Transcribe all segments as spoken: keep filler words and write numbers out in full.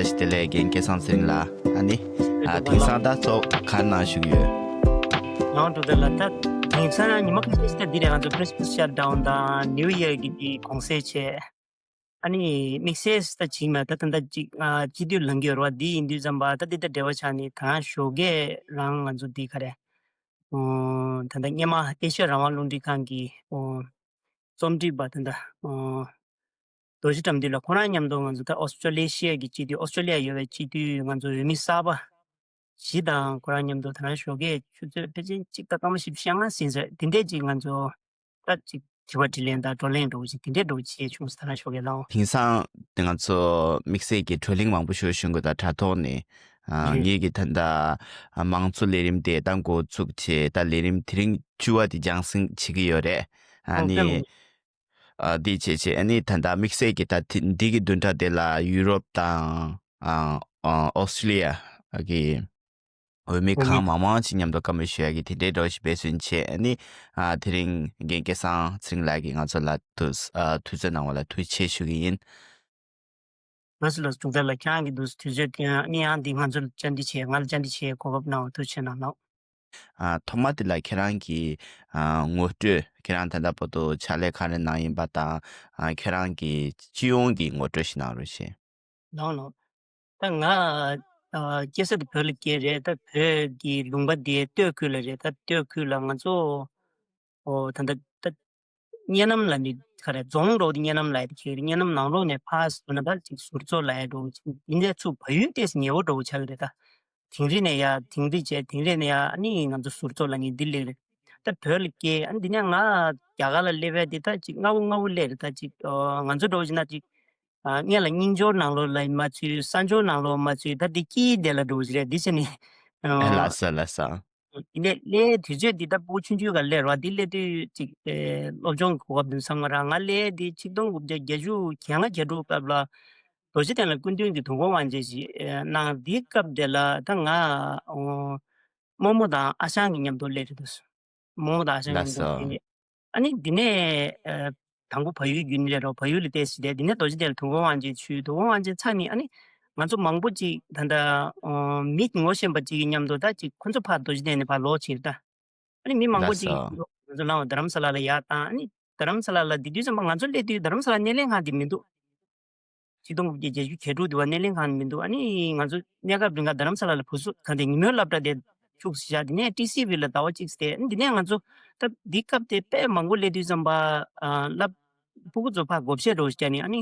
བདེ་ལེགས། རྒན་སྐལ་བཟང་ཚེ་རིང་ལགས། ཨ་ནི་ཨ་དེང་སང་ད་ཚོགས་ག་ནང་བཞུགས་ཡོད། ལགས་འགྲོ་བདེ་ལགས། ད་དེང་སང་ཉི་མ་ཁ་ཤས་ཤིག་ད་འདི་རེད། ང་ཚོ་Christmas shutdown དང་New Year གི་དེ་གུང་སེང་བྱས། ཨ་ནི་དམིགས་བསལ་ད་ཅིག་མ་ད་ད་ད་ཅིག་ཨ་སྤྱི་འཐུས་ལངས་ཀྱི་ཡོད་རེད་བ། འདི་ཡིན་དུས་ཙམ་པ་ད་འདི་ད་འབྲེལ་བ་ཆགས་ནས་ད་ཞོགས་ཀས་རང་ང་ཚོ་འདི་ག་རེ། ཨོ་ད་ད་སྔོན་མ་ཨེ་ཤ་ཡ་རང་དབང་རླུང་འཕྲིན་ཁང་གི་ཨོ་རྩོམ་སྒྲིག་པ་ད་ད་ཨོ་རྡོ་རྗེ་དགྲ་འདུལ་ལགས་ཁོ་རང་མཉམ་དུ་ང་ཚོ་ད་ཨོ་སི་ཀྲོ་ལེ་ཤི་ཡ་གི་སྤྱི་འཐུས། ཨོ་སི་ཀྲོ་ལི་ཡ་ཡོད་པའི་སྤྱི་འཐུས་ང་ཚོ་འོས་མི་གསར་པ་བཞི་དང་ཁོ་རང་མཉམ་དུ་ད་རང་ཞོགས་ཀས་ཆུ་ཚོད་ཕལ་ཆེར་གཅིག་དང་སྐར་མ་བཞི་བཅུ་ཞེ་ལྔ་ཟིན་ཟེར། དེ་འདྲས་ཅིག་ང་ཚོ་ད་ཅིག་དྲི་བ་དྲིས་ལན་དང་བགྲོ་གླེང་འདྲ་བོ་ཅིག་དེ་འདྲས་འདྲ་བོ་བྱས་བྱུང་ཟེར། ད་རང་ཞོགས་ཀས་ལགས། དེང་སང་དེ་ང་ཚོ་དམིགས་བསལ་གྱི་བགྲོ་གླེང་མང་པོ་ཞིག་ཞུ་དགོས། ད་དྲ་ཐོག་ནས་ཨ་ངེད་ཀྱི་ད་ལྟ་མང་གཙོ་ལས་རིམ་དེ་ད་འགོ་བཙུགས་བྱས། ད་ལས་རིམ་དེ་རིང་བཅུ་པ་དེ་རྒྱང་སྲིང་བྱེད་ཀྱི་ཡོད་རེད། ཨ་ནི་ཨ་འདི་བྱས་བྱས་ཨ་ནི་ད་ལྟ་དམིགས་བསལ་གྱི་ད་དེ་འདི་གི་བདུན་ཕྲག་དེ་ལ་ཡུ་རོབ་དང་ཨ་ཨ་ཨོ་སི་ཀྲོ་ལི་ཡ་གི་འོས་མི་གང་མང་མང་ཅིག་མཉམ་དུ་བཀའ་མོལ་ཞུ་ཡ་གི་དེ་འདྲའི་འདྲ་བོ་ཞིག་འབད་བརྩོན་བྱས། ཨ་ནི་ཨ་དེ་རིང་རྒན་སྐལ་བཟང་ཚེ་རིང་ལགས་ཀྱིས་ང་ཚོ་ལ་དུས་ཨ་དུས་ཚོད་གནང་བ་ལ་ཐུགས་རྗེ་ཆེ་ཞུ་གི་ཡིན། ལགས་སོ་ལགས་སོ། གྲུབ་རྟགས་ལགས། ཁྱེད་རང་གིས་འདུག་དུས་ཚོད་བསྟུན། ཨ་ནི་ཡང་འདི་ང་ཚོ་ལ་བཅར་འདྲི་བྱས། ང་ལ་བཅར་འདྲི་བྱས་གོ་སྐབས་གནང་བ་ཐུགས་རྗེ་ཆེ་གནང་ལགས། ཨ་ཐོག་མ་དེ་ལ་ཁྱེད་རང་གི་ཨ་ངོ་སྤྲོད། ཁྱེད་རང་ད་ལྟ་བར་དུ་ཕྱག་ལས་ག་རེ་གནང་ཡིན་པ་དང་། ཨ་ཁྱེད་རང་གི་སྤྱི་ཡོངས་ཀྱི་ངོ་སྤྲོད་ཞིག་གནང་རོགས་ཞུ། ལགས་ལགས། ད་ང་ཨ་སྐྱེས་ས་དེ་བོད་ལ་སྐྱེས་རེད། ད་བོད་ཀྱི་ལུང་པ་དེ་སྟོད་ཁུལ་ལ་རེད། ད་སྟོད་ཁུལ་ལ་ང་ཚོ་ཨོ་ད་ད་ད་སྙེ་ནམ་ལ་ནི་ག་རེ་རྫོང་འགྲོ་དེ་སྙེ་ནམ་ལ་ཡ་དེ་ཁྱེད་སྙེ་ནམ་ནང་ལོགས་ནས་ཕར་ཟུར་ན་ད་ཅིག་ཟུར་ཚོ་ལ་ཡ་འགྲོ་ཅིག་ཡིན་ནས་ཚུར་བལ་ཡུལ་ཏོག་ཙམ་ཉེ་བོ་འགྲོ་ཆགས་ཀྱི་རེད། ད་དིང་རི་ནས་ཡ་དིང་རི་བྱས་དིང་རི་ནས་ཡ་ཨ་ནི་ང་ཚོ་ཟུར་ཚོ་ལ་ངས་འདི་སླེབས་རེད། ད་བོད་ལ་སྐྱེས། ཨ་ནི་འདི་ནས་ང་རྒྱ་གར་ལ་སླེབས་པ་དེ་ད་ཅིག་སྔ་བོ་སྔ་བོ་སླེབས་རེད། ད་ཅིག་ཨོ་ང་ཚོ་འགྲོ་བཞིན་ན་ཅིག་ཨ་སྔོན་ལ་རྙིང་ཆུ་ནང་ལོགས་ལ་མ་ཚུད། ས་ཆུ་ནང་ལོགས་མ་ཚུད། ད་འདི་སྐྱིད་དེ་ལ་འགྲོ་བཞིན་རེད། འདི་བྱས་ནས་ཨ་ལགས་སོ་ལགས་སོ། འདི་ནས་སླེབས་དུས་ཚོད་འདི་ད་ཕྲུ་གུ་ཆུང་ཆུང་ག་སླེབས་རེད་བ། འདི་སླེབས་དུས་ཅིག་ཨེ་སློབ་སྦྱོང་གི་གོ་སྐབས་འདི་བསམ་མ་རག་ང་སླེབས་འདི་ཆིག་སྟོང་དགུ་བརྒྱ་བརྒྱད་ཅུ་གྱ་ལྔ་གྱ་དྲུག་སྐབས་ལ་རྡོ་རྗེ་གདན་ལ་སྐུ་མདུན་གྱི་དུས་འཁོར་དབང་ཆེན་ཞིག་ཨེ་གནང་། འདིའི་སྐབས་དེ་ལ་ད་ང་ཨོ་རྨོ་མོ་དང་ཨ་ཞང་གི་མཉམ་དུ་སླེབས་རེད་འདུག་རྨོ་མོ་དང་ཨ་ཞང་ལགས་མཉམ་དུ་སོ། སླེབས། ཨ་ནི་འདི་ནས་ཨ་དང་པོ་བལ་ཡུལ་བརྒྱུད་ནས་སླེབས་རོགས། བལ་ཡུལ་ལ་བལྟས་ཤིག་དེ་འདི་ནས་རྡོ་རྗེ་གདན་ལ་དུས་འཁོར་དབང་ཆེན་ཞུས། དུས་འཁོར་དབང་ཆེན་ཚར་ནས་ཨ་ནི་ང་ཚོ་མང་པོ་ཅིག་ད་ལྟ་ཨོ་མི་ངོ་ཤེས་པ་ཅིག་གི་མཉམ་དུ་ད་ཅིག་ཁོ་ཚོ་ཕར་རྡོ་རྗེ་གདན་ནས་ཕར་ལོག་ཕྱིན་ད། ཨ་ནི་མི་མང་པོ་ལགས་ཅིག་སོ། ང་ཚོ་ལའང་རྡ་རམ་ས་ལ་ལ་ཡར་བཏང་། ཨ་ནི་རྡ་རམ་ས་ལ་ལ་འདི་དུས་ཙམ་པ་ང་ཚོ་སླེབས་དུས་རྡ་རམ་ས་ལ་སྣེ་ལེན་ཁང་འདི་མི་འདུག་ཆིག་སྟོང་དགུ་བརྒྱ་བརྒྱད་ཅུ་གྱ་དྲུག་དུ་བ་སྣེ་ལེན་ཁང་མི་འདུག་ཨ་ནི་ང་ཚོ་གནས་སྐབས་རིང་ག་རྡ་རམ་ས་ལ་ལ་བུ་གསོ་ག་འདྲ་ཉིན་མོའི་སློབ་གྲྭ་དེ་ཆུགས་སི་བཞག་དེ་ནས་ཊི་སི་ཝི་ལ་ཟླ་བ་གཅིག་སྟེ། ཨ་ནི་དེ་ནས་ང་ཚོ་ད་འདི་སྐབས་དེ་དཔེ་མང་པོ་སླེབས་དུས་ཙམ་པ་ཨ་སློབ་ཕྲུ་གུ་ཚོ་ཕར་བགོ་བཤའ་འགྲོ་བྱས་ནས། ཨ་ནི་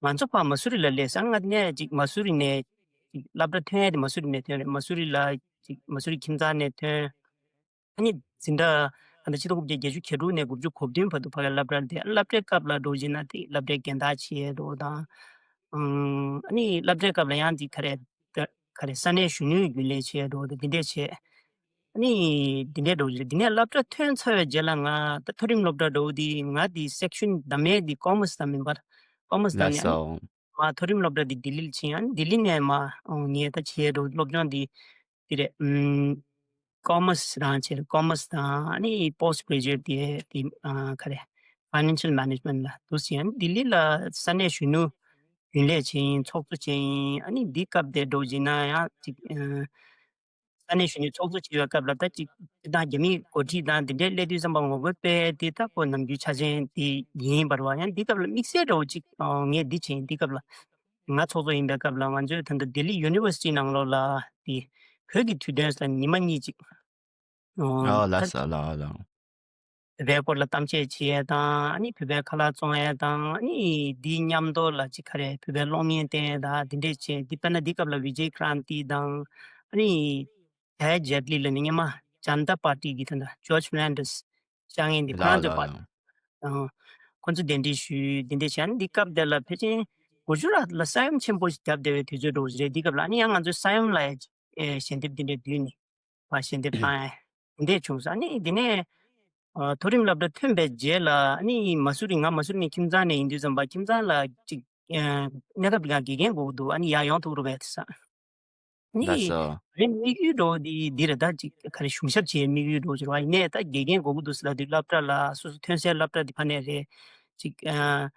ང་ཚོ་ཕར་མ་སུ་རི་ལ་སླེབས་སོང་། ང་དེ་ནས་ཅིག་མ་སུ་རི་ནས་ཅིག་སློབ་གྲྭ་ཐོན་ཡ་དེ་མ་སུ་རི་ནས་ཐོན་རེད། མ་སུ་རི་ལ་ཅིག་མ་སུ་རི་ཁྱིམ་ཚང་ནས་ཐོན། ཨ་ནི་འཛིན་གྲྭ་ད་ལྟ་ཆིག་སྟོང་དགུ་བརྒྱ་བརྒྱད་ཅུ་གྱ་དྲུག་ནས་དགུ་བཅུ་གོ་བདུན་བར་དུ་ཕ་གིར་སློབ་གྲྭར་བསྡད། ཨ་ནི་སློབ་གྲྭའི་སྐབས་ལ་འགྲོ་བཞིན་ན་དེ་སློབ་གྲྭའི་འགན་བདག་བྱེད་འགྲོ་དང་། ཨམ་ཨ་ནི་སློབ་གྲྭའི་སྐབས་ལ་ཡང་དེ་ག་རེ་ག་རེ་ས་གནས་གཞོན་ནུའི་རྒྱུན་ལས་བྱེད་འགྲོ་དང་དེ་འདྲས་བྱས། ཨ་ནི་དེ་འདྲས་འགྲོ་བཞིན། དེ་ནས་སློབ་གྲྭ་ཐོན་ཚར་བའི་རྗེས་ལ་ང་ད་མཐོ་རིམ་སློབ་གྲྭ་འགྲོ་དེ་ང་དེ་སེག་ཤན་བདམས་ཡས་དེ་ཀོ་མར་སི་བདམས་ཡིན་པ། ཀོ་མར་སི་བདམས་ནས་ཨ་ནི་ལགས་སོ། ང་མཐོ་རིམ་སློབ་གྲྭ་དེ་ལྡི་ལི་ལ་ཕྱིན། ཨ་ནི་ལྡི་ལི་ནས་མ་ཨོ་ངས་ད་བྱས་འགྲོ་སློབ་སྦྱོང་དེ་དེ་རེད། ཨམ་ཀོ་མར་སི་རང་བྱས། ཀོ་མར་སི་དང་ཨ་ནི་པོ་སི་ཊི་གྷ་རེ་ཇུ་ཨེཊ་དེ་དེ་ཨ་ག་རེ་ཕའི་ནན་ཤལ་མེ་ནེ་ཇི་མེན་ཊི་ལ་འདུག་སེ། ཨ་ནི་ལྡི་ལི་ལ་ས་གནས་གཞོན་ནུ་རྒྱུན་ལས་བྱས་ཡིན། ཚོགས་གཙོ་བྱས་ཡིན། ཨ་ནི་འདི་སྐབས་དེ་འགྲོ་བཞིན་ན་ཡང་ཅིག་ཨ་ས་གནས་གཞོན་ནུའི་ཚོགས་གཙོ་བྱེད་པའི་སྐབས་ལ་ད་ཅིག་སྤྱིར་བཏང་རྒྱ་མིའི་འགོ་ཁྲིད་དང་དེ་འདྲའི་སླེབས་དུས་ཙམ་པ་ངོ་རྒོལ་སྤེལ་དེ་ད་ཁོ་ནམ་རྒྱུན་ཆ་ཅན་དེ་ཡིན་པ་རེད་བ། ཡང་འདི་སྐབས་ལ་དམིགས་བསལ་འདྲ་བོ་ཅིག་ཨོ་ངས་འདི་བྱས་ཡིན། འདི་སྐབས་ལ་ང་ཚོགས་གཙོ་ཡིན་པའི་སྐབས་ལ་ང་ཚོས་ད་ལྟ་ལྡི་ལི་ཡུ་ནི་ཝར་སི་ཊི་ནང་ལོགས་ལ་དེ་བོད་ཀྱི་དུས་སྟོན་ཟེར་ཉི་མ་གཉིས་ཅིག་ཨོ་ཨོ་ལགས་ད་སོ་ལགས་ལགས། བོད་པའི་སྐོར་ལ་གཏམ་བཤད་བྱེད་ཡས་དང་། ཨ་ནི་བོད་པའི་ཁ་ལག་བཙོང་ཡས་དང་། ཨ་ནི་འདིའི་མཉམ་དུ་ལ་ཅིག་ག་རེ་བོད་པའི་གློག་བརྙན་བསྟན་ཡས་དང་དེ་འདྲས་བྱས། འདི་དཔེར་ན་འདི་སྐབས་ལ་བི་ཇེ་ཀྲན་ཏི་དང་། ཨ་ནི་ཇའི་ཇེཊ་ལི་ལ་ནི་སྔོན་མ་ཇན་ཏ་པར་ཏི་གི་ད་ལྟ་ཇོརྗ་ཕར་ནན་ཌེས་བཅའ་ངན་འདི་ཁོ་རང་ཚོའི་པར་ཏི་དང་། ཁོ་ཚོ་གདན་འདྲེན་ཞུས། འདི་འདྲས་བྱས། ཨ་ནི་འདི་སྐབས་དེ་ལ་ཕལ་ཆེར་གོ་ཇུ་རཱཏ་ལ་ས་ཡོམ་ཆེན་པོ་ཞིག་བརྒྱབ་བསྡད་པའི་དུས་ཚོད་འདྲ་བོ་ཞིག་རེད། འདི་སྐབས་ལ་ཨ་ནི་ཡང་ང་ཚོའི་ས་ཡོམ་ལ་ཡ་ཞལ་འདེབས་འདི་འདྲས་བསྡུས་ནས་ཕར་ཞལ་འདེབས་བཏང་ཡ་འདི་འདྲས་བྱུང་སོང་། ཨ་ནི་འདི་ནས་ཨ་མཐོ་རིམ་སློབ་གྲྭ་ཐོན་པའི་རྗེས་ལ་ཨ་ནི་མ་སུ་རི་ང་མ་སུ་རི་ནས་ཁྱིམ་ཚང་ནས་ཡིན་དུས་ཙམ་པ་ཁྱིམ་ཚང་ལ་ཅིག་ཨ་གནས་སྐབས་འདི་ག་དགེ་རྒན་དགོས་ཀྱི་འདུག་ཨ་ནི་ཡར་ཡོང་ཐུབ་རོགས་བྱས་ཟེར། ཨ་ལགས་ནི་སོ། རེད། དམིགས་ཡུལ་འདྲ་བོ་འདི་འདི་རེད། ད་ཅིག་ག་རེ་གཞུང་ཞབས་བྱེད་དམིགས་ཡུལ་འདྲ་བོ་ཅིག་རེད་བ། ཡིན་ནའི་ད་དགེ་རྒན་དགོས་ཀྱི་འདུག་ཟེར་ལབ་དུས་སློབ་གྲྭ་ལ་སོ་སོ་ཐོན་སའི་སློབ་གྲྭ་འདི་ཕ་ནས་རེད། ཅིག་ཨ་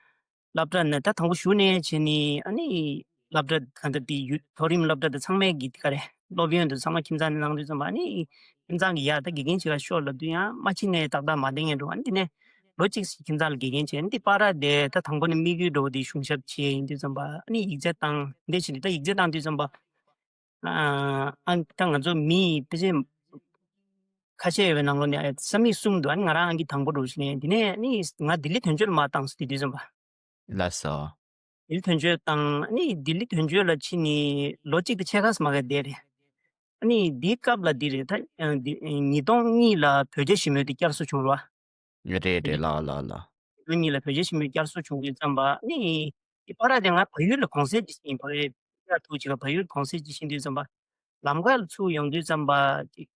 སློབ་གྲྭ་ནས་ད་དང་པོ་ཞུགས་ནས་བྱས་ནས་ཨ་ནི་ སློབ་གྲྭ་ག་འདྲ་དེ་ཡུལ་མཐོ་རིམ་སློབ་གྲྭ་དེ་ཚང་མའི་གི་ག་རེ་སློབ་ཡོན་དེ་ཚང་མ་ཁྱིམ་ཚང་ནས་གནང་དུས་ཙམ་པ་ནི་ཁྱིམ་ཚང་གི་ཡ་ད་དགེ་རྒན་ཞིག་ལ་ཤོག་ལབ་དུས་ཡང་མ་ཕྱིན་ནས་ཏག་ཏག་མ་བསྡད་མཁན་འགྲོ་བ་ནི་དེ་ནས་ལོ་གཅིག་ཙམ་ཁྱིམ་ཚང་ལ་དགེ་རྒན་བྱས་ནི་དེ་པར་དེ་ད་དང་པོ་ནས་དམིགས་ཡུལ་འགྲོ་བ་དེ་གཞུང་ཞབས་བྱས་ཡིན་དུས་ཙམ་པ་ནི་ཡིག་ཆ་བཏང་འདི་བྱས་ནས་ད་ཡིག་ཆ་བཏང་དུས་ཙམ་པ། ཨ་ཨ་ད་ང་ཚོ་མི་ཕལ་ཆེར་ཁ་ཤས་ཡོད་པའི་ནང་ལོགས་ནས་ས་མིག་གསུམ་འདུག་ཨ་ནི་ང་རང་ཨང་ཀི་དང་པོ་འགྲོ་བཞིན་ནས་འདི་ནས་ཨ་ནི་ང་ལྡི་ལི་དོན་གཅོད་ལ་མར་བཏང་སོང་དེ་དུས་ཙམ་པ། ལགས་སོ། ལྡི་ལི་དོན་གཅོད་བཏང་ཨ་ནི་ལྡི་ལི་དོན་གཅོད་ལ་ཕྱིན་ནས་ལོ་གཅིག་དང་ཕྱེད་ཀ་ཙམ་མ་ག་བསྡད་རེད། ཨ་ནི་འདིའི་སྐབས་ལ་འདི་རེད་ད་ཨ་འདི་ཉིས་སྟོང་གཉིས་ལ་བོད་རྒྱ་ཞི་མོལ་དེ་བསྐྱར་གསོ་བྱུང་རོགས། རེད་རེད་ལགས་ལགས་ལགས། ལོ་གཉིས་ལ་བོད་རྒྱ་ཞི་མོལ་བསྐྱར་གསོ་བྱུང་དུས་ཙམ་པ་ནི་དེ་པར་དེ་ང་བལ་ཡུལ་ལ་གུང་སེང་ཅིག་ཕྱིན་བལ་ཡུལ་ཐུག་ཅིག་ལ་བལ་ཡུལ་གུང་སེང་ཅིག་ཕྱིན་དུས་ཙམ་པ་ལམ་ཁ་ལ་ཚུར་ཡོང་དུས་ཙམ་པ་ཅིག་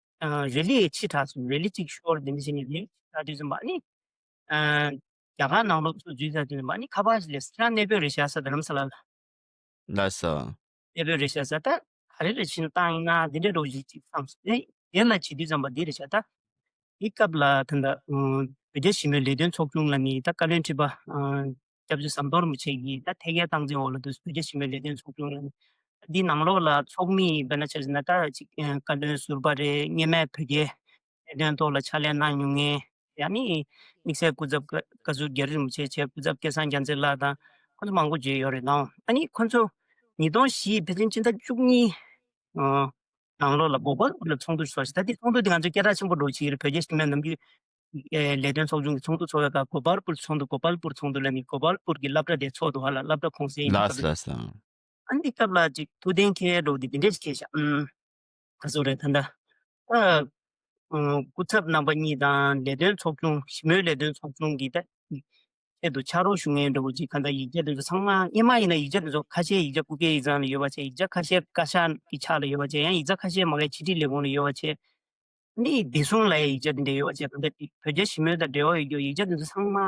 རེ་ལི་ཕྱི་དྲགས་སོང་རེ་ལི་ཅིག་ཤོར་དེ་འདྲ་བྱས་ནས་རེ་ལི་ཕྱི་དྲགས་དུས་ཙམ་པ་ནི་རྒྱ་གར་ནང་ལོགས་ཚུར་འཛུལ་ཚར་དུས་ཙམ་པ་ནི་ཁ་པར་ཞིག་སླེབས་སོང་ཁྱེད་རང་གནས་སྤོས་རེད་ཤག་ས་རྡ་རམ་ས་ལ་ལ། ལགས་སོ། གནས་སྤོས་རེད་ཤག་ས་ད་ག་རེ་རེད་ཕྱིན་བཏང་ཡིན་ན་འདི་འདྲའི་རོགས་གཞི་ཅིག་བསམ་སོང་ཨེ་དེ་ལ་བྱེད་དུས་ཙམ་པ་འདི་རེད་ཤག་ད། འདི་སྐབས་ལ་ད་ལྟ་ཨུམ་བོད་རྒྱ་ཞི་མོལ་ལས་དོན་ཚོགས་ཆུང་ལ་ནི་ད་བཀའ་བློན་ཁྲི་པ་ཨ་སྐྱབས་རྗེ་ཟམ་གདོང་རིན་པོ་ཆེ་གིས་ད་ཐད་ཀའི་སྟངས་འཛིན་འོག་ལ་དུ་བོད་རྒྱ་ཞི་མོལ་ལས་དོན་ཚོགས་ཆུང་ལ་ནི་འདི་ནང་ལོགས་ལ་ཚོགས་མི་དཔེར་ན་ཆ་བཞག་ན་ད་ཅིག་ཨ་བཀའ་བློན་ཟུར་པ་རེད། སྔོན་མའི་བོད་རྒྱའི་གནད་དོན་ཐོག་ལ་ཕྱག་ལས་གནང་མྱོང་མཁན་ཡང་ནི་དམིགས་བསལ་སྐུ་ཚབ་བཀའ་བཀའ་ཟུར་རྒྱ་རི་རིན་པོ་ཆེ་བྱས་སྐུ་ཚབ་སྐལ་བཟང་རྒྱལ་མཚན་ལགས་དང་ཁོ་ཚོ་མང་པོ་བརྗོད་ཡོད་རེད་ལགས། ཨ་ནི་ཁོ་ཚོ་ཉིས་སྟོང་བཞི་ཕལ་ཆེར་ཕྱི་ཟླ་བཅུ་གཉིས་ཨ་ནང་ལོགས་ལ་གོ་པལ་པུར་ལ་ཚོགས་འདུ་ཚོགས་ཤིང་ད་ལྟའི་ཚོགས་འདུ་འདི་ང་ཚོ་སྐད་གྲགས་ཆེན་པོ་འགྲོ་ཆེད་བོད་རྒྱ་ཞི་མོལ་ནམ་རྒྱུན་ཨེ་ལས་དོན་ཚོགས་ཆུང་གི་ཚོགས་འདུ་ཚོགས་པའི་སྐབས་གོ་པལ་པུར་ཚོགས་འདུ་གོ་པལ་པུར་ཚོགས་འདུ་ལ་ནི་གོ་པལ་པུར་གྱི་སློབ་གྲྭ་དེ་ཚོགས་འདུ་ཧ་ལ་སློབ་གྲྭ་གུང་སེང་ཡིན་ལགས་སྐབས་ལགས་སོ། ཨ་འདི་སྐབས་ལ་ཅིག་ཐུགས་གཏན་འཁེལ་འགྲོ་འདི་འདི་འདྲས་ཅིག་འཁེལ་ཤག་ཨུམ། ག་ཚོད་རེད་ད་ལྟ། ཨ། ཨུམ། སྐུ་ཚབ་རྣམ་པ་གཉིས་དང་ལས་དོན་ཚོགས་ཆུང་ཞི་མོལ་ལས་དོན་ཚོགས་ཆུང་གི་ད། ཆེད་དུ་ཕྱག་རོགས་ཞུ་མཁན་འདྲ་བོ་ཅིག་ག་འདྲ་ཡིག་ཆ་དེ་ཚོ་ཚང་མ་སྔོན་མ་ཡིན་ན་ཡིག་ཆ་དེ་ཚོ་ཁ་ཤས་ཡིག་ཆ་སྐུ་སྒེར་ཡིག་ཚང་ལ་ཡོད་པ་བྱས་ཡིག་ཆ་ཁ་ཤས་བཀའ་ཤག་གི་ཕྱག་ལ་ཡོད་པ་བྱས་ཡང་ཡིག་ཆ་ཁ་ཤས་མ་གའི་ཕྱི་དྲིལ་ལས་ཁུངས་ལ་ཡོད་པ་བྱས། འདི་བདེ་སྲུང་ལ་ཡང་ཡིག་ཆ་འདི་འདྲ་ཡོད་པ་བྱས་ག་འདྲ་བོད་རྒྱ་ཞི་མོལ་དང་འབྲེལ་བ་ཡོད་རྒྱུ་ཡིག་ཆ་འདི་ཚོ་ཚང་མ་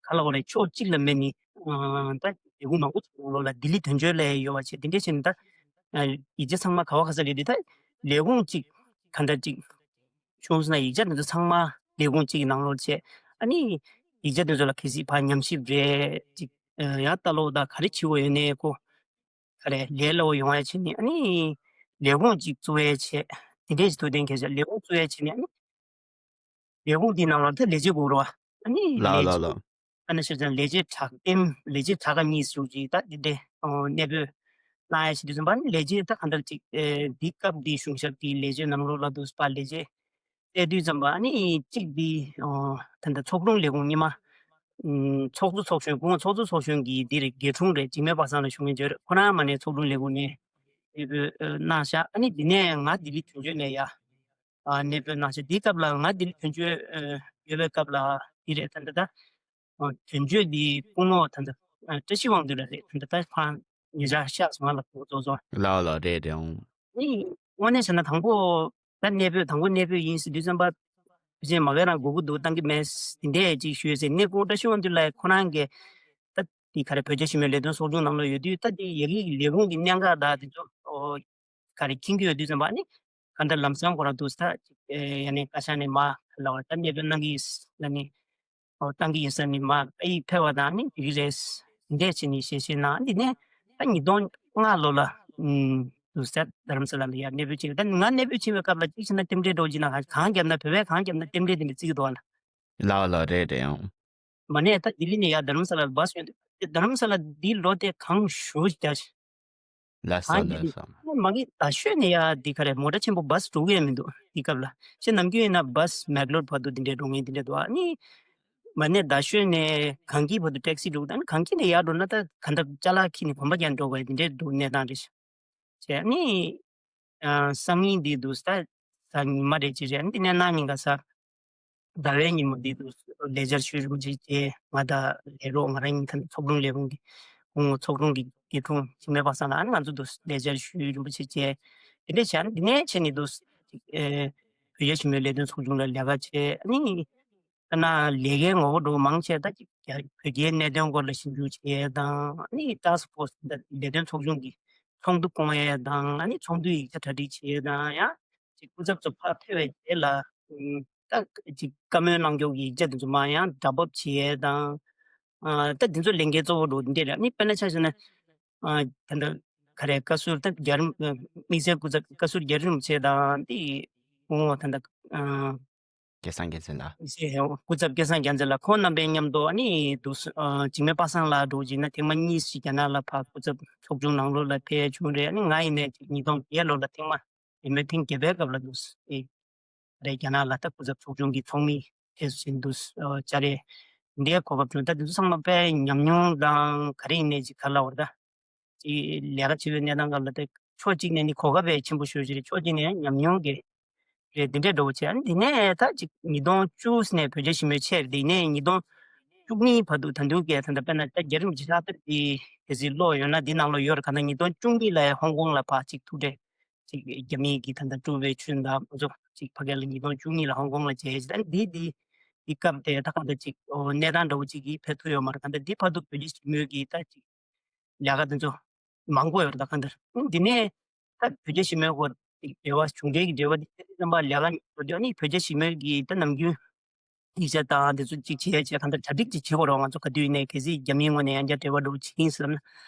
ག་ལ་བ་རེད་ཕྱོགས་གཅིག་ལ་མེད་ནི་ད་ལས་ཁུངས་མང་པོ་ཚོ་ལོ་ལ་ལྡི་ལི་དོན་གཅོད་ལ་ཡང་ཡོད་པ་བྱས་འདི་འདྲ་བྱས་ནི་ད་ཡིག་ཆ་ཚང་མ་ག་བ་ག་ས་ལས་འདི་ད་ལས་ཁུངས་གཅིག་ག་འདྲ་གཅིག་བྱུང་སོང་ན་ཡིག་ཆ་འདི་ཚོ་ཚང་མ་ལས་ཁུངས་གཅིག་གི་ནང་ལོགས་བྱས་ཨ་ནི་ཡིག་ཆ་འདི་ཚོ་ལ་གལ་སྲིད་ཕར་ཉམས་ཞིབ་རེད་གཅིག་ཡང་ལྟ་ཀློག་དང་ག་རེ་བྱེད་དགོས་ཡོད་ནའི་ཁོ། ག་རེ་ལས་སླ་བོ་ཡོང་ཡ་བྱས་ནས་ཨ་ནི་ལས་ཁུངས་གཅིག་བཙུགས་ཡ་བྱས་དེ་འདྲས་ཀྱི་ཐུགས་གཏན་འཁེལ་བྱས་ལས་ཁུངས་བཙུགས་ཡ་བྱས་ནས་ཨ་ནི་ལས་ཁུངས་འདིའི་ནང་ལ་ད་ལས་བྱེད་དགོས་རེད་བ། ཨ་ནི་ལགས་ལགས་ལས་ལགས། བྱེད་ཨ་ནི་ཞེས་ཀྱང་ལས་བྱེད་དྲག་གཏེམ་ལས་བྱེད་དྲག་ག་གཉིས་ཞུགས་ཀྱིས་ད་འདི་འདྲས་གནས་སྤོས་གནང་ཡ་བྱེད་དུས་ཙམ་པ་ཨ་ནི་ལས་བྱེད་ད་ག་འདྲ་ཅིག་འདི་སྐབས་འདིའི་གཞུང་ཞབས་ཀྱི་ལས་བྱེད་ནང་ལོགས་ལ་འདུག་པ་ལས་བྱེད། བལྟས་དུས་ཙམ་པ་ཨ་ནི་གཅིག་འདི་ད་ལྟ་ཚོགས་དྲུང་ལས་ཁུངས་རྙིང་མ་ཚོགས་གཙོ་ཚོགས་གཞོན་སྐུ་ངོ་ཚོགས་གཙོ་ཚོགས་གཞོན་གྱི་འདི་རེད་དགེ་དྲུང་རེད་འཇིགས་མེད་པ་སངས་ལ་ཞུ་མཁན་བརྗོད་རེད་ཁོ་རང་མ་ནས་ཚོགས་དྲུང་ལས་ཁུངས་ནས་གནས་སྤོས་གནང་ཤག་ཨ་ནི་འདི་ནས་ང་ལྡི་ལི་དོན་གཅོད་ནས་ཡ་གནས་སྤོས་གནང་ཤག་འདིའི་སྐབས་ལ་ང་ལྡི་ལི་དོན་གཅོད་ཡོད་པའི་སྐབས་ལ་འདི་རེད་ད་ལྟ་ད། དོན་གཅོད་འདི་སྐུ་ངོ་ད་ལྟ་བཀྲ་ཤིས་དབང་འདུས་ལགས་རེད་ད་ལྟ་ད་ཕར་ཉེ་ཆར་ཤག་སོང་ང་ལ་གོ་ཚོགས་ཚོགས། ལགས་ལགས་རེད་རེད་ཨང་། ཨི་དངོས་གནས་བྱས་ན་དང་པོ་ད་གནས་སྤོས་དང་པོ་གནས་སྤོས་ཡིན་ཟེར་དུས་ཙམ་པ་ཕལ་ཆེར་མ་གས་རང་སྒུག་གི་འདུག་བཏང་གི་མེད་དེ་འདྲས་ཅིག་ཞུས་ཟེར་གནས་སྐུ་བཀྲ་ཤིས་དབང་འདུས་ལགས་ཁོ་རང་གིས་ད་འདི་ག་རེ་བོད་རྒྱ་ཞི་མོལ་ལས་དོན་ཚོགས་ཆུང་ནང་ལ་ཡོད་དུས་ད་འདི་ཡ་གི་ལས་ཁུངས་ཀྱི་གནད་འགག་དང་དེ་ཚོ་ག་རེ་མཁྱེན་གྱི་ཡོད་དུས་ཙམ་པ་ནི་ག་འདྲ་ལམ་སང་ཁོ་རང་འདུག་ས་ཡ་ནས་བཀའ་ཤག་ནས་མ་ལ་བ་ད་གནས་སྤོས་གནང་གི་ཡིན་ལ་ནི་ཨོ་བཏང་གི་ཡིན་ས་ནི་མ་ཨ་ཡིག་ཕེབས་པ་དང་ནི་ཡིག་རེད་འདས་བྱས་ནི་ཞེས་བཤད་ན་འདི་ནས་ད་ཉིས་སྟོང་ལྔ་ལོ་ལ་འདུག་ས་རྡ་རམ་ས་ལ་ལ་ཡ་གནས་སྤོས་ཕྱིན་ད་ང་གནས་སྤོས་ཕྱིན་པའི་སྐབས་ལ་གཅིག་བྱས་ན་རྟེན་འབྲེལ་འགྲོ་གི་ན་གང་བརྒྱབ་ན་བོད་པས་གང་བརྒྱབ་ན་རྟེན་འབྲེལ་དེ་འདྲ་བརྩི་གི་འདུག་ཨ་ལ། ལགས་ལགས་རེད་རེད་ཨང་། མ་ནས་ད་ལྡི་ལི་ནས་ཡར་རྡ་རམ་ས་ལ་བ་སུ་ཡོང་དུས་རྡ་རམ་ས་ལ་འདི་ལོ་དེ་གང་ཞུ་རྒྱ་ལགས་སོ་གང་ལགས་སོ། ཡིན་མ་གི་ད་ཤོད་ནས་ཡར་འདི་ག་རེ་མོ་ཊ་ཆེན་པོ་བ་སུ་འགྲོ་གི་ཡ་མི་འདུག་འདི་སྐབས་ལ་ཤེ་ནམ་རྒྱུན་ཡིན་ན་བ་སུ་མེག་ལོར་བར་དུ་འདི་འདྲས་འགྲོ་ངེས་འདི་འདྲས་འདུག་ཨ་ནི་མ་ནས་ད་ཤོད་ནས་གངས་སྐྱིད་བར་དུ་ཊེག་སི་འགྲོ་གི་ད་ནི་གངས་སྐྱིད་ནས་ཡར་འགྲོ་ན་ད་ག་འདྲ་ཅ་ལག་ཁྱེར་ནས་གོམ་པ་རྒྱག་འགྲོ་དགོས་འདི་འདྲས་འདུག་གནས་སྟངས་རེད། བྱས་ནི། ཨ་སང་ཉིན་འདི་འདུག་ས་ད་ཉི་མ་རེ་ཅིག་རེད་འདི་ནས་གནངས་ཉིན་ག་ས། ཟླ་བའི་ཉིན་མོ་འདི་འདུག་ལས་བྱར་ཞུ་རིན་པོ་ཆེ་བཅས་ང་དང་ལས་རོགས་ང་རང་གཉིས་ཐམས་ཅད་ཚོགས་དྲུང་ལས་ཁུངས་ཀྱི་སྐུ་ངོ་ཚོགས་དྲུང་གི་དགེ་དྲུང་འཇིགས་མེད་པ་སངས་ལ་ཨ་ནི་ང་ཚོ་འདུག་ལས་བྱར་ཞུ་རིན་པོ་ཆེ་བཅས་འདི་འདྲས་བྱས་ནི་འདི་ནས་བྱས་ནི་འདུག་ཨེ་བོད་རྒྱ་ཞི་མོལ་ལས་དོན་ཚོགས་ཆུང་ལ་ལས་ཀ་བྱས་ཨ་ནི། ད་ན་ལས་ཀའི་ངོ་བོ་འགྲོ་མང་ཆེ་ད་ཅིག་བོད་རྒྱའི་གནད་དོན་སྐོར་ལ་ཞིབ་འཇུག་བྱེད་ཡས་དང་ཨ་ནི་ཊཱསི་ཕོར་སི་ལས་དོན་ཚོགས་ཆུང་གི་ཚོགས་འདུ་སྐོང་ཡས་དང་ཨ་ནི་ཚོགས་འདུའི་ཡིག་ཆ་གྲ་སྒྲིག་བྱེད་ཡས་དང་ཡང་ཅིག་སྐུ་ཚབ་ཚོ་ཕར་ཕེབས་པའི་རྗེས་ལ་ད་ཅིག་བཀའ་མོལ་གནང་སྐྱོར་གྱི་ཡིག་ཆ་དེ་ཚོ་མར་ཡང་སྒྲ་ཕབ་བྱེད་ཡས་དང་ད་དེ་ཚོ་ལས་འགན་གཙོ་བོ་འགྲོ་འདི་རེད། ཨ་ནི་དཔེར་ན་ཆ་བཞག་ན་ད་ལྟ་ ག་རེ་བཀའ་ཟུར་ད་རྒྱ་རི་དམིགས་བསལ་སྐུ་ཚབ་བཀའ་ཟུར་རྒྱ་རི་རིན་པོ་ཆེ་དང་དེ་སྐུ་ངོ་ད་ད་ཨ། སྐལ་བཟང་རྒྱལ་མཚན་ལགས། སྐུ་ཚབ་སྐལ་བཟང་རྒྱལ་མཚན་ལགས་ཁོང་རྣམ་པའི་མཉམ་དུ་ཨ་ནི་འདུག་ཨ་འཇིགས་མེད་པ་སངས་ལགས་འདྲ་བོ་ཅིག་ཡིན་ན་ཐེངས་མ་གཉིས་ཤིག་རྒྱ་ནག་ལ་ཕར་སྐུ་ཚབ་ཚོགས་ཆུང་ནང་ལོགས་ལ་ཕེབས་བྱུང་རེད། ཨ་ནི་ང་ཡིན་ནའི་ཅིག་ཉིས་སྟོང་བརྒྱད་ལོ་ལ་ཐེངས་མ་རིན་མེད་ཐེངས་བརྒྱད་པའི་སྐབས་ལ་འདུག་ཨེ་རེད། རྒྱ་ནག་ལ་ད་སྐུ་ཚབ་ཚོགས་ཆུང་གི་ཚོགས་མི་ཕེབས་བཞིན་འདུག་ཨ་བཅར་རེད། འདིའི་གོ་སྐབས་བྱུང་ད་འདི་ཚོ་ཚང་མ་དཔེ་ཉམས་མྱོང་དང་ག་རེ་ཡིན་ནའི་ཅིག་ག་རེ་ལབ་དགོས་རེད་ད། ཅིག་ལས་ཀ་བྱེད་པའི་གནས་སྟངས་སྐབས་ལ་ད་ཕྱོགས་གཅིག་ནས་ནི་གོ་སྐབས་ཆེན་པོ་ཞེ་པོ་ཅིག་རེད། ཕྱོགས་གཅིག་ནས་ཉམས་མྱོང་གི་རེད། འདི་འདྲའི་འགྲོ་བ་བྱས། ཨ་ནི་འདི་ནས་ད་ཅིག་ཉིས་སྟོང་བཅུ་ནས་བོད་རྒྱ་ཞི་མོལ་ཆེ་རེད། འདི་ནས་ཉིས་སྟོང་བཅུ་གཉིས་བར་དུ་ད་དུང་གས་ད་ལྟ་དཔེར་ན་ད་རྒྱ་རི་རིན་པོ་ཆེ་ལྷག་དེབ་འདི་གལ་སྲིད་ཀློག་ཡོད་ན་འདི་ནང་ལོགས་ཡོད་རེད། གང་ལྟར་ཉིས་སྟོང་བཅུ་གཉིས་ལ་ཧོང་ཀོང་ལ་ཕར་ཅིག་ཐུག་འཕྲད་ཅིག་རྒྱ་མི་གི་ད་ལྟ་དཀྲུག་པའི་ཆོས་དང་ཁོ་ཚོ་ཅིག་ཕ་གི་ལ་ཉིས་སྟོང་བཅུ་གཉིས་ལ་ཧོང་ཀོང་ལ་མཇལ་ཅིག་ད་འདི་འདི་འདི་སྐབས་དེ་ད་གང་ལྟར་ཅིག་གནས་སྟངས་འདྲ་བོ་ཅིག་གིས་ཕེབས་ཐུབ་ཡོད་མ་རེད། གང་ལྟར་འདི་བར་དུ་བོད་རྒྱ་ཞི་མོལ་གྱི་ད་ཅིག་ལས་ཀ་དེ་ཚོ་མང་པོ་ཡོད་རེད། ད་གང་ལྟར་འདི་ནས་ད་བོད་རྒྱ་ཞི་མོལ་སྐོར་ཅིག་འབྲེལ་བ་གཞུང་འབྲེལ་གྱི་འབྲེལ་བ་འདི་ཐེ་རེ་ཙམ་པ་ལས་ཀ་ཉུང་དུ་ཡོད་ནི་བོད་རྒྱ་ཞི་མོལ་གྱི་ད་ནམ་རྒྱུན་ཡིག་ཆ་དང་དེ་ཚོ་ཅིག་བྱས་བྱས་གང་ལྟར་གྲ་སྒྲིག་ཅིག་བྱེད་དགོས་རེད། ང་ཚོ་ག་དུས་ཡིན་ནའི་གལ་སྲིད་རྒྱ་མིའི་ངོས་ནས་ཡང་བསྐྱར་འབྲེལ་བ་འགྲོ་བྱེད་ཡིན་ཟེར་ན།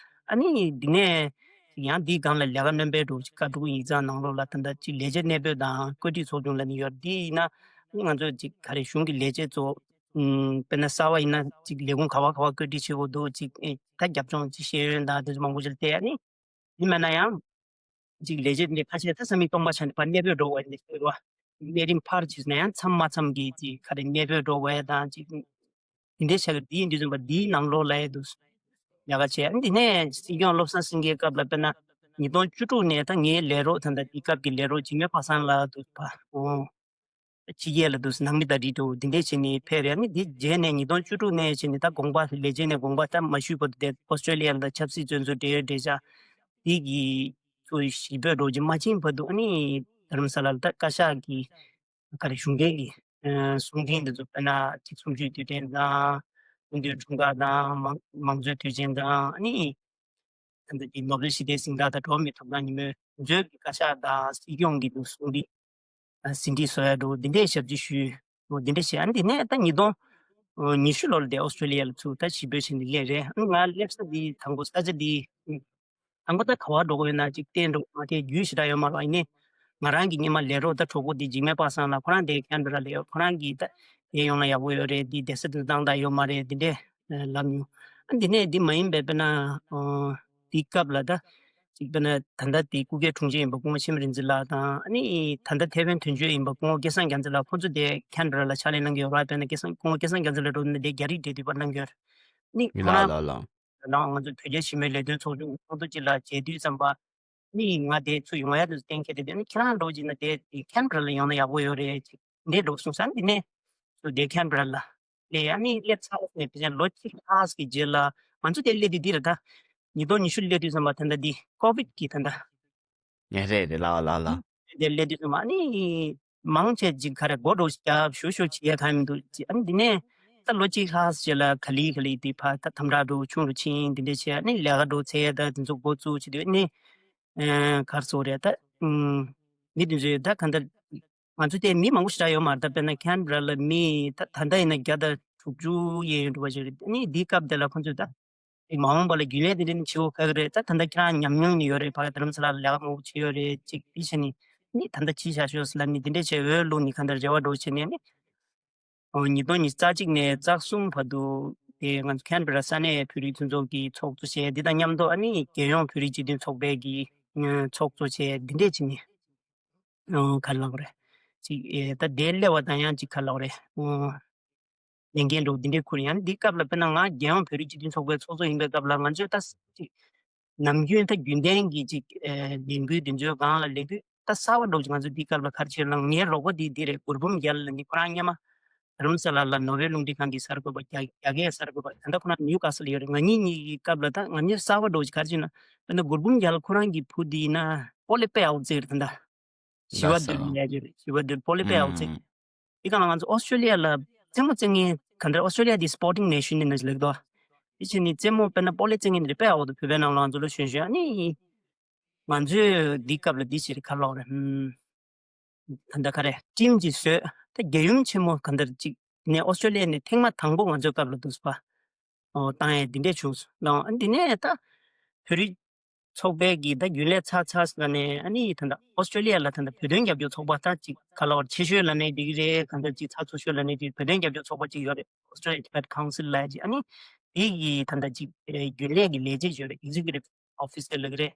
ཨ་ནི་འདི་ནས་ཡང་འདིའི་སྒང་ལ་ལས་ཀ་སྣོན་པའི་འགྲོ་ཅིག་བཀའ་སྒྲུབ་ཡིག་ཚང་ནང་ལོགས་ལ་ད་ལྟ་ཅིག་ལས་བྱེད་གནས་སྤོས་དང་བཀོད་སྒྲིག་ཚོགས་ཆུང་ལ་ནི་ཡོད། འདི་ཡིན་ན་ཨ་ནི་ང་ཚོ་ཅིག་ག་རེ་གཞུང་གི་ལས་བྱེད་ཚོ་ཨུམ་དཔེར་ན་གསར་བ་ཡིན་ན་ཅིག་ལས་ཁུངས་ག་བ་ག་བ་བཀོད་སྒྲིག་བྱེད་དགོས་འདུག་ཅིག་ཨེ་ད་རྒྱབ་ལྗོངས་ཅིག་ཤེས་ཡོན་དང་དེ་ཚོ་མང་པོ་ཅིག་བལྟས། ཨ་ནི་འདི་མེད་ན་ཡང་། ཅིག་ལས་བྱེད་འདི་ཁ་ཤས་ད་ས་མིག་སྟོང་པ་ཆགས་ནས་ཕར་གནས་སྤོས་འགྲོ་བ་ཡིན་ཟེར་བ། གནས་རིམ་ཕར་ཕྱིན་ན་ཡང་མཚམས་མ་མཚམས་ཀྱི་ཅིག་ག་རེ་གནས་སྤོས་འགྲོ་བ་དང་ཅིག་འདི་འདྲའི་བྱ་དགའ་འདིའི་འདི་ཚོ་པ་འདིའི་ནང་ལོགས་ལ་ཡ་འདུག་ལས་ཀ་བྱས། འདི་ནས་སྲིད་སྐྱོང་བློ་བཟང་སེང་གེའི་སྐབས་ལ་དཔེར་ན་ཉིས་སྟོང་བཅུ་དྲུག་ནས་ད་ངའི་ལས་རོགས་ད་ལྟ་འདི་སྐབས་ཀྱི་ལས་རོགས་འཇིགས་མེད་པ་སངས་ལགས་འདུག་པ། ཨོ། ཕྱི་རྒྱལ་ལ་འདུག་ནང་མི་དང་འདྲིས་འགྲོ་འདི་འདྲས་བྱས་ནས་ཕེབས་རེད། ཨ་ནི་འདི་རྗེས་ནས་ཉིས་སྟོང་བཅུ་དྲུག་ནས་བྱས་ནས་ད་དགོངས་པ་ལས་བྱེད་ནས་དགོངས་པ་ད་མ་ཞུས་བར་དུ་དེ་ཨོ་སི་ཀྲེ་ལི་ཡ་ལ་ད་ཆབ་སྲིད་བཙོན་ཟུར་འབྲེལ་ཡོད་འབྲེལ་ཆགས་འདི་གི་ཚོ་ཞི་བོད་རོགས་ཀྱི་མ་ཕྱིན་བར་དུ་ཨ་ནི་རྡ་རམ་ས་ལ་ལ་ད་བཀའ་ཤག་གི་ག་རེ་གཞུང་འབྲེལ་གྱི་གསུང་འཕྲིན་འདི་ཚོ་དཔེར་ན་ཅིག་གསུམ་བཅུའི་དུས་དྲན་དང་སྐུ་མདུན་འཁྲུངས་སྐར་དང་མང་མང་གཙོའི་དུས་ཆེན་དང་ཨ་ནི། ད་ལྟ་གི་ནོ་བེལ་ཞི་བདེའི་གཟེངས་རྟགས་དང་འགྲོ་བ་མིའི་ཐོབ་ཐང་ཉིན་མོའི་མཛོད་ཀྱི་བཀའ་ཤག་དང་སྲིད་སྐྱོང་གི་འདུག་གསུང་འདི་ཟིན་བྲིས་བཟོ་ཡ་འགྲོ་འདི་འདྲའི་ཞབས་ཕྱི་ཞུས། འོ་འདི་འདྲ་བྱས། ཨ་འདི་ནས་ད་ཉིས་སྟོང་ཉི་ཤུ་ལོར་དེ་ཨོ་སི་ཀྲེ་ལི་ཡ་ལ་ཚུར་ད་ཞི་བོད་ཕྱིན་ནས་སླེབས་རེད། ཨ་ང་སླེབས་ས་འདི་དང་པོ་ས་ཆ་འདི་དང་པོ་ད་ག་བ་འགྲོ་དགོས་ཡོད་ན་ཅིག་བསྟན་འགྲོ་མ་དེ་རྒྱུས་ཞེ་དྲག་ཡོད་མ་རེད། ཡིན་ནའི་ང་རང་གི་སྔོན་མ་ལས་རོགས་ད་གྲོགས་པོ་འདི་འཇིགས་མེད་པ་སངས་ལགས་ཁོ་རང་དེ་ཁེན་བྷེ་ར་ལ་ཡོད། ཁོ་རང་གིས་ད་དེ་ཡོང་ན་ཡག་པོ་ཡོད་རེད། འདི་བསྡད་ས་འདི་སྟངས་དང་ཡོད་མ་རེད་འདི་འདྲས་ལབ་མྱོང་། ཨ་འདི་ནས་འདི་མ་ཡིན་པའི་དཔེར་ན་འདི་སྐབས་ལ་ད་ཅིག་དཔེར་ན་ད་ལྟ་དེ་སྐུ་སྒེར་དྲུང་ཆེ་ཡིན་པ་སྐུ་ངོ་ཆེན་མོ་རིག་འཛིན་ལགས་དང་། ཨ་ནི་ད་ལྟ་ཐེ་ཝན་དོན་གཅོད་ཡིན་པ་སྐུ་ངོ་སྐལ་བཟང་རྒྱལ་མཚན་ལགས་ཁོང་ཚོ་དེ་ཁེན་བྷེ་ར་ལ་ཕྱག་ལས་གནང་གི་ཡོད་རེད། དཔེར་ན་སྐལ་བཟང་སྐུ་ངོ་སྐལ་བཟང་རྒྱལ་མཚན་ལགས་འགྲོ་ནས་དེ་རྒྱ་རིགས་འབྲེལ་མཐུད་པ་གནང་གི་ཡོད་རེད། ཨ་ནི་ཁོ་རང་ལ་ལ་ང་ཚོ་བོད་རྒྱ་ཞི་མོལ་ལས་དོན་ཚོགས་ཆུང་ཁོང་ཚོ་གཅིག་ལ་མཇལ་དུས་ཙམ་པ། ནི་ང་དེ་ཚུར་ཡོང་ཡ་དེ་གཏན་འཁེལ་དེ་དེ་ནི་ཁྱེད་རང་འགྲོ་གྱིན་ན་དེ་དེ་ཁེན་བྷེ་ར་ལ་ཡོང་ན་ཡག་པོ་ཡོད་རེད་ཅིག་འདི་འགྲོ་གསུངས་ས་འདི་ནས་ཚུར་དེ་ཁེན་བྷེ་ར་ལ་ལས་ཨ་ནི་སླེབས་ཚར་ནས་ཕལ་ཆེར་ལོ་གཅིག་ལྷག་གི་རྗེས་ལ་ང་ཚོ་དེ་སླེབས་དུས་འདི་རེད་ད། ཉིས་སྟོང་ཉི་ཤུ་སླེབས་དུས་ཙམ་པ་ད་ལྟ་འདི་ཀོ་བིད་ཀྱི་ད་ལྟ་ངས་རེད་རེད་ལ་ལ་ལ། དེ་སླེབས་དུས་ཙམ་པ་ཨ་ནི་མང་ཆེ་ཅིག་ག་རེ་སྒོ་འགྲོ་རྒྱབ་ཞུ་ཞུ་བྱེད་ཡ་གང་མི་འདུག་ཅིག་ཨ་ནི་འདི་ནས་ད་ལོ་གཅིག་ལྷག་རྗེས་ལ་ག་ལི་ག་ལི་དེ་ཕ་ད་དམ་དྲག་འགྲོ་ཆུང་རུ་ཕྱིན་འདི་འདྲ་བྱས་ཨ་ནི་ལས་ཀ་འགྲོ་ཚེ་ད་དེ་ཚོ་འགོ་བཙུགས་བྱེད་དུས་ཨ་ནི། ཨེ་གར་སོང་རེད་ད། ཨུམ། མི་དེ་ཚོས་ད་ག་འདྲ། ང་ཚོ་དེ་མི་མང་པོ་ཞེ་དྲག་ཡོད་མ་རེད་ད། དཔེར་ན་ཁེན་བྷེ་ར་ལ་མི་ད་ད་ལྟ་ཡིན་ན་བརྒྱ་དང་དྲུག་ཅུ་ཡན་ཡོད་འགྲོ་བ་ཞིག་རེད། ཨ་ནི་འདིའི་སྐབས་དེ་ལ་ཁོང་ཚོས་ད་མ་འོངས་པ་ལ་རྒྱུན་ལས་དེ་འདྲ་ནི་བྱེད་དགོས་ཁག་གི་རེད། ད་ད་ལྟ་ཁྱེད་རང་ཉམས་མྱོང་ནི་ཡོད་རེད། ཕ་གི་རྡ་རམ་ས་ལ་ལ་ལས་ཀ་མང་པོ་བྱས་ཡོད་རེད། ཅིག་འདི་བྱས་ནི་ནི་ད་ལྟ་ཕྱིས་བཞག་ཤོག་ཟེར་ལབ་ནི་འདི་འདྲ་བྱས་འོས་བླུགས་ནི་ག་འདྲ་རེ་བ་འགྲོ་བྱས་ནས་ནི། ཨོ་ཉིས་སྟོང་ཉི་ཤུ་རྩ་གཅིག་ནས་རྩ་གསུམ་བར་དུ་དེ་ང་ཚོ་ཁེན་བྷེ་ར་ས་གནས་བོད་རིགས་མཐུན་ཚོགས་ཀྱི་ཚོགས་གཙོ་བྱས། འདི་དང་མཉམ་དུ་ཨ་ནི་རྒྱལ་ཡོངས་བོད་རིགས་སྤྱི་མཐུན་ཚོགས་པའི་གི་ཚོགས་གཙོ་བྱས། འདི་འདྲས་བྱས་ནས་ཨོ་ག་རེ་ལབ་དགོས་རེད། ཅིག་ཨེ་ད་དེ་སླེབས་པ་དང་ཡང་ཅིག་ག་རེ་ལབ་དགོས་རེད། ཨོ་ལས་འགན་འགྲོ་འདི་འདྲས་ཁུར་ཡང་འདི་སྐབས་ལ་དཔེར་ན་ང་རྒྱལ་ཡོངས་བོད་རིགས་སྤྱི་མཐུན་ཚོགས་པའི་ཚོགས་གཙོ་ཡིན་པའི་སྐབས་ལ་ང་ཚོས་ད་ཅིག་ནམ་རྒྱུན་ད་རྒྱུན་ལྡན་གྱི་ཅིག་ཨེ་ལས་འགུལ་འདི་ཚོའི་སྒང་ལ་ལས་འགུལ་ད་གསར་པ་འགྲོ་ཅིག་ང་ཚོ་འདི་སྐབས་ལ་ག་རེ་བྱས་ལ་ངའི་རོགས་པ་འདི་འདི་རེད། གུར་འབུམ་རྒྱལ་ལ་ནི་ཁོ་རང་སྔོན་མ་རྡ་རམ་ས་ལ་ལ་ནོར་ཝེ་རླུང་འཕྲིན་ཁང་གི་གསར་འགོད་པ་རྒྱ་རྒྱ་སྐད་གསར་འགོད་པ། ད་ལྟ་ཁོ་རང་ནིའུ་ཀ་སལ་ལ་ཡོད་རེད། ང་གཉིས་གཉིས་ཀྱི་སྐབས་ལ་ད་ང་གཉིས་གསར་པ་འགྲོ་ཅིག་ག་རེ་བྱས་ན་དཔེར་ན་གུར་འབུམ་རྒྱལ་ཁོ་རང་གི་བུ་འདི་ཡིན་ན་པོ་ལེ་དཔེ་ཡག་པོ་རྩེ་རེད། ད་ལྟ་ཞི་བ་འདུལ་ལ་ཡ་ཅིག་རེད། ཞི་བ་འདུལ་པོ་ལེ་དཔེ་ཡག་པོ་རྩེ། དེ་གང་ལ་ང་ཚོ་ཨོ་སི་ཀྲེ་ལི་ཡ་ལ་རྩེད་མོ་རྩེ་མཁན་ག་འདྲ་ཨོ་སི་ཀྲེ་ལི་ཡ་དེ་སི་པོར་ཊིང་ནེ་ཤན་ནི་ནི་ལེགས་དོ། དེ་བྱས་ནི་རྩེད་མོ་དཔེར་ན་པོ་ལེ་རྩེ་མཁན་དེ་རེད། དཔེ་ཡག་པོ་འདུག་བོད་པའི་ནང་ལ་ང་ཚོ་ལ་གཞོན་གཞོན་ཨ་ནི། ང་ཚོས་འདི་སྐབས་ལ་འདི་ཞིག་རེད་ག་རེ་ལབ་དགོས་རེད། ཧུམ། ད་ལྟ་ག་རེ་ཊིམ་གྱིས་བཟོས་ད་རྒྱལ་ཡུམ་ཆེན་མོ་ག་འདྲ་ཅིག་ནས་ཨོ་སི་ཀྲེ་ལི་ཡ་ནས་ཐེངས་མ་དང་པོ་ང་ཚོའི་སྐབས་ལ་འདུག་སེ་ཕར་ཨོ་བཏང་ཡས་འདི་འདྲས་བྱུང་སོང་། ལའང་འདི་ནས་ད་བོད་རིགས་ ཚོགས་པའི་གི་ད་རྒྱུན་ལས་ཚགས་ཚགས་ལ་ནས་ཨ་ནི་ད་ད་ཨོ་སི་ཀྲོ་ལི་ཡ་ལ་ད་ད་བོད་དོན་རྒྱབ་སྐྱོར་ཚོགས་པ་ད་ཅིག་ག་ལ་བར་ཆེ་ཤོས་ལ་ནས་འགྲིག་གི་རེད། གང་ལྟར་ཅིག་ཚགས་ཚུད་ཤོས་ལ་ནས་འགྲིག་བོད་དོན་རྒྱབ་སྐྱོར་ཚོགས་པ་ཅིག་ཡོད་རེད། Australia Tibet Council ལ་ཅིག་ཨ་ནི་དེ་གི་ད་ད་ཅིག་རྒྱུན་ལས་ཀྱི་ལས་བྱེད་ཡོད་རེད། Executive Officer ལ་གི་རེད།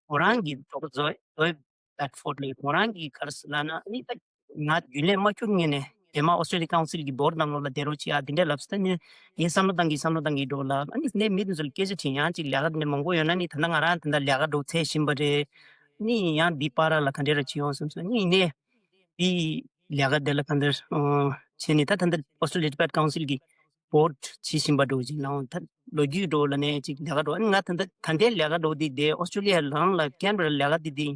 ཁོ་རང་གི་ཇོ་ཇོ་ཇོ་བྷེད་ཕོར་ལ་ཁོ་རང་གི་ག་རེ་ཟེར་ལབ་ན་ཨ་ནི་ད་ང་རྒྱུན་ལས་མ་བསྐྱུར་སྔོན་ནས་རྗེས་མ་Australia Council གི་board ནང་ལོགས་ལ་བསྡད་རོགས་བྱེད་ཨ་དེ་འདྲས་ལབ་སོང་། ད་ནི་ངས་བསམ་བློ་བཏང་གི་བསམ་བློ་བཏང་གི་འགྲོ་ལབ། ཨ་ནི་སྣེ་མི་དེ་ཚོ་ལ་སྐད་ཆ་དྲིས་ཡང་ཅིག་ལས་ཀ་དེ་འདྲས་མང་པོ་ཡོད་ན་ནི་ད་ལྟ་ང་རང་ད་ལྟ་ལས་ཀ་འགྲོ་ཚར་བཞིན་པ་རེད། ནི་ཡང་འདི་བར་ལ་ག་འདྲས་ར་བྱེད་ཡོང་བསམ་སོང་། ནི་ཡིན་ནའི་འདི་ལས་ཀ་དེ་ལ་ག་འདྲས་བྱས་ནི་ད་ད་ལྟ་Australia Tibet Council གི་board བྱེད་བཞིན་པ་འགྲོ་ཅིག་ལའང་ད་ལོ་རྒྱུས་འགྲོ་ལ་ནས་ཅིག་ལས་ཀ་འགྲོ། ཨ་ནི་ང་ད་ལྟ་ད་ལྟའི་ལས་ཀ་འགྲོ་འདི་དེ་ཨོ་སི་ཀྲོ་ལི་ཡ་རང་ལ་Canberra ལས་ཀ་འདི་དེ་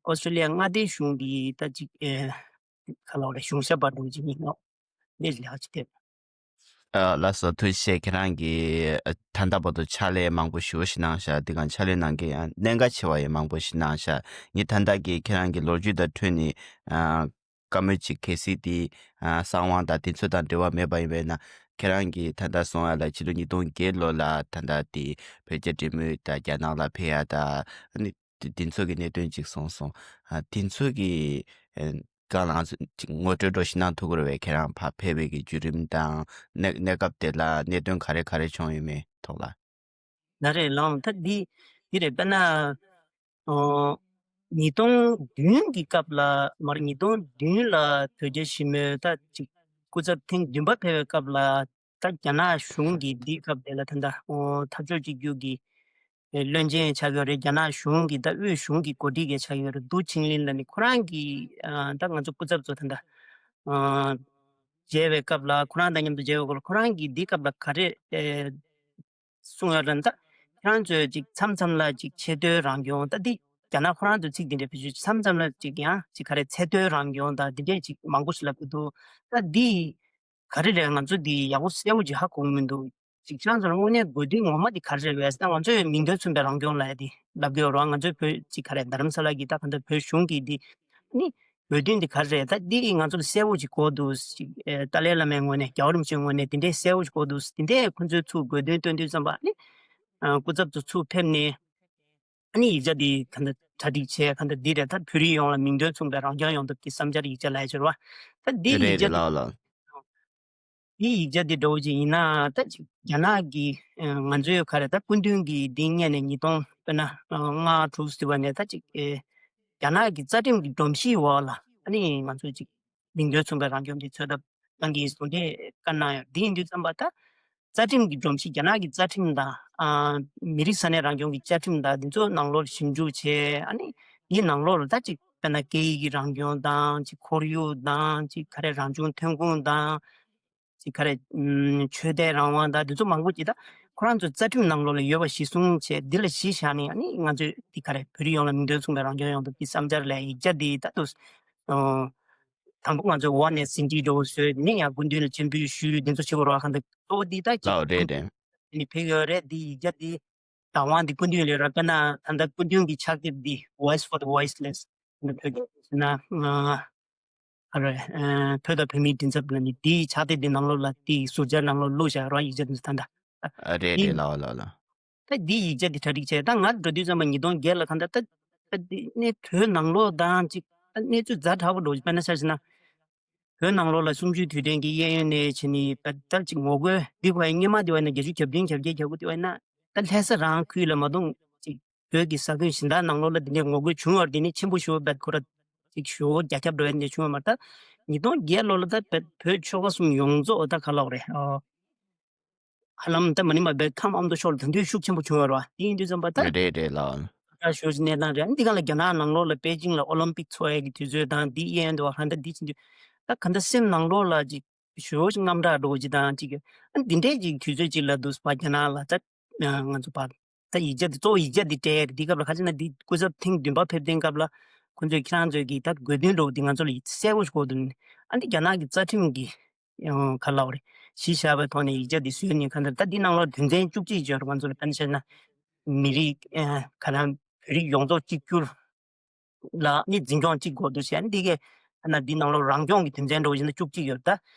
ཨོ་སི་ཀྲོ་ལི་ཡ་མངའ་སྡེའི་གཞུང་གི་ད་ཅིག་ཨེ་ག་ལ་བ་རེད་གཞུང་ཞབས་པ་འགྲོ་ཅིག་ཡིན་ནོ། འདི་ལས་ཀ་ཅིག་དེ། ཨ་ལགས་སོ། ཐུགས་རྗེ་ཆེ། ཁྱེད་རང་གིས་ཨ་ད་ལྟ་བར་དུ་ཕྱག་ལས་མང་པོ་ཞེ་པོ་ཞིག་གནང་ཤག་འདི་གང་ཕྱག་ལས་གནང་མཁན་ཡང་གནད་འགག་ཆེ་བ་ཡང་མང་པོ་ཞིག་གནང་ཤག་ངས་ད་ལྟ་གི་ཁྱེད་རང་གི་ལོ་རྒྱུས་དང་འཕྲོས་ནས་ཨ་བཀའ་མོལ་ཅིག་གལ་སྲིད་དེ་ཨ་གསང་བ་དང་དེ་ཚོ་དང་འབྲེལ་བ་མེད་པ་ཡིན་པས་ན། ཁྱེད་རང་གིས་ད་ལྟ་གསུང་ཡ་ལ་ཕྱི་ལོ་ཉིས་སྟོང་བརྒྱད་ལོ་ལ་ད་ལྟ་དེ་བོད་རྒྱ་འབྲེལ་མོལ་དང་རྒྱ་ནག་ལ་ཕེབས་ཡ་དང་ཨ་ནི་དེ་དེ་ཚོ་གི་གནད་དོན་ཅིག་གསུངས་སོང་། ཨ་དེ་ཚོ་གི་ཨ་སྒང་ལ་ང་ཚོ་ཅིག་ངོ་སྤྲོད་འདྲ་ཞིག་གནང་ཐུབ་ཀྱི་རེད་པས། ཁྱེད་རང་ཕར་ཕེབས་པའི་གི་བརྒྱུད་རིམ་དང་གནས་གནས་སྐབས་དེ་ལ་གནད་དོན་ག་རེ་ག་རེ་བྱུང་ཡོད་མེད་ཐོག་ལ། ད་རེད་ལགས། ད་འདི་འདི་རེད། དཔེར་ན་ཨོ་ཉིས་སྟོང་བདུན་གྱི་སྐབས་ལ་མར་ཉིས་སྟོང་བདུན་ལ་བོད་རྒྱ་ཞི་མོལ་ད་ཅིག་སྐུ་ཚབ་ཐེངས་བདུན་པ་ཕེབས་པའི་སྐབས་ལ་ད་རྒྱ་ནག་གཞུང་གིས་འདིའི་སྐབས་དེ་ལ་ད་ལྟ་ཨོ་འཐབ་ཕྱོགས་གཅིག་གྱུར་གྱི་བློན་ཆེན་ཆགས་ཡོད་རེད། རྒྱ་ནག་གཞུང་གི་ད་དབུས་གཞུང་གི་འགོ་ཁྲིད་གི་ཆགས་ཡོད་རེད། ཏུའུ་ཆིང་ལིན་ལ་ནི་ཁོ་རང་གི་ཨ་ད་ང་ཚོ་སྐུ་ཚབ་ཚོ་ད་ལྟ་ཨ་མཇལ་བའི་སྐབས་ལ་ཁོ་རང་དང་མཉམ་དུ་མཇལ་བའི་སྐབས་ལ་ཁོ་རང་གིས་འདིའི་སྐབས་ལ་ག་རེ་ཨེ་གསུངས་ཡོད་རེད། ད་ཁྱེད་རང་ཚོས་ཅིག་མཚམས་མཚམས་ལ་ཅིག་ཆེ་མཐོའི་རང་སྐྱོང་ད་འདི་རྒྱ་ནག་ཁོ་རང་ཚོའི་ཚིག་འདི་འདྲ་བེད་སྤྱོད་མཚམས་མཚམས་ལ་ཅིག་ཡང་ཅིག་ག་རེ་ཚད་མཐོའི་རང་སྐྱོང་ད་འདི་འདྲས་ཅིག་མང་པོ་ཞིག་ལབ་ཀྱི་འདུག་ད་འདི་ག་རེ་རེད། ང་ཚོ་འདི་ཡག་པོ་གསལ་པོ་ཅིག་ཧ་གོ་གི་མི་འདུག་ཅིག་ཁྱེད་རང་ཚོ་ལ་དངོས་གནས་དགོས་འདུན་ངོ་མ་འདི་ག་རེ་རེད་པས་ཟེར་ན། ང་ཚོས་མིང་དོན་མཚུངས་པའི་རང་སྐྱོང་ལབ་ཡ་འདི་ལབ་ཀྱི་ཡོད་རེད་པ། ང་ཚོའི་བོད་ཅིག་ག་རེ་རྡ་རམ་ས་ལ་གི་ད་ག་འདྲ་བོད་གཞུང་གི་འདི་ནི་དགོས་འདུན་འདི་ག་རེ་རེད། ད་འདི་ང་ཚོ་ལ་གསལ་པོ་ཅིག་གོ་འདུག་ཅིག་ཨེ་ཏཱ་ལའི་བླ་མའི་ངོས་ནས་རྒྱལ་བ་རིན་པོ་ཆེའི་ངོས་ནས་འདི་འདྲའི་གསལ་པོ་ཅིག་གོ་འདུག་འདི་འདྲས་ཁོ་ཚོའི་ཚུར་དགོས་འདུན་བཏོན་དུས་ཙམ་པ་ནི་ཨ་སྐུ་ཚབ་ཚོ་ཚུར་ཕེབས་ནས་ཨ་ནི་ཡིག་ཆ་འདི་ག་འདྲ་གྲ་སྒྲིག་བྱས་ག་འདྲ་འདི་རེད། ད་བོད་རིགས་ཡོངས་ལ་མིང་དོན་མཚུངས་པའི་རང་སྐྱོང་ཡོང་ཐབས་ཀྱི་བསམ་འཆར་ཡིག་ཆ་ལབ་ཡ་ཅིག་རེད་པ། ད་འདི་རེད་ཡིག་ཆ་རེད་འདི་ལགས་ལགས། འདི་ཡིག་ཆ་འདི་འདྲ་བོ་ཅིག་ཡིན་ན་ད་ཅིག་རྒྱ་ནག་གི་ཨ་ང་ཚོའི་ག་རེ་ད་སྐུ་མདུན་གྱིས་འདི་སྔོན་ནས་ཉིས་སྟོང་དཔེར་ན་ཨ་ལྔ་དྲུག་ཟེར་བ་ནས་ད་ཅིག་ཨེ་རྒྱ་ནག་གི་རྩ་ཁྲིམས་ཀྱི་སྒྲོམ་གཞིའི་འོག་ལ་ཨ་ནི་ང་ཚོ་ཅིག་མིང་དོན་མཚུངས་པའི་རང་སྐྱོང་འདི་འཚོལ་ཐབས་གནང་གི་ཡིན་ཟེར་དེ་བཀའ་གནང་ཡོད། འདི་ཡིན་དུས་ཙམ་པ་ད་རྩ་ཁྲིམས་ཀྱི་སྒྲོམ་གཞི་རྒྱ་ནག་གི་རྩ་ཁྲིམས་དང་ཨ་མི་རིགས་ས་གནས་རང་སྐྱོང་གི་བཅའ་ཁྲིམས་དང་འདི་ཚོ་ནང་ལོགས་ཞིབ་འཇུག་བྱས། ཨ་ནི་འདིའི་ནང་ལོགས་ལ་ད་ཅིག་དཔེར་ན་སྐད་ཡིག་གི་རང་སྐྱོང་དང་ཅིག་ཁོར་ཡུག་དང་ཅིག་ག་རེ་རང་བྱུང་ཐོན་ཁུངས་དང་ཅིག་ག་རེ་ཨམ་ཆོས་དད་རང་དབང་དང་འདི་ཚོ་མང་པོ་ཅིག་ད་ཁོ་རང་ཚོའི་རྩ་ཁྲིམས་ནང་ལོགས་ལ་ཡོད་པ་གཞི་བཟུང་བྱས་འདི་ལ་གཞི་བཞག་ནས་ཨ་ནི་ང་ཚོས་འདི་ག་རེ་བོད་རིགས་ཡོངས་ལ་མིང་དོན་མཚུངས་པའི་རང་སྐྱོང་ཡོང་ཐབས་ཀྱི་བསམ་འཆར་ལ་ཡིག་ཆ་འདི་ད་དུ་ཨ་དང་པོ་ང་ཚོས་འོག་ནས་ཟིན་བྲིས་འདྲ་བོ་བཟོས་ནས་ཡང་སྐུ་མདུན་ལ་སྤྱན་འབུལ་ཞུས། འདི་ཚོ་བྱེད་དགོས་རེད་པ། གང་ལྟར་གཙོ་བོ་འདི་ད་ཅིག་ལགས་རེད་རེད། ནི་ཕེབས་ཡོད་རེད། འདི་ཡིག་ཆ་འདི་བདག་དབང་འདི་སྐུ་མདུན་ལ་རག་ག་ན་ད་ལྟ་སྐུ་མདུན་གྱི་ཕྱག་དེབ་འདི་Voice for the Voiceless ནི་བོད་སྐད་ན་ཨ་རེ་ཨ་བོད་དང་བོད་མིའི་མགྲིན་ཚབ་ལ་ནི་འདིའི་ཕྱག་དེབ་འདི་ནང་ལོགས་ལ་འདིའི་ཟུར་སྦྱར་ནང་ལོགས་བླུགས་བཞག་རོགས། ཡིག་ཆ་འདི་ད་ལྟ་ཨ་རེད་འདི་རེད་ལགས་ལགས་ལགས། ད་འདི་ཡིག་ཆ་འདི་གྲ་སྒྲིག་བྱས་ད་ང་འགྲོ་དུས་ཙམ་པ་ཉིས་སྟོང་བརྒྱད་ལ་གང་ལྟར་ད་ད་འདི་གནས་བོད་ནང་ལོགས་དང་ཅིག་ད་གནས་ཚུལ་ཛ་དྲག་པོ་འགྲོ་དཔེར་ན་ཆ་བཞག་ན། བོད་ནང་ལོགས་ལ་གསུམ་བཅུའི་དུས་དྲན་གྱི་གཡས་གཡོན་ནས་བྱས་ནས་ད་ལྟ་ཅིག་ངོ་རྒོལ་འདི་བ་སྔོན་མ་འདི་བ་ན་བརྒྱད་ཅུ་གྱ་བདུན་གྱ་བརྒྱད་གྱ་དགུ་འདི་བ་ན་ད་ལྷ་ས་རང་ཁུལ་ལ་མ་གཏོགས་ཅིག་བོད་ཀྱི་ས་ཁུལ་གཞན་དག་ནང་ལོགས་ལ་འདི་འདྲའི་ངོ་རྒོལ་བྱུང་བ་འདི་ནི་ཆེན་པོ་ཞེ་པོ་བད་ཁོ་ར་ཅིག་ཞེ་པོ་རྒྱ་ཁྱབ་འགྲོ་བ་འདི་འདྲ་བྱུང་བ་མ་རེད། ད་ཉིས་སྟོང་བརྒྱད་ལོ་ལ་ད་བོད་བོད་ཆོལ་ཁ་གསུམ་ཡོངས་རྫོགས་ད་ག་ལབ་རེད། ཨོ། ཧ་ལམ་ད་མ་ནི་མ་བའི་ཁམས་ཨ་མདོ་ཕྱོགས་ལ་ད་དུང་ཤུགས་ཆེན་པོ་བྱུང་བ་རེད་པ། དེ་ཡིན་དུས་ཙམ་པ་ད་རེད་རེད་ལགས། ད་ཞོར་གྱི་གནས་སྟངས་རེད། འདི་ག་ལ་རྒྱ་ནག་ནང་ལོགས་ལ་པེ་ཅིང་ལ་ཨོ་ལིམ་པིག་འཚོགས་ཡས་ཀྱི་དུས་ཚོད་དང་འདི་གཡས་གཡོན་དུ་བ་ཧ་ད་འདི་ཕྱིན་དུས་ད་ག་འདྲ་སེམས་ནང་ལོགས་ལ་ཅིག་ཞོར་གྱི་དངངས་སྐྲག་འགྲོ་གི་དང་ཅིག་ཨ་འདི་འདྲས་ཅིག་དུས་ཚོད་ཅིག་ལ་འདུག་པ། རྒྱ་ནག་ལ་ད་ང་ཚོ་པ་ད་ཡིག་ཆ་འདི་གཙོ་བོ་ཡིག་ཆ་འདི་སྤྲད་དེ་སྐབས་ལ་ག་ཅི་ན་འདི་སྐུ་ཚབ་ཐེངས་བདུན་པ་ཕེབས་དུས་སྐབས་ལ་ཁོང་ཚོས་ཁྱེད་རང་ཚོས་ཀྱི་ད་དགོས་འདུན་འགྲོ་འདི་ང་ཚོ་ལ་གསལ་པོ་ཞིག་གོ་འདུག་ཨ་འདི་རྒྱ་ནག་གི་རྩ་ཁྲིམས་ཀྱི་ཡང་ག་ལབ་རེད། གཞི་བཞག་པའི་ཐོག་ནས་ཡིག་ཆ་འདི་བཟོས་ནས་གང་ལྟར་ད་འདི་ནང་ལོགས་དོན་ཚན་བཅུ་གཅིག་ཡོད་རེད། ང་ཚོ་ལ་དཔེར་ན་བཤད་ན་མི་རིགས་ཨ་ག་རང་བོད་རིགས་ཡོངས་རྫོགས་གཅིག་གྱུར་ལ་ནི་འཛིན་སྐྱོང་གཅིག་དགོས་འདུག་ཟེར། ཨ་ནི་འདི་གས་ཨ་ན་འདི་ནང་ལོགས་རང་སྐྱོང་གི་དོན་ཚན་འདྲ་བོ་ཞིག་ན་བཅུ་གཅིག་ཡོད། ད་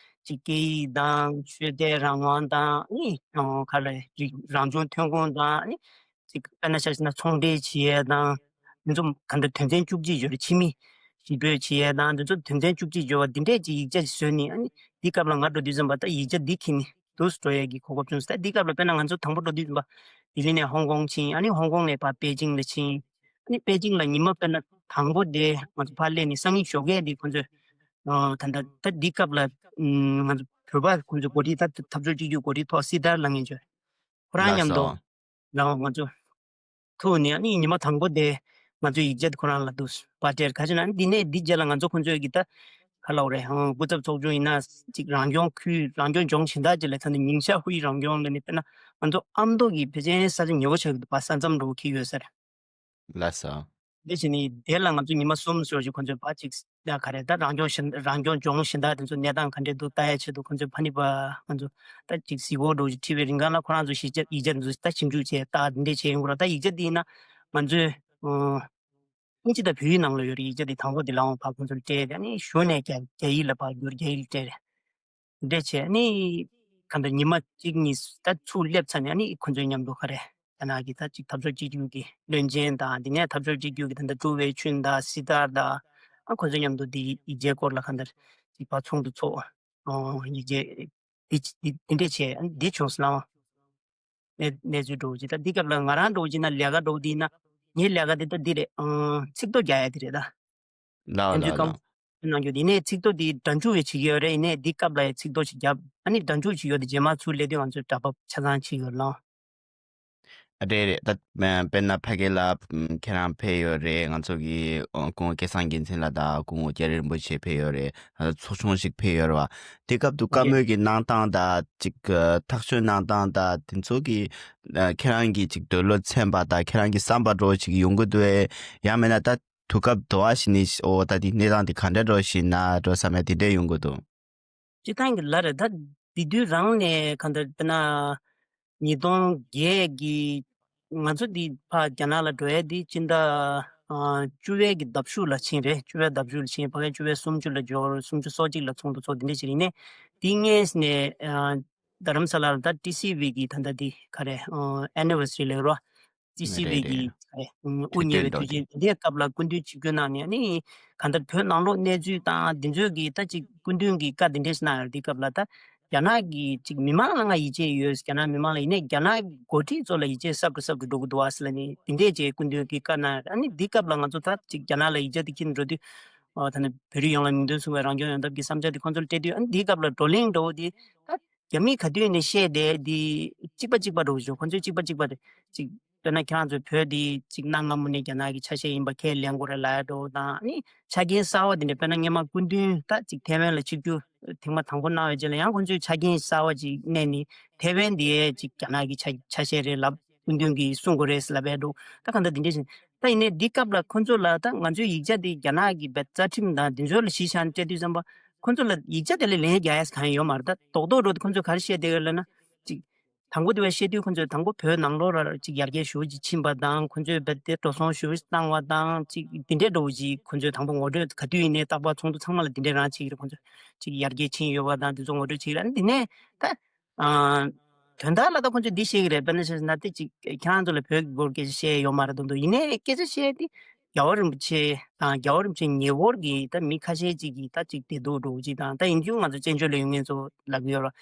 ཅིག་སྐད་ཡིག་དང་ཆོས་དད་རང་དབང་དང་ནི་ག་ལ་རིགས་རང་བྱུང་ཐོན་ཁུངས་དང་ནི་ ཅིག་དཔེར་ན་ཆ་བཞག་ན་ཚོང་འབྲེལ་བྱེད་ཡས་དང་། འདི་ཚོ་གང་ལྟར་དོན་ཚན་བཅུ་གཅིག་ཡོད་རེད། ཕྱི་མི་ཞི་རྒོལ་བྱེད་ཡས་དང་འདི་ཚོ་དོན་ཚན་བཅུ་གཅིག་ཡོད་པ་འདི་འདྲས་ཀྱི་ཡིག་ཆ་ཞིག་བཟོས་ནས། ཨ་ནི་འདི་སྐབས་ལ་ང་འགྲོ་དུས་ཙམ་པ་ད་ཡིག་ཆ་འདི་འཁྱེར་ནས་འདུག་སེ་འགྲོ་ཡས་ཀྱི་གོ་སྐབས་བྱུང་སོང་། ད་འདི་སྐབས་ལ་དཔེར་ན་ང་ཚོ་དང་པོ་འགྲོ་དུས་ཙམ་པ་ལྡི་ལི་ནས་ཧོང་ཀོང་ཕྱིན། ཨ་ནི་ཧོང་ཀོང་ནས་ཕར་པེ་ཅིང་ལ་ཕྱིན། ཨ་ནི་པེ་ཅིང་ལ་ཉི་མ་དཔེར་ན་དང་པོ་དེ་ང་ཚོ་ཕར་སླེབས་ནས་སང་ཉིན་ཞོགས་ཀས་དེ་ཁོང་ཚོས། ཨ། ད་ད་ད་འདི་སྐབས་ལ་ང་ཚོ་བོད་པ་ཁོང་ཚོ་འགོ་ཁྲིད། ད་འཐབ་ཕྱོགས་གཅིག་གྱུར་འགོ་ཁྲིད་ཐོག་སྲིད་དར་ལངས་མཁན་ཚོ་ཁོ་རང་མཉམ་དུ་ལའོ་ང་ཚོ་ཐུག་ནས། ཨ་ནི་ཉི་མ་དང་པོ་དེ་ང་ཚོའི་ཡིག་ཆ་དེ་ཁོ་རང་ལ་འདུག་སེ་ཕར་སྤྲད། ག་ཅི་ན་འདི་ནས་འདི་རྗེས་ལ་ང་ཚོ་ཁོང་ཚོའི་གི་ད་ག་ལབ་དགོས་རེད། ཨང་། སྐུ་ཚབ་ཚོགས་ཆུང་ཡིན་ན་ཅིག་རང་སྐྱོང་ཁུལ་རང་སྐྱོང་ལྗོངས་གཞན་དག་ཅིག་ལ་ད་ནི་ཉིང་ཤ་ཧུའེ་རང་སྐྱོང་ལ་ནི་དཔེར་ན་ང་ཚོ་ཨ་མདོ་གི་ཕལ་ཆེར་ས་ཆ་ཉེ་བོ་ཆགས་ཀྱི་འདུག་པ། ས་མཚམས་འགྲོ་གི་ཡོད་ས་རེད། ལགས་སོ། དེ་བྱས་ནས་དེ་ལ་ང་ཚོ་ཉི་མ་གསུམ་ཙམ་ཞིག་ཁོང་ཚོས་ཕར་ཅིག་ད་ག་རེ་ད་རང་སྐྱོང་གཞན་རང་སྐྱོང་ལྗོངས་གཞན་དག་དེ་ཚོ་གནས་སྟངས་ག་འདྲས་འདུག་ལྟ་ཡ་ཆེད་དུ་ཁོང་ཚོས་ཕ་ནི་པ་ང་ཚོ་ད་ཅིག་གཟིགས་སྐོར་འདྲ་བོ་ཞིག་ཁྲིད་པའི་རིང་གང་ལ་ཁོ་རང་ཚོ་གཞིས་ཆགས་ཡིག་ཆ་དེ་ཚོ་ད་ཞིབ་འཇུག་བྱས་ལྟ་དེ་འདྲས་བྱས་ཡོང་གི་རེད། ད་ཡིག་ཆ་དེ་ཡིན་ན་ང་ཚོས་ཨ་ཨིན་ཇི་དང་བོད་ཡིག་ནང་ལ་ཡོད་རེད། ཡིག་ཆ་དེ་དང་པོ་དེ་ལའང་ཕར་ཁོང་ཚོར་སྤྲད་དེ། ཨ་ནི་གཞུག་ནས་རྒྱ་རྒྱ་ཡིག་ལ་ཕར་བསྒྱུར། རྒྱ་ཡིག་ལ་སྤྲད་རེད། འདྲ་བྱས། ཨ་ནི་གང་ལྟར་ཉི་མ་གཅིག་གཉིས་ད་ཚུར་སླེབས་ཚར་ནས། ཨ་ནི་ཁོང་ཚོའི་མཉམ་དུ་ག་རེ་རྒྱ་ནག་གི་ད་ཅིག་འཐབ་ཕྱོགས་གཅིག་གྱུར་གྱི་བློན་ཆེན་དང་། དེ་ནས་འཐབ་ཕྱོགས་གཅིག་གྱུར་གྱི་ད་ལྟ་ཀྲུའུ་ཝེ་ཆུན་དང་སྲིད་དར་དང་། ཨ་ཁོང་ཚོའི་མཉམ་དུ་འདི་ཡིག་ཆའི་སྐོར་ལ་གང་ལྟར་ཅིག་ཕར་ཚོགས་འདུ་ཚོགས། ཨོ་ཡིག་ཆ་འདི་འདི་འདི་འདྲས་བྱས། ཨ་ནི་འདི་བྱུང་སོང་ལ། གནས་གནས་ཚུལ་འདྲ་བོ་ཅིག་ད་འདི་སྐབས་ལ་ང་རང་འདྲ་བོ་ཅིག་ན་ལས་ཀ་འདྲ་བོ་འདི་ན། ངའི་ལས་ཀ་འདི་ད་འདི་རེད། ཨང་། ཚིག་ཐོ་རྒྱག་ཡ་འདི་རེད་ད། ལའོ་ལའོ་ལའོ། གནང་རྒྱུ། དེ་ནས་ཚིག་ཐོ་དེ་སྒྲ་འཇུག་ཡང་བྱེད་ཀྱི་ཡོད་རེད། ཡིན་ནའི་འདི་སྐབས་ལ་ཡང་ཚིག་ཐོ་ཞིག་བརྒྱབ། ཨ་ནི་སྒྲ་འཇུག་བྱེད་ཀྱི་ཡོད་དེ་རྗེས་མ་ཚུར་སླེབས་དུས་ང་ཚོས་སྒྲ་ཕབ་ཆ་ཚང་བྱེད་ཀྱི་ཡོད་ལགས། ཨ་རེད་རེད། ད་དཔེར་ན་ཕ་གི་ལ་ཁྱེད་རང་ཕེབས་ཡོད་རེད། ང་ཚོ་གི་སྐུ་ངོ་སྐལ་བཟང་རྒྱལ་མཚན་ལགས་དང་སྐུ་ངོ་སྐྱབས་རྗེ་རིན་པོ་ཆེ་ཕེབས་ཡོད་རེད། ཚོགས་ཆུང་ཞིག་ཕེབས་ཡོད་རེད་བ། དེ་སྐབས་དུ་བཀའ་མོལ་གྱི་གནང་སྟངས་དང་ཅིག་ཐག་གཅོད་གནང་སྟངས་དང་དེ་ཚོ་གི་ཁྱེད་རང་གི་ཅིག་འདོད་བློ་ཚིམ་པ་དང་ཁྱེད་རང་གི་བསམ་པ་འདྲ་བོ་ཅིག་ཡོང་གི་འདུག་གས། ཡང་མིན་ན་ད་དུས་སྐབས་དུ་བ་ཞིག་ནས་ཨོ་ད་དེ་གནས་སྟངས་དེ་ག་འདྲ་འདྲ་བོ་ཞིག་ན་འགྲོ་བསམ་ཡ་དེ་འདྲ་ཡོང་གི་འདུག་སྤྱིར་བཏང་གི་ལ་རེད། ད་དེ་དུས་རང་ནས་གང་ལྟར་དཔེར་ན་ཉིས་སྟོང་བརྒྱད་ཀྱི་ང་ཚོ་འདི་ཕར་རྒྱ་ནག་ལ་འགྲོ་ཡ་འདི་སྤྱི་ཟླ་ཨ་བཅུ་པའི་གི་ཟླ་མཇུག་ལ་ཕྱིན་རེད། བཅུ་པའི་ཟླ་མཇུག་ལ་ཕྱིན། ཕ་གིའི་བཅུ་པའི་སུམ་ཅུ་ལ་འབྱོར། སུམ་ཅུ་སོ་གཅིག་ལ་ཚོགས་འདུ་ཚོགས། འདི་འདྲ་ཞིག་རེད། ཡིན་ནའི་འདི་སྔས་ནས་ཨ་རྡ་རམ་ས་ལ་ལ་ད་ཊི་སི་ཝི་གི་ད་ལྟ་འདི་ག་རེ་ཨ་ཨེ་ནི་ཝར་སི་རི་ལབ་རོ། ཊི་སི་ཝི་རེད་གི་རེད། ག་རེ་ཨ་དབུ་བརྙེས་པའི་དུས་དུས་སྟོན་ཆེན་འདིའི་སྐབས་ལ་སྐུ་མདུན་ཆིབས་བསྒྱུར་གནང་ནས། ཨ་ནི་གང་ལྟར་བོད་ནང་ལོགས་གནས་ཚུལ་དང་འདི་ཚོའི་གི་ད་ཅིག་སྐུ་མདུན་གྱིས་བཀའ་འདི་འདྲས་ཞིག་གནང་ཡོད། འདི་སྐབས་ལ་ད་རྒྱ་ནག་གི་ཅིག་མི་མང་ལ་ང་ཡིད་ཆེས་ཡོད། རྒྱ་ནག་མི་མང་ལ། ཡིན་ནའི་རྒྱ་ནག་འགོ་ཁྲིད་ཚོ་ལ་ཡིད་ཆེས་གསར་དུ་གསར་དུ་འགྲོ་གི་འདུག་བ་ཟེར་ལབ་ནས་འདི་འདྲས་ཅིག་སྐུ་མདུན་གྱིས་བཀའ་གནང་ཡོད། ཨ་ནི་འདི་སྐབས་ལ་ང་ཚོ་ད་ཅིག་རྒྱ་ནག་ལ་ཡིག་ཆ་འདི་འཁྱེར་འགྲོ་དུས་ཨོ་ད་ནི་བོད་རིགས་ཡོངས་ལ་མིང་དོན་མཚུངས་པའི་རང་སྐྱོང་ཡོང་ཐབས་ཀྱི་བསམ་འཆར་འདི་ཁོང་ཚོར་སྤྲད་དུས། ཨ་ནི་འདིའི་སྐབས་ལ་བགྲོ་གླེང་འདྲ་བོ་འདི་ད་རྒྱ་མིས་ག་དུས་ནས་བཤད་བསྡད་འདི་གཅིག་པ་གཅིག་པ་འདྲ་བོ་ཞིག་ཁོང་ཚོས་གཅིག་པ་གཅིག་པ་རེད། ཅིག་དཔེར་ན་ཁྱེད་རང་ཚོས་བོད་འདི་ཅིག་གནའ་སྔ་མོ་ནས་རྒྱ་ནག་གི་ཆ་ཤས་ཡིན་པ་ཁས་ལེན་དགོས་རེད་ལབ་ཡ་འདྲ་བོ་དང་། ཨ་ནི་ཆ་རྐྱེན་གསར་བ་འདི་འདྲ། དཔེར་ན་སྔོན་མ་སྐུ་མདུན་ད་ཅིག་ཐའེ་ཝན་ལ་ཆིབས་བསྒྱུར་ཐེངས་མ་དང་པོ་གནང་བའི་རྗེས་ལ་ཡང་ཁོང་ཚོས་ཆ་རྐྱེན་གསར་བ་ཅིག་བསྣན་ནས་ཐའེ་ཝན་འདི་ཅིག་རྒྱ་ནག་གི་ཆ་ཆ་ཤས་རེད་ལབ། སྐུ་མདུན་གྱིས་གསུང་དགོས་རེད་ཟེར་ལབ་པའི་འདུག་ད་གང་ལྟར་འདི་འདྲ་ཞིག་ད་ཡིན་ནའི་འདི་སྐབས་ལ་ཁོ་ཚོ་ལ་ད་ང་ཚོའི་ཡིག་ཆ་འདི་རྒྱ་ནག་གི་བའི་རྩ་ཁྲིམས་དང་འདི་ཚོ་ལ་གཞི་བཞག་ནས་སྤྲད་དུས་ཙམ་པ། ཁོ་ཚོ་ལ་ཡིག་ཆ་དེ་ལ་ལན་རྒྱག་ཡས་གང་ཡང་ཡོད་མ་རེད། ད་རྡོག་རྡོག་འགྲོ་དེ་ཁོ་ཚོས་ག་རེ་བཤད་བསྡད་ཡོད་ལབ་ན། ཅིག་དང་པོ་དེ་བས་བཤད་དུས་ཁོ་ཚོས་དང་པོ་བོད་ནང་ལོགས་ལ་ཅིག་ཡར་རྒྱས་ཞེ་པོ་ཅིག་ཕྱིན་པ་དང་། ཁོ་ཚོས་བའི་དེ་འགྲོ་སོང་ཞེ་པོ་ཅིག་བཏང་བ་དང་། ཅིག་འདི་འདྲའི་འདྲ་བོ་ཅིག་ཁོ་ཚོས་དང་པོ་ངོ་སྤྲོད་ག་དུས་ཡིན་ནའི་རྟག་པར་ཚོགས་འདུ་ཚང་མ་ལ་འདི་འདྲའི་རང་བྱེད་ཀྱི་རེད། ཁོ་ཚོས་ཅིག་ཡར་རྒྱས་ཕྱིན་ཡོད་པ་དང་འདི་ཚོ་ངོ་སྤྲོད་བྱེད་ཀྱི་རེད། ཨ་ནི་འདི་ནས་ད། ཨ། དོན་དག་ལ་ད་ཁོ་ཚོས་འདི་བཤད་ཀྱི་རེད། དཔེར་ན་བཤད་ན་དེ་ཅིག་ཁྱེད་རང་ཚོ་ལ་བོད་ཀྱི་སྐོར་སྐད་ཆ་བཤད་ཡོད་མ་རེད་འདུག་འདུག་ཡིན་ནའི་སྐད་ཆ་བཤད་དེ་རྒྱལ་བ་རིན་པོ་ཆེ་དང་། རྒྱལ་བ་རིན་པོ་ཆེ་ཉེ་འཁོར་གྱི་ད་མི་ཁ་ཤས་ཅིག་གིས་ད་ཅིག་བདེ་སྡུག་འདྲ་བོ་ཅིག་དང་། ད་ཡིན་རྒྱུ་ང་ཚོ་བཙན་བྱོལ་ལ་ཡོད་མཁན་ཚོ་ལབ་ཀྱི་ཡོད་རེད།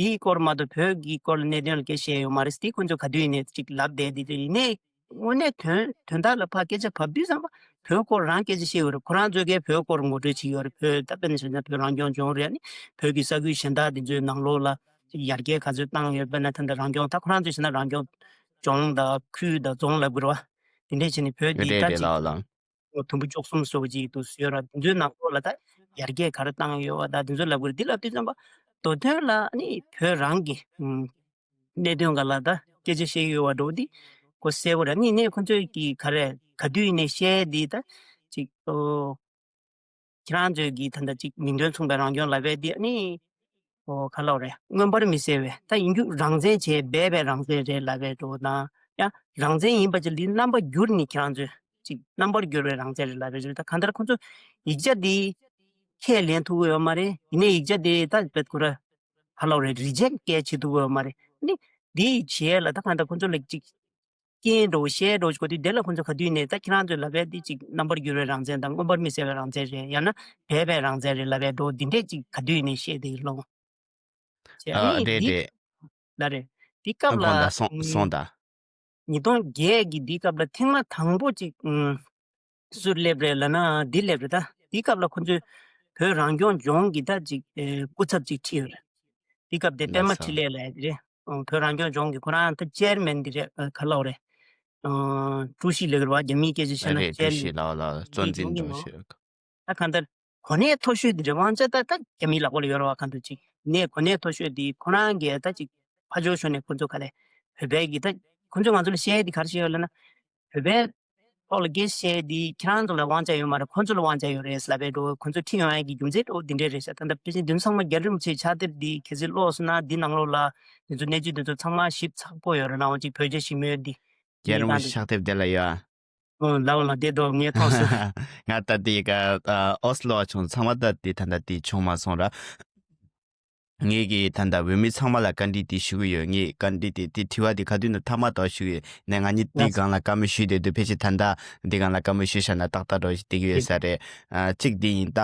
དེའི་སྐོར་མ་གཏོགས་བོད་ཀྱི་སྐོར་ལ་གནད་དོན་ལ་སྐད་ཆ་བཤད་ཡོད་མ་རེད། དེ་ཁོ་ཚོ་ག་དུས་ཡིན་ནའི་ཅིག་ལབ་བསྡད་དེ། དེ་ཡིན་ནའི་དངོས་གནས་དོན་དོན་དག་ལ་ཕར་སྐད་ཆ་བབས་དུས་ཙམ་པ་བོད་སྐོར་རང་སྐད་ཆ་བཤད་ཡོད་རེད། ཁོ་རང་ཚོས་ཀྱིས་བོད་སྐོར་ངོ་སྤྲོད་བྱེད་ཡོད་རེད། བོད་ད་དཔེར་ན་བཤད་ན་བོད་རང་སྐྱོང་ལྗོངས་རེད། ཨ་ནི་བོད་ཀྱི་ས་ཁུལ་གཞན་དག་དེ་ཚོའི་ནང་ལོགས་ལ་ཅིག་ཡར་རྒྱས་ག་ཚོད་བཏང་ཡོད། དཔེར་ན་ད་ལྟ་རང་སྐྱོང་། ད་ཁོ་རང་ཚོས་བྱས་ན་རང་སྐྱོང་ལྗོངས་དང་ཁུལ་དང་རྫོང་ལབ་དགོས་རེད་བ། དེ་འདྲས་བྱས་ནས་བོད་འདི་རེད་ད་རེད་ཅིག་ལགས་ལགས། དུམ་བུ་བཅུ་གསུམ་བཟོ་བ་ཅིག་འདུག་ཟེར་ཡོད་ར། དེ་ཚོའི་ནང་ལོགས་ལ་ད་ཡར་རྒྱས་ག་རེ་བཏང་ཡོད་བ་ད་དེ་ཚོ་ལབ་དགོས་རེད། འདི་ལབ་དུས་ཙམ་པ་མདོ་དོན་ལ་ཨ་ནི་བོད་རང་གི་ཨུམ། གནད་དོན་སྒང་ལ་ད་སྐད་ཆ་བཤད་ཀྱི་ཡོད་པ་འདྲ་བོ་འདི་ཁོ་གསལ་པོ་རེད། ཨ་ནི་ནས་ཁོ་ཚོས་ཀྱིས་ག་རེ་ག་དུས་ཡིན་ནའི་བཤད་འདི་ད་ཅིག་ཨོ། ཁྱེད་རང་ཚོས་ཀྱིས་ད་ལྟ་ཅིག་མིང་དོན་མཚུངས་པའི་རང་སྐྱོང་ལབ་པའི་འདི་ཨ་ནི་ཨོ་ག་ལབ་རེད། མངོན་པར་མི་གསལ་བའི་ད་ཡིན་རྒྱུ་རང་བཙན་བྱས་སྦས་པའི་རང་བཙན་རེད་ལབ་པའི་འདྲ་བོ་དང་། ཡང་རང་བཙན་ཡིན་པ་ཅིག་འདི་རྣམ་པ་བསྒྱུར་ནས་ཁྱེད་རང་ཚོས་ཅིག་རྣམ་པར་བསྒྱུར་བའི་རང་བཙན་རེད་ལབ་པའི་འདྲ་བོ། ད་གང་ལྟར་ཁོ་ཚོ་ཡིག་ཆ་འདི་ཁས་ལེན་ཐུབ་ཀྱི་ཡོད་མ་རེད། ཡིན་ནའི་ཡིག་ཆ་དེ་ད་བེད་ཁོ་ར་ཧ་ལོ་རེད། རི་ཇེག་སྐད་བྱེད་ཐུབ་ཀྱི་ཡོད་མ་རེད། ནི་དེ་བྱས་ལ་ད་གང་ལྟར་ཁོ་ཚོ་ལ་ཅིག་ རྐྱེན་འདྲ་བོ་བཤད་འདྲ་བོ་ཞིག་གོ་དུས་དེ་ལ་ཁོང་ཚོ་ག་དུས་ནས་ད་ཁྱེད་རང་ཚོས་ལབ་པའི་དེ་ཅིག་རྣམ་པར་འགྱུར་བའི་རང་བཙན་དང་མངོན་པར་མི་གསལ་བའི་རང་བཙན་རེད། ཡང་ན་སྦས་པའི་རང་བཙན་རེད་ལབ་པའི་འདྲ་བོ་འདི་འདྲས་ཅིག་ག་དུས་ནས་བཤད་དེ་ལོ། ཨ་ནི་རེད་འདི་རེད། ལ་རེད། འདི་སྐབས་ལ་ཨ་གོང་ད་སོང་ཨ་སོང་ད། ཉིས་སྟོང་བརྒྱད་ཀྱི་འདི་སྐབས་ལ་ཐེངས་མ་དང་པོ་ཅིག་ཨུམ། སུ་སླེབས་རེད་ལབ་ན་འདི་སླེབས་རེད་ད། འདི་སྐབས་ལ་ཁོ་ཚོས་བོད་རང་སྐྱོང་ལྗོངས་ཀྱི་ད་ཅིག་ཨེ་སྐུ་ཚབ་ཅིག་ཁྲིད་ཡོད་རེད། འདི་སྐབས་དེ་པད་མ་འཕྲིན་ལས་ལབ་ཡ་དེ་རེད། ཨོ་བོད་རང་སྐྱོང་ལྗོངས་ཀྱི་ཁོ་རང་ད་ཅེར་མེན་འདི་རེད། ཨ་ག་ལབ་རེད། ཨ་ཀྲུའུ་ཞི་ལབ་ཀྱི་རེད་བ། རྒྱ་མིའི་སྐད་ཆ་བཤད་ན་ཨ་རེད། ཀྲུའུ་ཅེར་ཞི་མེན་ལགས་ལགས་བཙོན་འཛིན་འགྲོ་ཞེས། ད་གང་ལྟར་གོ་གནས་མཐོ་ཤོས་འདི་རེད། དབང་ཆ་ད་ད་རྒྱ་མིའི་ལག་པ་ལ་ཡོད་རེད་བ། གང་ལྟར་ཅིག་ནས་གོ་གནས་མཐོ་ཤོས་འདི་ཁོ་རང་གིས་ད་ཅིག་ཕར་ཕྱོགས་ཕྱོགས་ནས་ཁོ་ཚོ་ག་ལས་བོད་པའི་གི་ད་ཁོ་ཚོས་ང་ཚོ་ལ་བཤད་ཡ་འདི་ག་རེ་བཤད་ཡོད་ལབ་ན། བོད་པའི་ཐོག་ལ་སྐད་བཤད་འདི་ཁྱེད་རང་ཚོ་ལ་དབང་ཆ་ཡོད་མ་རེད། ཁོ་ཚོ་ལ་དབང་ཆ་ཡོད་རེད་ལབ་པའི་འགྲོ་ཁོ་ཚོ་ཁྲིད་ཡོང་ཡ་གི་རྒྱུ་མཚན་འགྲོ་འདི་འདྲས་རེད་ཤག་ད་ལྟ་ཕལ་ཆེར་འདི་ཚོ་ཚང་མ་རྒྱ་རིན་པོ་ཆེའི་ཕྱག་དེབ་འདི་གལ་སྲིད་ཀློག་སོང་ན་འདི་ནང་ལོགས་ལ་འདི་ཚོ་གནས་ཚུལ་འདི་ཚོ་ཚང་མ་ཞིབ་ཚགས་པོ་ཡོད་རེད། ནང་ཅིག་བོད་རྒྱ་ཞི་མོལ་འདི་རྒྱ་རིན་པོ་ཆེའི་ཕྱག་དེབ་དེ་ལ་ཡོད། ཨོ་ལའོ་ལ་དེ་དོ་ངས་མཐོང་སོང་། ང་ད་དེ་ག་ཨོ་སི་ལོ་བ་བྱུང་ཚང་མ་ད་དེ་ད་ད་དེ་བྱུང་མ་སོང་ར། ངས་ཀྱི་ད་ལྟ་བོད་མི་ཚང་མ་ལ་བཀའ་འདྲི་དེ་ཞུ་གི་ཡོད། ངས་བཀའ་འདྲི་དེ་དེ་དྲི་བ་དེ་ག་དུས་ནས་མཐའ་མ་དོ་ཞུ་གི་ཡོད་ནས། ང་གཉིས་དེ་སྒང་ལ་བཀའ་མོལ་ཞུས་དེ་དུས་ཕལ་ཆེར་ད་ལྟ་འདི་སྒང་ལ་བཀའ་མོལ་ཞུས་བཞག་ན་ཏག་ཏག་འགྲོ་ཞིག་བསྡད་ཀྱི་ཡོད་ས་རེད། ཨ་གཅིག་དེ་ཡིན་ད།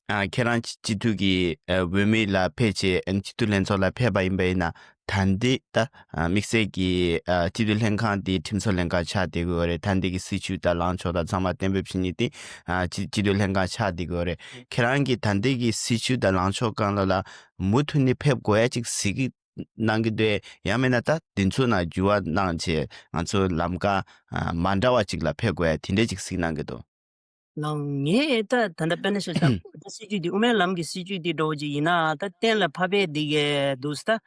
ཨ་ཁྱེད་རང་སྤྱི་འཐུས་ཀྱི་ཨ་བོད་མི་ལ་ཕེབས་བྱས་ཨ་སྤྱི་འཐུས་ལྷན་ཚོགས་ལ་ཕེབས་པ་ཡིན་པ་ཡིན་ན། ད་འདི་ད་ཨ་དམིགས་བསལ་གྱི་ཨ་སྤྱི་འཐུས་ལྷན་ཁང་འདི་ཁྲིམས་བཟོ་ལྷན་ཁང་ཆགས་བསྡད་ཀྱི་ཡོད་རེད། ད་འདི་གི་སྲིད་བྱུས་དང་ལངས་ཕྱོགས་དང་ཚང་མ་གཏན་འབེབས་བྱེད་མཁན་དེ་ཨ་སྤྱི་སྤྱི་འཐུས་ལྷན་ཁང་ཆགས་བསྡད་ཀྱི་ཡོད་རེད། ཁྱེད་རང་གིས་ད་འདི་གི་སྲིད་བྱུས་དང་ལངས་ཕྱོགས་སྒང་ལ་ལ་མུ་མཐུད་ནས་ཕེབས་དགོས་ཡ་ཅིག་གཟིགས་གནང་གི་འདུག་ཡང་མིན་ན་ད་འདི་ཚོ་ནང་འགྱུར་བ་གནང་བྱས་ང་ཚོ་ལམ་ཀ་ཨ་མ་འདྲ་བ་ཅིག་ལ་ཕེབས་དགོས་ཡ་དེ་འདྲས་ཅིག་གཟིགས་གནང་གི་འདུག་ལགས། ངས་ད་ད་ལྟ་དཔེར་ན་ཆ་བཞག་ད་སྲིད་ཇུས་འདི་དབུ་མའི་ལམ་གྱི་སྲིད་ཇུས་འདི་འདྲ་བོ་ཅིག་ཡིན་ན་ད་གཏན་ལ་ཕབ་པའི་འདི་གའི་འདུག་ད།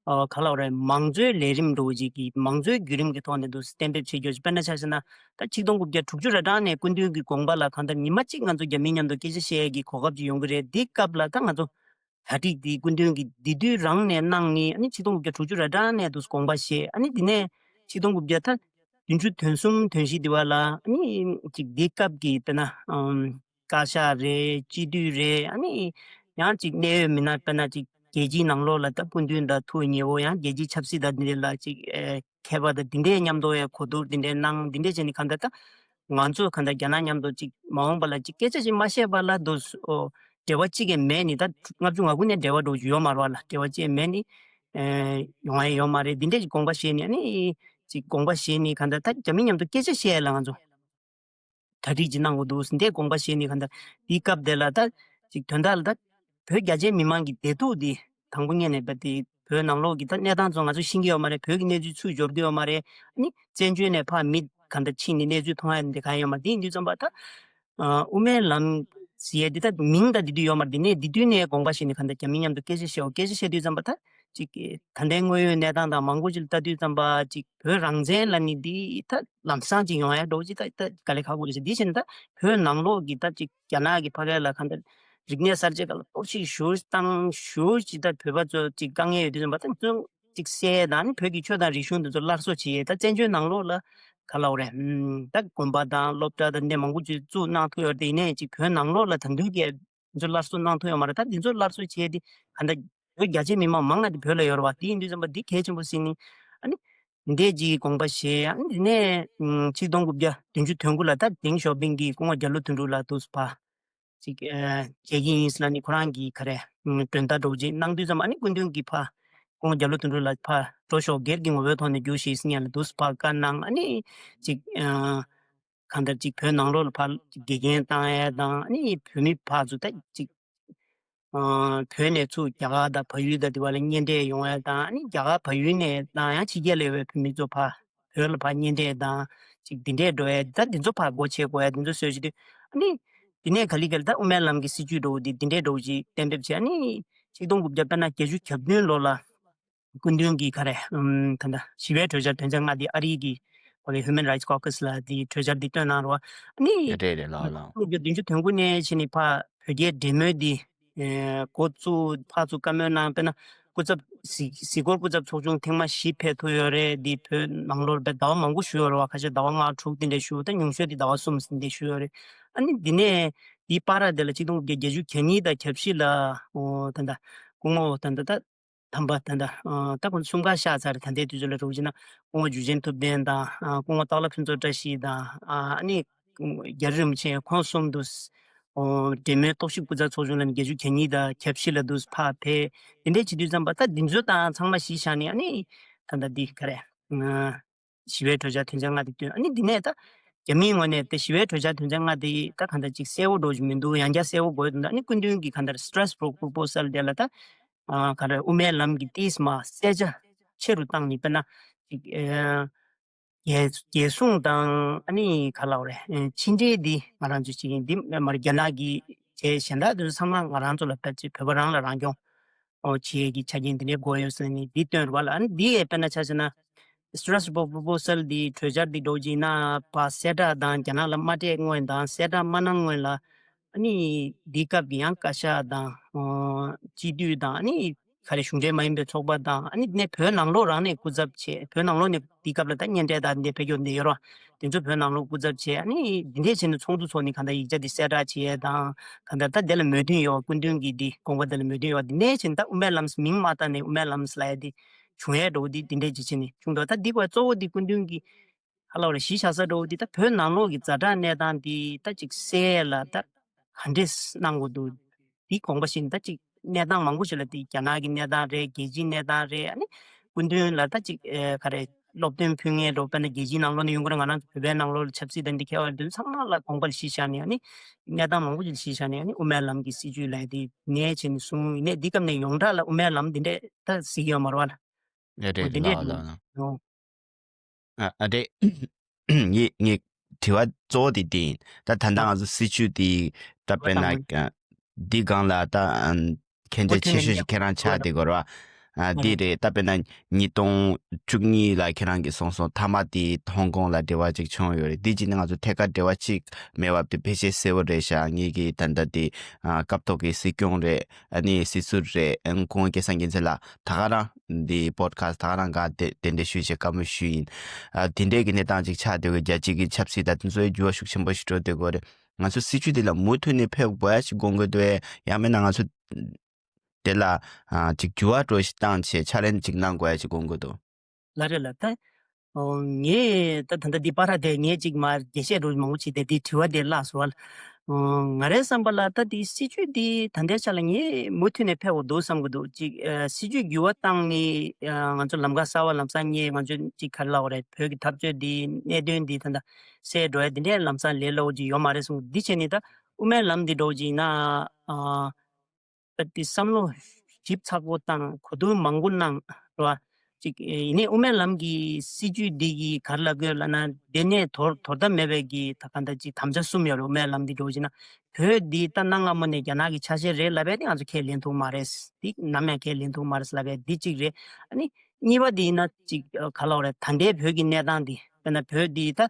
ཨོ་ག་ལབ་རེད། མང་གཙོའི་ལས་རིམ་འདྲ་བོ་ཅིག་གི་མང་གཙོའི་བརྒྱུད་རིམ་གྱི་ཐོག་ནས་འདུག་གཏན་འབེབས་བྱེད་རྒྱུ་ཞིག་དཔེར་ན་ཆ་བཞག་ན་ད་ཆིག་སྟོང་དགུ་བརྒྱ་དྲུག་ཅུ་ར་གྲངས་ནས་སྐུ་མདུན་གྱི་དགོངས་པ་ལ་གང་ལྟར་ཉི་མ་གཅིག་ང་ཚོ་རྒྱ་མི་མཉམ་དུ་སྐད་ཆ་བཤད་ཡས་ཀྱི་གོ་སྐབས་ཅིག་ཡོང་གི་རེད། འདི་སྐབས་ལ་ད་ང་ཚོ་གྲ་སྒྲིག་འདི་སྐུ་མདུན་གྱིས་འདི་དུས་རང་ནས་གནང་ནི་ཨ་ནི་ཆིག་སྟོང་དགུ་བརྒྱ་དྲུག་ཅུ་ར་གྲངས་ནས་འདུག་དགོངས་པ་བཞེས། ཨ་ནི་འདི་ནས་ཆིག་སྟོང་དགུ་བརྒྱ་ད་བདུན་ཅུ་དོན་གསུམ་དོན་བཞི་འདི་བ་ལ་ཨ་ནི་ཅིག་འདི་སྐབས་ཀྱི་དཔེར་ན་ཨམ་བཀའ་ཤག་རེད། སྤྱི་འཐུས་རེད། ཨ་ནི་ཡང་ཅིག་གནད་ཡོད་མི་སྣ་དཔེར་ན་ཅིག་རྒྱལ་སྤྱིའི་ནང་ལོགས་ལ་ད་སྐུ་མདུན་དང་ཐུག་ཉེ་བོ་ཡང་རྒྱལ་སྤྱིའི་ཆབ་སྲིད་དང་འདི་འདྲ་ལ་ཅིག་ཨེ་མཁས་པ་དང་འདི་འདྲའི་མཉམ་དུ་ཡང་གོ་བསྡུར་འདི་འདྲའི་གནང་། འདི་འདྲའི་བྱས་ནས་གང་ལྟར་ད་ང་ཚོ་གང་ལྟར་རྒྱ་ནག་མཉམ་དུ་ཅིག་མ་འོངས་པ་ལ་ཅིག་སྐད་ཆ་ཅིག་མ་བཤད་པ་ལ་འདུག་ཨོ་འབྲེལ་བ་གཅིག་ཀྱང་མེད་ནི་ད་ལྔ་བཅུ་ང་དགུ་ནས་འབྲེལ་བ་འགྲོ་རྒྱུ་ཡོད་མ་རེད་བ་ལ། འབྲེལ་བ་གཅིག་མེད་ནི་ཨེ་ཡོང་ཡ་ཡོད་མ་རེད། འདི་འདྲས་ཅིག་དགོངས་པ་བཞེས་ནི་ཨ་ནི་ཅིག་དགོངས་པ་བཞེས་ནི་གང་ལྟར་ད་རྒྱ་མི་མཉམ་དུ་སྐད་ཆ་བཤད་ཡ་ལ་ང་ཚོ་གྲ་སྒྲིག་ཅིག་གནང་དགོས་འདུག་འདི་དགོངས་པ་བཞེས་ནི་གང་ལྟར་འདི་སྐབས་དེ་ལ་ད་ཅིག་དོན་དག་ལ་ད་བོད་རྒྱ་ཆེའི་མི་མང་གི་བདེ་སྡུག་འདི་དང་པོ་ཉིད་ནས་བ་དེ་བོད་ནང་ལོགས་ཀྱི་ད་གནས་སྟངས་ཚོ་ང་ཚོ་ཤེས་ཀྱི་ཡོད་མ་རེད། བོད་ཀྱི་གནས་ཚུལ་ཚུར་འབྱོར་གྱི་ཡོད་མ་རེད། ཨ་ནི་བཙན་བྱོལ་ནས་ཕར་མི་གང་ལྟར་ཕྱིན་ནས་གནས་ཚུལ་མཐོང་ཡ་འདི་གང་ཡོད་མ་རེད། འདི་ཡིན་དུས་ཙམ་པ་ད་ཨ་དབུ་མའི་ལམ་ཟེར་ཡས་འདི་ད་མིང་ད་འདི་དུས་ཡོད་མ་རེད། འདི་ནས་འདི་དུས་ནས་དགོངས་པ་བཞེས་ནས་གང་ལྟར་རྒྱ་མི་མཉམ་དུ་སྐད་ཆ་བཤད་འོ་སྐད་ཆ་བཤད་དུས་ཙམ་པ་ད་ཅིག་ད་ལྟའི་དངོས་ཡོད་གནས་སྟངས་དང་མང་པོ་ཅིག་ལ་ལྟ་དུས་ཙམ་པ་ཅིག་བོད་རང་བཙན་ལབ་ནི་འདི་ད་ལམ་སང་ཅིག་ཡོང་ཡ་འགྲོ་ཅིག་ད་ད་དཀའ་ལས་ཁག་པོ་རེད་ཟེར། འདི་བཞིན་ད་བོད་ནང་ལོགས་ཀྱི་ད་ཅིག་རྒྱ་ནག་གི་ཕ་གི་ལ་གང་ལྟར་རིག་གནས་གསར་བརྗེ་སྐབས་ལ་གཏོར་བཤིག་ཞུ་བཏང་ཞུ་ཅིག་ད་བོད་པ་ཚོ་ཅིག་དཀའ་ངལ་ཡོད་དུས་ཙམ་པ་ད་ཚོ་ཅིག་སེལ་དང་ནི་བོད་ཀྱི་ཆོས་དང་རིག་གཞུང་འདི་ཚོ་སླར་གསོ་བྱེད་ཡས་ད་བཙན་བྱོལ་ནང་ལོགས་ལ་ག་ལབ་དགོས་རེད། ཨམ་ད་དགོན་པ་དང་སློབ་གྲྭ་དང་འདི་མང་པོ་ཅིག་བཙུགས་གནང་ཐུབ་ཡོད་རེད། དེ་ཡིན་ནའི་ཅིག་བོད་ནང་ལོགས་ལ་ད་དུང་གི་འདི་ཚོ་སླར་གསོ་གནང་ཐུབ་ཡོད་མ་རེད། ད་འདི་ཚོ་སླར་གསོ་བྱེད་ཡས་དེ་ག་འདྲ་བོད་རྒྱ་ཆེ་མི་མང་མང་ང་དེ་བོད་ལ་ཡོད་རེད་བ། དེ་ཡིན་དུས་ཙམ་པ་འདི་གལ་ཆེན་པོ་ཟིན་ནི་ཨ་ནི་འདས་ཀྱི་དགོངས་པ་བཞེས། ཨ་ནི་འདི་ནས་ཨམ་ཆིག་སྟོང་དགུ་བརྒྱ་བདུན་ཅུ་དོན་དགུ་ལ་ད་ཏེང་ཞའོ་ཕིང་གིས་སྐུ་ངོ་རྒྱ་ལོ་དོན་གྲུབ་ལ་འདུག་སེ་ཕར་ཅིག་ཨ་མཇལ་གྱི་ཡིན་ཟེར་ལབ་ནི་ཁོ་རང་གིས་ག་རེ་ཨམ་མགྲོན་བརྡ་འདྲ་བོ་ཅིག་གནང་དུས་ཙམ་ཨ་ནི་སྐུ་མདུན་གྱིས་ཕར་སྐུ་ངོ་རྒྱ་ལོ་དོན་གྲུབ་ལ་ཕར་འགྲོ་ཤོག་སྒེར་གྱི་ངོ་བོའི་ཐོག་ནས་རྒྱུགས་ཤིག་ཟེར་ཡ་ལ་འདུག་སེ་ཕར་བཀའ་གནང་། ཨ་ནི་ཅིག་ཨ་གང་ལྟར་ཅིག་བོད་ནང་ལོགས་ལ་ཕར་ཅིག་དགེ་རྒན་བཏང་ཡ་དང་ཨ་ནི་བོད་མི་ཕར་ཚུར་ད་ཅིག་ཨ་བོད་ནས་ཚུར་རྒྱ་གར་དང་བལ་ཡུལ་དང་དེ་བ་ལ་གཉེན་འཕྲད་ཡོང་ཡ་དང་ཨ་ནི་རྒྱ་གར་བལ་ཡུལ་ནས་དང་ཡང་ཕྱི་རྒྱལ་ལ་ཡོད་པའི་བོད་མི་ཚོ་ཕར་བོད་ལ་ཕར་གཉེན་འཕྲད་དང་ཅིག་འདི་འདྲས་འགྲོ་ཡ་ད་འདི་ཚོ་ཕར་སྒོ་ཕྱེ་དགོས་ཡ་འདི་ཚོ་བཟོས་བྱེད་དུས་ཨ་ནི་འདི་ནས་ག་ལེ་ག་ལེ་ད་དབུ་མའི་ལམ་གྱི་སྲིད་བྱུས་འགྲོ་འདི་འདི་འདྲས་འགྲོ་ཅིག་གཏན་འབེབས་བྱས། ཨ་ནི་ཆིག་སྟོང་དགུ་བརྒྱ་དཔེར་ན་བརྒྱད་ཅུ་གྱ་བདུན་ལོ་ལ་སྐུ་མདུན་གྱིས་ག་རེ་ཨམ་ད་ལྟ་ཞི་བའི་གྲོས་འཆར་དོན་ཚན་ལྔ་འདི་ཨ་རི་གི་ག་རེ་Human Rights Caucus་ལ་འདི་གྲོས་འཆར་འདི་བཏོན་གནང་རོགས། ཨ་ནི་རེད་རེད་ལགས་ལགས། སྐུ་མདུན་བདུན་ཅུ་དོན་དགུ་ནས་ཕྱིན་ནས་ཕར་བོད་རྒྱའི་འབྲེལ་མོལ་འདི་ཨེ་འགོ་བཙུགས་ཕར་ཚུར་བཀའ་མོལ་གནང་། དཔེར་ན་སྐུ་ཚབ་གཟིགས་གཟིགས་སྐོར་སྐུ་ཚབ་ཚོགས་ཆུང་ཐེངས་མ་བཞི་ཕེབས་ཐུབ་ཡོད་རེད། འདི་བོད་ནང་ལོགས་ལ་ཟླ་བ་མང་པོ་བཞུགས་ཡོད་རེད་བ། ཁ་ཤས་ཟླ་བ་ལྔ་དྲུག་འདི་འདྲ་བཞུགས། ད་ཉུང་ཤོས་འདི་ཟླ་བ་གསུམ་འདི་འདྲ་བཞུགས་ཡོད་རེད། ཨ་ནི་འདི་ནས་འདི་བར་དེ་ལ་ཆིག་སྟོང་དགུ་བརྒྱ་བརྒྱད་ཅུ་གྱ་གཉིས་དང་གྱ་བཞི་ལ་ཨོ་ད་ད་སྐུ་ངོ་ད་ད་ད། དམ་པ་ད་ལྟ་ད་ཁོང་ཚོ་གསུམ་ཀ་གཤེགས་ཚར། ད་ལྟའི་དུས་ཚོད་ལ་རོགས་བྱས་ན་སྐུ་ངོ་འཇུ་ཆེན་ཐུབ་བསྟན་དང་སྐུ་ངོ་སྟག་ལྷ་ཕུན་ཚོགས་བཀྲ་ཤིས་དང་ཨ་ནི་རྒྱ་རི་རིན་པོ་ཆེ། ཁོང་གསུམ་དུ་འབྲེལ་མོལ་རྟོག་ཞིབ་སྐུ་ཚབ་ཚོགས་ཆུང་ལ་ནི་བརྒྱད་ཅུ་གྱ་གཉིས་དང་ཁྱབ་བཞི་ལ་དུ་ཕར་ཕེབས། དེ་འདྲའི་བྱེད་དུས་ཙམ་པ་ད་འདི་ཚོ་དང་ཚང་མ་གཞི་བཞག་ནས་ཨ་ནི་ད་ལྟ་འདི་ག་རེ། ཞི་བའི་གྲོས་འཆར་དོན་ཚན་ལྔ་དེ་བཏོན། ཨ་ནི་འདི་ནས་ད་རྒྱ་མིའི་ངོས་ནས་ད་ཞི་བའི་གྲོས་འཆར་དོན་ཚན་ལྔ་དེ་ད་གང་ལྟར་ཅིག་གསལ་བོ་འགྲོ་བཞིན་མི་འདུག་ཡང་བསྐྱར་གསལ་བོ་དགོས་འདུག་ཨ་ནི་སྐུ་མདུན་གྱི་གང་ལྟར་stress proposal དེ་ལ་ད་ག་རེ་དབུ་མའི་ལམ་གྱི་ཏིས་མ་གསལ་ཆ་ཆེ་རུ་བཏང་ནས་དཔེར་ན་ཅིག་རྒྱལ་རྒྱལ་སྲུང་དང་ཨ་ནི་ག་ལབ་རེད། ཕྱི་འབྲེལ་འདི་ང་རང་ཚོ་ཅིག་ཡིན། འདི་མར་རྒྱ་ནག་གི་བྱས། གཞན་དག་དེ་ཚོ་ཚང་མ་ང་རང་ཚོ་ལ་ཕལ་ཆེར་བོད་པ་རང་ལ་རང་སྐྱོང་ཨོ་བྱེད་ཀྱི་ཆ་རྐྱེན་འདི་འདྲའི་དགོས་ཡོད་ཟེར་ནས་འདི་བཏོན་རེད་བ་ལ། ཨ་ནི་འདི་ཡས་དཔེར་ན་ཆ་བཞག་ན་stress proposal འདི་གྲོས་འཆར་འདི་འགྲོ་གི་ཡིན་ན་ཕར་གསལ་བསྒྲགས་དང་རྒྱ་ནག་ལ་མ་སྤྲད་སྔོན་དང་གསལ་བསྒྲགས་མ་གནང་སྔོན་ལ་ཨ་ནི་འདི་སྐབས་ཀྱི་ཡང་བཀའ་ཤག་དང་ཨོ་སྤྱི་འཐུས་དང་ཨ་ནི་ག་རེ་གཞུང་འབྲེལ་མ་ཡིན་པའི་ཚོགས་པ་དང་ཨ་ནི་ནས་བོད་ནང་ལོགས་རང་ནས་སྐུ་ཚབ་བྱས། བོད་ནང་ལོགས་ནས་འདི་སྐབས་ལ་ད་གཉེན་འཕྲད་དང་འདི་འདྲ་ཕེབས་རྒྱུ་འདི་ཡོད་རེད་བ། དེ་ཚོ་བོད་ནང་ལོགས་སྐུ་ཚབ་བྱས། ཨ་ནི་འདི་འདྲས་བྱས་ནས་ཚོགས་འདུ་ཚོགས་ནས་གང་ལྟར་ཡིག་ཆ་འདི་གསལ་བསྒྲགས་བྱས་དང་། གང་ལྟར་ད་དེ་ལ་མོས་མཐུན་ཡོད་པ། སྐུ་མདུན་གྱི་འདི་དགོངས་པ་དེ་ལ་མོས་མཐུན་ཡོད་པ། འདི་འདྲས་བྱས་ནས་ད་དབུ་མའི་ལམ་མིང་མ་བཏགས་ནས་དབུ་མའི་ལམ་ལབ་ཡ་འདི་བྱུང་ཡས་འགྲོ་འདི་འདི་འདྲས་ཅིག་བྱས་ནས་བྱུང་འདུག་ད་འདི་བར་གཙོ་བོ་འདི་སྐུ་མདུན་གྱི་ཧ་ལམ་རེ་གཞི་བཞག་ས་འགྲོ་འདི་ད་བོད་ནང་ལོགས་ཀྱི་ཛ་དྲག་གནས་སྟངས་འདི་ད་ཅིག་སེལ་ལ་ད་ག་འདྲས་གནང་དགོས་འདུག་འདི་དགོངས་པ་བཞིན་ད་ཅིག་གནས་སྟངས་མང་པོ་ཞིག་ལ་དེ་རྒྱ་ནག་གི་གནས་སྟངས་རེད། རྒྱལ་སྤྱིའི་གནས་སྟངས་རེད། ཨ་ནི་སྐུ་མདུན་ལ་ད་ཅིག་ཨེ་ག་རེ་སློབ་སྟོན་ཕུལ་མཁན་འགྲོ། དཔེར་ན་རྒྱལ་སྤྱིའི་ནང་ལོགས་ནས་ཡོང་གི་རེད། ང་རང་ཚོ་བོད་པའི་ནང་ལོགས་ལ་ཆབ་སྲིད་དང་འདི་ཁྱད་པར་འདི་ཚང་མ་ལ་དགོངས་པ་གཞི་བཞག་ནས་ཨ་ནི་གནས་སྟངས་མང་པོ་ཞིག་གཞི་བཞག་ནས་ཨ་ནི་དབུ་མའི་ལམ་གྱི་སྲིད་བྱུས་ལ་དེ་ནས་བྱས་ནས་གསུངས་ཡིན་ནས། འདི་སྐབས་ནས་ཡོངས་གྲགས་ལ་དབུ་མའི་ལམ་འདི་འདྲས་ད་གཟིགས་ཡོད་མ་རེད་བ་ལ། ཨེ་རེད། འོ་འདི་འདྲས་ལགས་ལགས་ལགས། ཡོང་། ཨ་ཨ་རེད། ངས་ངས་དྲི་བ་གཙོ་བོ་དེ་དེ་ཡིན། ད་ད་ལྟ་ང་ཚོ་སྲིད་བྱུས་དེ་ད་དཔེར་ན་ཨ་འདི་སྒང་ལ་ད་ཨ་མཁྱེན་ཆེན་ཆེ་ཤོས་ཤིག་ཁྱེད་རང་ཆགས་བསྡད་ཀྱི་ཡོད་རེད་བ། ཨ་འདི་རེད། ད་དཔེར་ན་ཉིས་སྟོང་བཅུ་གཉིས་ལ་ཁྱེད་རང་གིས་གསུངས་སོང་། མཐའ་མ་དེ་ཧོང་ཀོང་ལ་འབྲེལ་བ་ཅིག་བྱུང་ཡོད་རེད། འདི་བྱས་ནས་ང་ཚོ་ཐད་ཀར་འབྲེལ་བ་ཅིག་མེད་པ་དེ་ཕལ་ཆེར་གསལ་པོ་རེད་ཤག་ངེད་ཀྱི་ད་ལྟ་དེ་ཨ་སྐབས་ཐོག་གི་སྲིད་སྐྱོང་རེད། ཨ་ནི་སྲིད་ཟུར་རེད། ཨ་ཁོང་སྐལ་བཟང་རྒྱལ་མཚན་ལགས་ད་ག་རང་འདི་པོ་ཌི་ཁ་སི་ཊི་ད་ག་རང་ག་དེ་དེ་འདྲ་ཞུས་བྱས་བཀའ་མོལ་ཞུས་ཡིན། ཨ་དེ་འདྲའི་གི་གནས་སྟངས་ཅིག་ཆགས་བསྡད་ཡོད། རྒྱལ་སྤྱི་གི་ཆབ་སྲིད་དང་དེ་ཚོའི་འགྱུར་བ་ཤུགས་ཆེན་པོ་ཞིག་འགྲོ་བསྡད་ཡོད་རེད། ང་ཚོ་སྲིད་བྱུས་དེ་ལ་མུ་མཐུད་ནས་ཕེབས་དགོས་ཡ་ཞིག་དགོངས་ཀྱི་འདུག་གས། ཡང་མིན་ན་ང་ཚོ་དེ་ལ་ཨ་ཅིག་འགྱུར་བ་འགྲོ་ཞིག་བཏང་བྱས་ཆ་ལེན་ཅིག་གནང་དགོས་ཡ་ཞིག་དགོངས་ཀྱི་འདུག་ལགས་རེད་ལགས། ད་ཨོ་ངས་ད་ད་ལྟ་འདི་པར་དེ་ངས་ཅིག་མར་རྒྱས་བཤད་འདྲ་མང་པོ་བྱས་ཏེ་འདི་དྲི་བ་དེ་བརླགས་སོང་བ། ཨོ་ང་རའི་བསམ་པ་ལ་ད་འདི་སྲིད་བྱུས་འདི་ད་ལྟའི་ཆ་ལ་ངས་མུ་མཐུད་ནས་ཕེབས་དགོས་འདུག་བསམ་གྱི་འདུག་ཅིག་ཨ་སྲིད་བྱུས་འགྱུར་བ་བཏང་ནས་ཨ་ང་ཚོ་ལམ་ཁ་གསར་བ་ལམ་སང་ངས་ང་ཚོ་ཅིག་ག་རེ་ལབ་དགོས་རེད། བོད་ཀྱི་འཐབ་རྩོད་འདི་གནད་དོན་འདི་ད་ལྟ་སེལ་འགྲོ་ཡ་འདི་འདྲའི་ལམ་སང་ལས་སླ་པོ་ཅིག་ཡོད་མ་རེད་བསམ་གྱི་འདུག་འདི་བྱས་ནས་ད་དབུ་མའི་ལམ་འདི་འདྲ་བོ་ཅིག་ཡིན་ན་ཨ། ད་དེ་བསམ་བློ་ཞིབ་ཚགས་པོ་བཏང་གོ་བསྡུར་མང་པོ་གནང་ར་ཅིག་ཡིན་ནའི་དབུ་མའི་ལམ་གྱི་སྲིད་བྱུས་འདི་གི་ག་རེ་ལབ་དགོས་ལབ་ན་དེ་ནས་དོར་དོར་ཐབས་མེད་པའི་གི་ད་ག་འདྲ་ཅིག་དམ་བཅའ་གསུམ་ཡོད་རེད། དབུ་མའི་ལམ་འདི་འགྲོ་བྱས་ན་བོད་འདི་ད་གནའ་སྔ་མོ་ནས་རྒྱ་ནག་གི་ཆ་ཤས་རེད་ལབ་པས་དེ་ང་ཚོ་ཁས་ལེན་ཐུབ་མ་རེད། འདི་ནམ་ཡང་ཁས་ལེན་ཐུབ་མ་རེད་ལབ་པས་འདི་གཅིག་རེད། ཨ་ནི་གཉིས་པ་འདི་ཡིན་ན་ཅིག་ག་ལབ་དགོས་རེད། ད་ལྟའི་བོད་ཀྱི་གནས་སྟངས་འདི་དཔེར་ན་བོད་འདི་ད་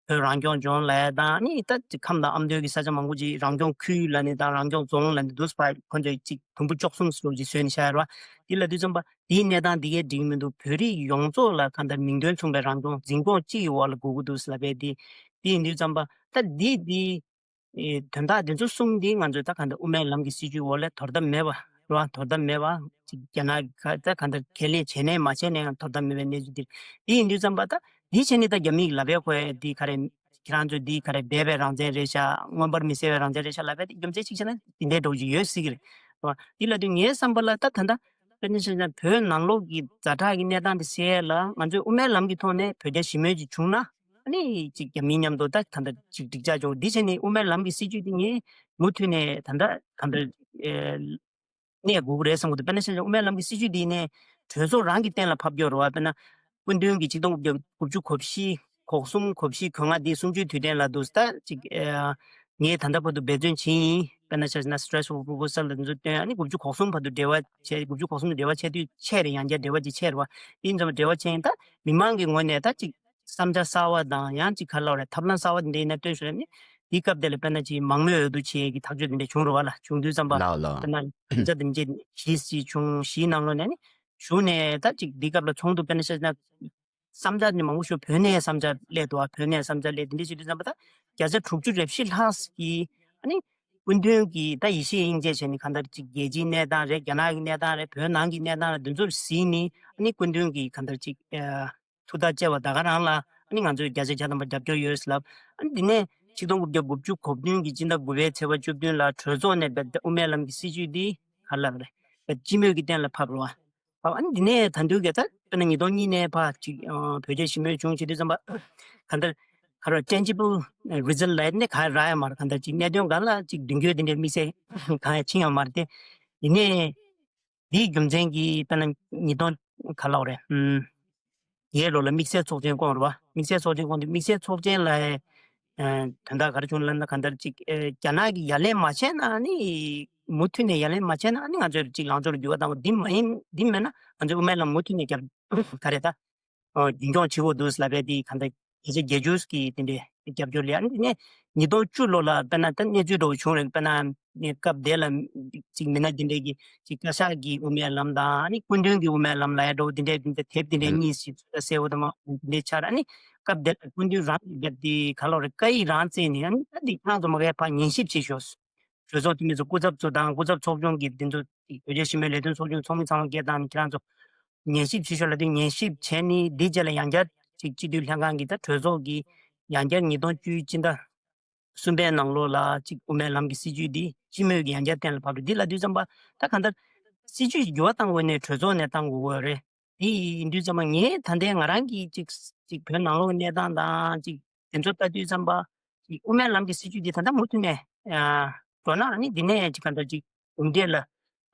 བོད་རང་སྐྱོང་ལྗོངས་ལབ་ཡ་དང་ནི་ད་ཅིག་ཁམས་དང་ཨ་མདོའི་གི་ས་ཆ་མང་པོ་ཅིག་རང་སྐྱོང་ཁུལ་ལབ་ནས་དང་རང་སྐྱོང་རྫོང་ལབ་ནས་འདུག་སེ་ཕར་ཁོ་ཚོས་ཅིག་དུམ་བུ་བཅུ་གསུམ་སོགས་ཅིག་བཟོས་ནས་བཞག་ཡོད་རེད་བ། དེ་ལབ་དུས་ཙམ་པ་དེའི་གནས་སྟངས་འདི་གའི་འགྲིག་མི་འདུག་བོད་རིགས་ཡོངས་རྫོགས་ལ་གང་ལྟར་མིང་དོན་མཚུངས་པའི་རང་སྐྱོང་འཛིན་སྐྱོང་གཅིག་གི་འོག་ལ་དགོས་ཀྱི་འདུག་ཟེར་ལབ་པས། དེ་དེ་ཡིན་དུས་ཙམ་པ་ད་འདི་འདི་ཨེ་དོན་དག་འདི་ཚོ་གསུམ་འདི་ང་ཚོས་ད་གང་ལྟར་དབུ་མའི་ལམ་གྱི་སྲིད་བྱུས་འོག་ལ་དོར་ཐབས་མེད་པ་རེད་བ། དོར་ཐབས་མེད་པ་ཅིག་རྒྱ་ནག་གིས་ད་གང་ལྟར་ཁས་ལེན་བྱས་ནའི་མ་བྱས་ནའི་ཡང་དོར་ཐབས་མེད་པའི་གནས་ཚུལ་འདི་རེད། དེ་ཡིན་དུས་ཙམ་པ་ད་འདི་བྱས་ནས་ད་རྒྱ་མིས་ལབ་པའི་ཁོའི་འདི་ག་རེ། ཁྱེད་རང་ཚོས་འདི་ག་རེ་སྦས་པའི་རང་བཙན་རེད་ཤག་མངོན་པར་མི་གསལ་བའི་རང་བཙན་རེད་ཤག་ལབ་པའི་རྒྱུ་མཚན་གཅིག་བྱས་ན་འདི་འདྲའི་འགྲོ་གི་ཡོད་སྲིད་ཀྱི་རེད། རེད་བ། འདི་ལབ་དུས་ངའི་བསམ་པ་ལ་ད་ད་ལྟ་དཔེར་ན་ཆ་བཞག་ན་བོད་ནང་ལོགས་ཀྱི་ཛ་དྲག་གི་གནས་སྟངས་འདི་སེལ་ཡས་ལ་ང་ཚོས་དབུ་མའི་ལམ་གྱི་ཐོག་ནས་བོད་རྒྱ་ཞི་མོལ་ཅིག་བྱུང་ན་ཨ་ནི་ཅིག་རྒྱ་མིའི་མཉམ་དུ་ད་ད་ལྟ་ཅིག་འགྲིག་ཆགས་བྱུང་། འདི་བྱས་ནས་དབུ་མའི་ལམ་གྱི་སྲིད་བྱུས་འདི་ངས་མུ་མཐུད་ནས་ད་ལྟ་ད་ལྟ་ཨེ། གནས་དགོས་ཀྱི་རེད་བསམ་གྱི་འདུག་དཔེར་ན་ཆ་བཞག་དབུ་མའི་ལམ་གྱི་སྲིད་བྱུས་འདི་ནས་གྲོས་ཚོགས་རང་གི་གཏན་ལ་ཕབ་རྒྱུ་རེད་བ། དཔེར་ན་སྐུ་མདུན་གྱིས་ཆིག་སྟོང་དགུ་བརྒྱ་དགུ་བཅུ་གོ་བཞི་གོ་གསུམ་གོ་བཞི་གོ་ལྔ་འདི་གསུམ་བཅུའི་དུས་དྲན་ལ་འདུག་ད་ཅིག་ཨེ། ངས་ད་ལྟ་བར་དུ་འབད་བརྩོན་བྱས་ཡིན། དཔེར་ན་ཆ་བཞག་ན་stress proposal ལ་འདི་ཚོ་བཏོན། ཨ་ནི་དགུ་བཅུ་གོ་གསུམ་བར་དུ་འབྲེལ་བ་བྱས། དགུ་བཅུ་གོ་གསུམ་དུ་འབྲེལ་བ་བྱས་དུས་ཆད་རེད། ཡང་བསྐྱར་འབྲེལ་བ་ཅིག་ཆད་རེད་བ། ཡིན་ཙམ་འབྲེལ་བ་བྱས་ཡིན། ད་མི་མང་གི་ངོས་ནས་ད་ཅིག་བསམ་འཆར་གསར་བ་དང་ཡང་ཅིག་ག་ལབ་རེད། ཐབས་ལམ་གསར་བ་འདི་འདྲ་ཡིན་ན་སྟོན་ཞུ་རེད་ནི། འདི་སྐབས་དེ་ལ་དཔེར་ན་ཅིག་མང་མོས་འོས་བསྡུ་བྱེད་ཡས་ཀྱི་ཐག་གཅོད་འདི་འདྲ་བྱུང་རེད་བ་ལ། བྱུང་དུས་ཙམ་པ་ལགས་ལགས། དཔེར་ན་བསམ་འཆར་འདི་འདྲ་བཞི་ཅིག་བྱུང་། བཞིའི་ནང་ལོགས་ནས་ནི་གཞུག་ནས་ད་ཅིག་འདི་སྐབས་ལ་ཚོགས་འདུ་དཔེར་ན་བཤད་ན་བསམ་འཆར་འདི་མང་པོ་ཞིག་བོད་ནས་བསམ་འཆར་སླེབས་འདུག་བ། བོད་ནས་བསམ་འཆར་སླེབས། འདི་འདྲ་བྱེད་དུས་ཙམ་པ་ད་བརྒྱ་ཆ་དྲུག་ཅུ་རེ་བཞི་ལྷག་གིས་ཨ་ནི། སྐུ་མདུན་གྱིས་ད་ཡེ་ཤེས་དབྱིངས་དཔྱད་བྱས་ནས་གང་ལྟར་ཅིག་རྒྱལ་སྤྱིའི་གནས་སྟངས་རེད། རྒྱ་ནག་གི་གནས་སྟངས་རེད། བོད་ནང་གི་གནས་སྟངས་རེད། འདི་ཚོར་གཟིགས་ནས་ཨ་ནི་སྐུ་མདུན་གྱིས་གང་ལྟར་ཅིག་ཨ་ཐུགས་ཐག་བཅད་པ། ད་ག་རང་ལ་ཨ་ནི་ང་ཚོས་བརྒྱ་ཆ་བརྒྱ་ཐམ་པ་རྒྱབ་སྐྱོར་ཡོད་ལབ། ཨ་ནི་འདི་ནས་ཆིག་སྟོང་དགུ་བརྒྱ་དགུ་བཅུ་གོ་བདུན་གྱི་སྤྱི་ཟླ་དགུ་པའི་ཚེས་པ་བཅུ་བདུན་ལ་གྲོས་ཚོགས་ནས་དབུ་མའི་ལམ་གྱི་སྲིད་བྱུས་འདི་ག་རེ་ལབ་རེད། སྤྱི་མོས་ཀྱི་གཏན་ལ་ཕབ་རེད་བ། ཨ་ནི་འདི་ནས་ད་དུང་ག་ད་དཔེར་ན་ཉིས་སྟོང་གཉིས་ནས་ཕར་ཅིག་ཨ་བོད་རྒྱ་ཞི་མོལ་བྱུང་བྱེད་དུས་ཙམ་པ་གང་ལྟར་ག་རེ་tangible result ལབ་ནས་ག་རེ་རག་ཡ་མ་རེད། གང་ལྟར་ཅིག་གནད་དོན་སྒང་ལ་ཅིག་མདུན་སྐྱོད་དེ་འདྲའི་དམིགས་བསལ་གང་ཡང་ཕྱིན་ཡོད་མ་རེད་དེ། ཡིན་ནའི་འདིའི་རྒྱུ་མཚན་གྱིས་དཔེར་ན་ཉིས་སྟོང་ག་ལབ་རེད། ཨུམ། ཡའི་ལོ་ལ་དམིགས་བསལ་ཚོགས་ཆེན་བསྐོངས་རེད་བ། དམིགས་བསལ་ཚོགས་ཆེན་བསྐོངས་དུས་དམིགས་བསལ་ཚོགས་ཆེན་ལ་ཨ་དོན་དག་ག་རེ་བྱུང་ལབ་ན་གང་ལྟར་ཅིག་ཨ་རྒྱ་ནག་གིས་ཡ་ལན་མ་བྱས་ན་ནི་མུ་མཐུད་ནས་ཡ་ལན་མ་བྱས་ན་ནི་ང་ཚོས་ཅིག་ལངས་ཕྱོགས་ལ་འགྱུར་བ་བཏང་བ་འདི་མ་ཡིན། འདི་མེད་ན་ང་ཚོས་དབུ་མའི་ལམ་མུ་མཐུད་ནས་རྒྱབ་ག་རེ་ད་ཨ་རྒྱུན་འཁྱོངས་བྱེད་དགོས་འདུག་ལབ་པའི་དེ་གང་ལྟར་བརྒྱ་ཆ་བརྒྱད་ཅུ་གི་དེ་འདྲའི་རྒྱབ་སྐྱོར་ལ། ཨ་ནི་དེ་ནས་ཉིས་སྟོང་བཅུ་ལོ་ལ་དཔེར་ན་ད་གནས་ཚུལ་འདྲ་བོ་བྱུང་རེད། དཔེར་ན་ནས་སྐབས་དེ་ལ་ཅིག་མི་སྣ་དེ་འདྲས་ཀྱི་ཅིག་བཀའ་ཤག་གི་དབུ་མའི་ལམ་དང་ཨ་ནི་སྐུ་མདུན་གྱི་དབུ་མའི་ལམ་ལ་ཡ་འགྲོ་དེ་འདྲས་དེ་འདྲས་དེབ་དེ་འདྲས་གཉིས་ཤིག་གསལ་བོ་དང་མ་དེ་འདྲས་ཆགས་རེད། ཨ་ནི་སྐབས་དེ་ལ་སྐུ་མདུན་རང་གི་དེ་ག་ལོ་རེད་བཀའ་ཡིག་རང་བཙལ་ནས་ཨ་ནི་ད་འདི་ཁྱེད་རང་ཚོ་མ་གས་ཕར་ཉན་ཞིབ་བྱེད་ཤོག་གྲོས་ཚོགས་འཐུས་མི་ཚོ་སྐུ་ཚབ་ཚོ་དང་སྐུ་ཚབ་ཚོགས་ཆུང་གི་འདི་ཚོ་བོད་རྒྱ་ཞི་མོལ་ལས་དོན་ཚོགས་ཆུང་ཚོགས་མི་ཚང་མ་སྐད་བཏང་ནས་ཁྱེད་རང་ཚོ་ཉན་ཞིབ་བྱེད་ཤོག་ལབ་དུས་ཉན་ཞིབ་བྱས་ནས་འདི་རྗེས་ལ་ཡང་བསྐྱར་ཅིག་སྤྱི་འཐུས་ལྷན་ཁང་གི་ད་གྲོས་ཚོགས་ཀྱི་ཡང་བསྐྱར་ཉིས་སྟོང་བཅུའི་སྤྱི་ཟླ་གསུམ་པའི་ནང་ལོགས་ལ་ཅིག་དབུ་མའི་ལམ་གྱི་སྲིད་བྱུས་འདི་སྤྱི་མོས་ཀྱི་ཡང་བསྐྱར་གཏན་ལ་ཕབ་རེད། འདི་ལབ་དུས་ཙམ་པ་ད་གང་ལྟར་སྲིད་བྱུས་འགྱུར་བ་གཏང་དགོས་ནས་གྲོས་ཚོགས་ནས་གཏང་དགོས་ཀྱི་ཡོད་རེད། དེ་ཡིན་དུས་ཙམ་པ་ངས་ད་ལྟའི་ང་རང་གི་ཅིག་ཅིག་བོད་ནང་ལོགས་ཀྱི་གནས་སྟངས་དང་ཅིག་དེ་ཚོ་ལྟ་དུས་ཙམ་པ་ཅིག་དབུ་མའི་ལམ་གྱི་སྲིད་བྱུས་འདི་ད་ལྟ་མུ་མཐུད་ནས་ཨ་འགྲོ་ན་ཨ་ནི་འདི་ནས་ཅིག་ག་འདྲ་ཅིག་གྲུབ་འབྲས་ལ་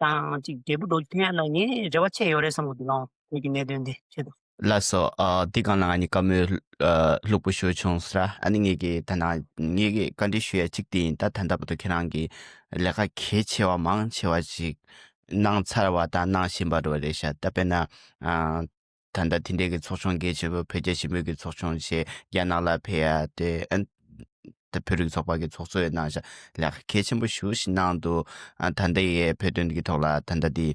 དང་ཅིག་འབྲས་བུ་འགྲོ་ཐོན་ཡ་ལ་ངས་རེ་བ་ཆེ་ཡོད་རེད་བསམ་གྱི་འདུག་ཨང་། བོད་ཀྱི་གནད་དོན་འདི་ཆེད་དུ། ལགས་སོ། ཨ་འདི་སྒང་ལ་ང་གཉིས་བཀའ་མོལ་ཨ་ལྷུག་པོ་ཞུ་བྱུང་ཟེར། ཨ་ནི་ངེད་ཀྱི་ད་ནང་ངེད་ཀྱི་བཀའ་འདྲི་ཞུ་ཡ་གཅིག་དེ་ཡིན། ད་ད་ལྟ་བར་དུ་ཁྱེད་རང་གིས་ལས་ཀ་གལ་ཆེ་བ་མང་ཆེ་བ་ཅིག་གནང་ཚར་བ་དང་གནང་བཞིན་པ་འགྲོ་བ་རེད་ཤག་ད་དཔེར་ན་ཨ། ད་ལྟ་དེ་འདྲའི་གི་ཚོགས་ཆུང་གལ་ཆེན་པོ་བོད་རྒྱ་ཞི་མོལ་གྱི་ཚོགས་ཆུང་བྱས་རྒྱ་ནག་ལ་ཕེབས་ཡ་དེ་ཨ་ད་བོད་རིགས་ཚོགས་པ་གི་ཚོགས་གཙོ་ཡང་གནང་ཤག་ལས་ཀ་གལ་ཆེན་པོ་ཞེ་པོ་ཞིག་གནང་འདུག་ཨ་ད་ལྟ་ཡའི་བོད་དོན་གྱི་ཐོག་ལ་ད་ལྟ་དེ་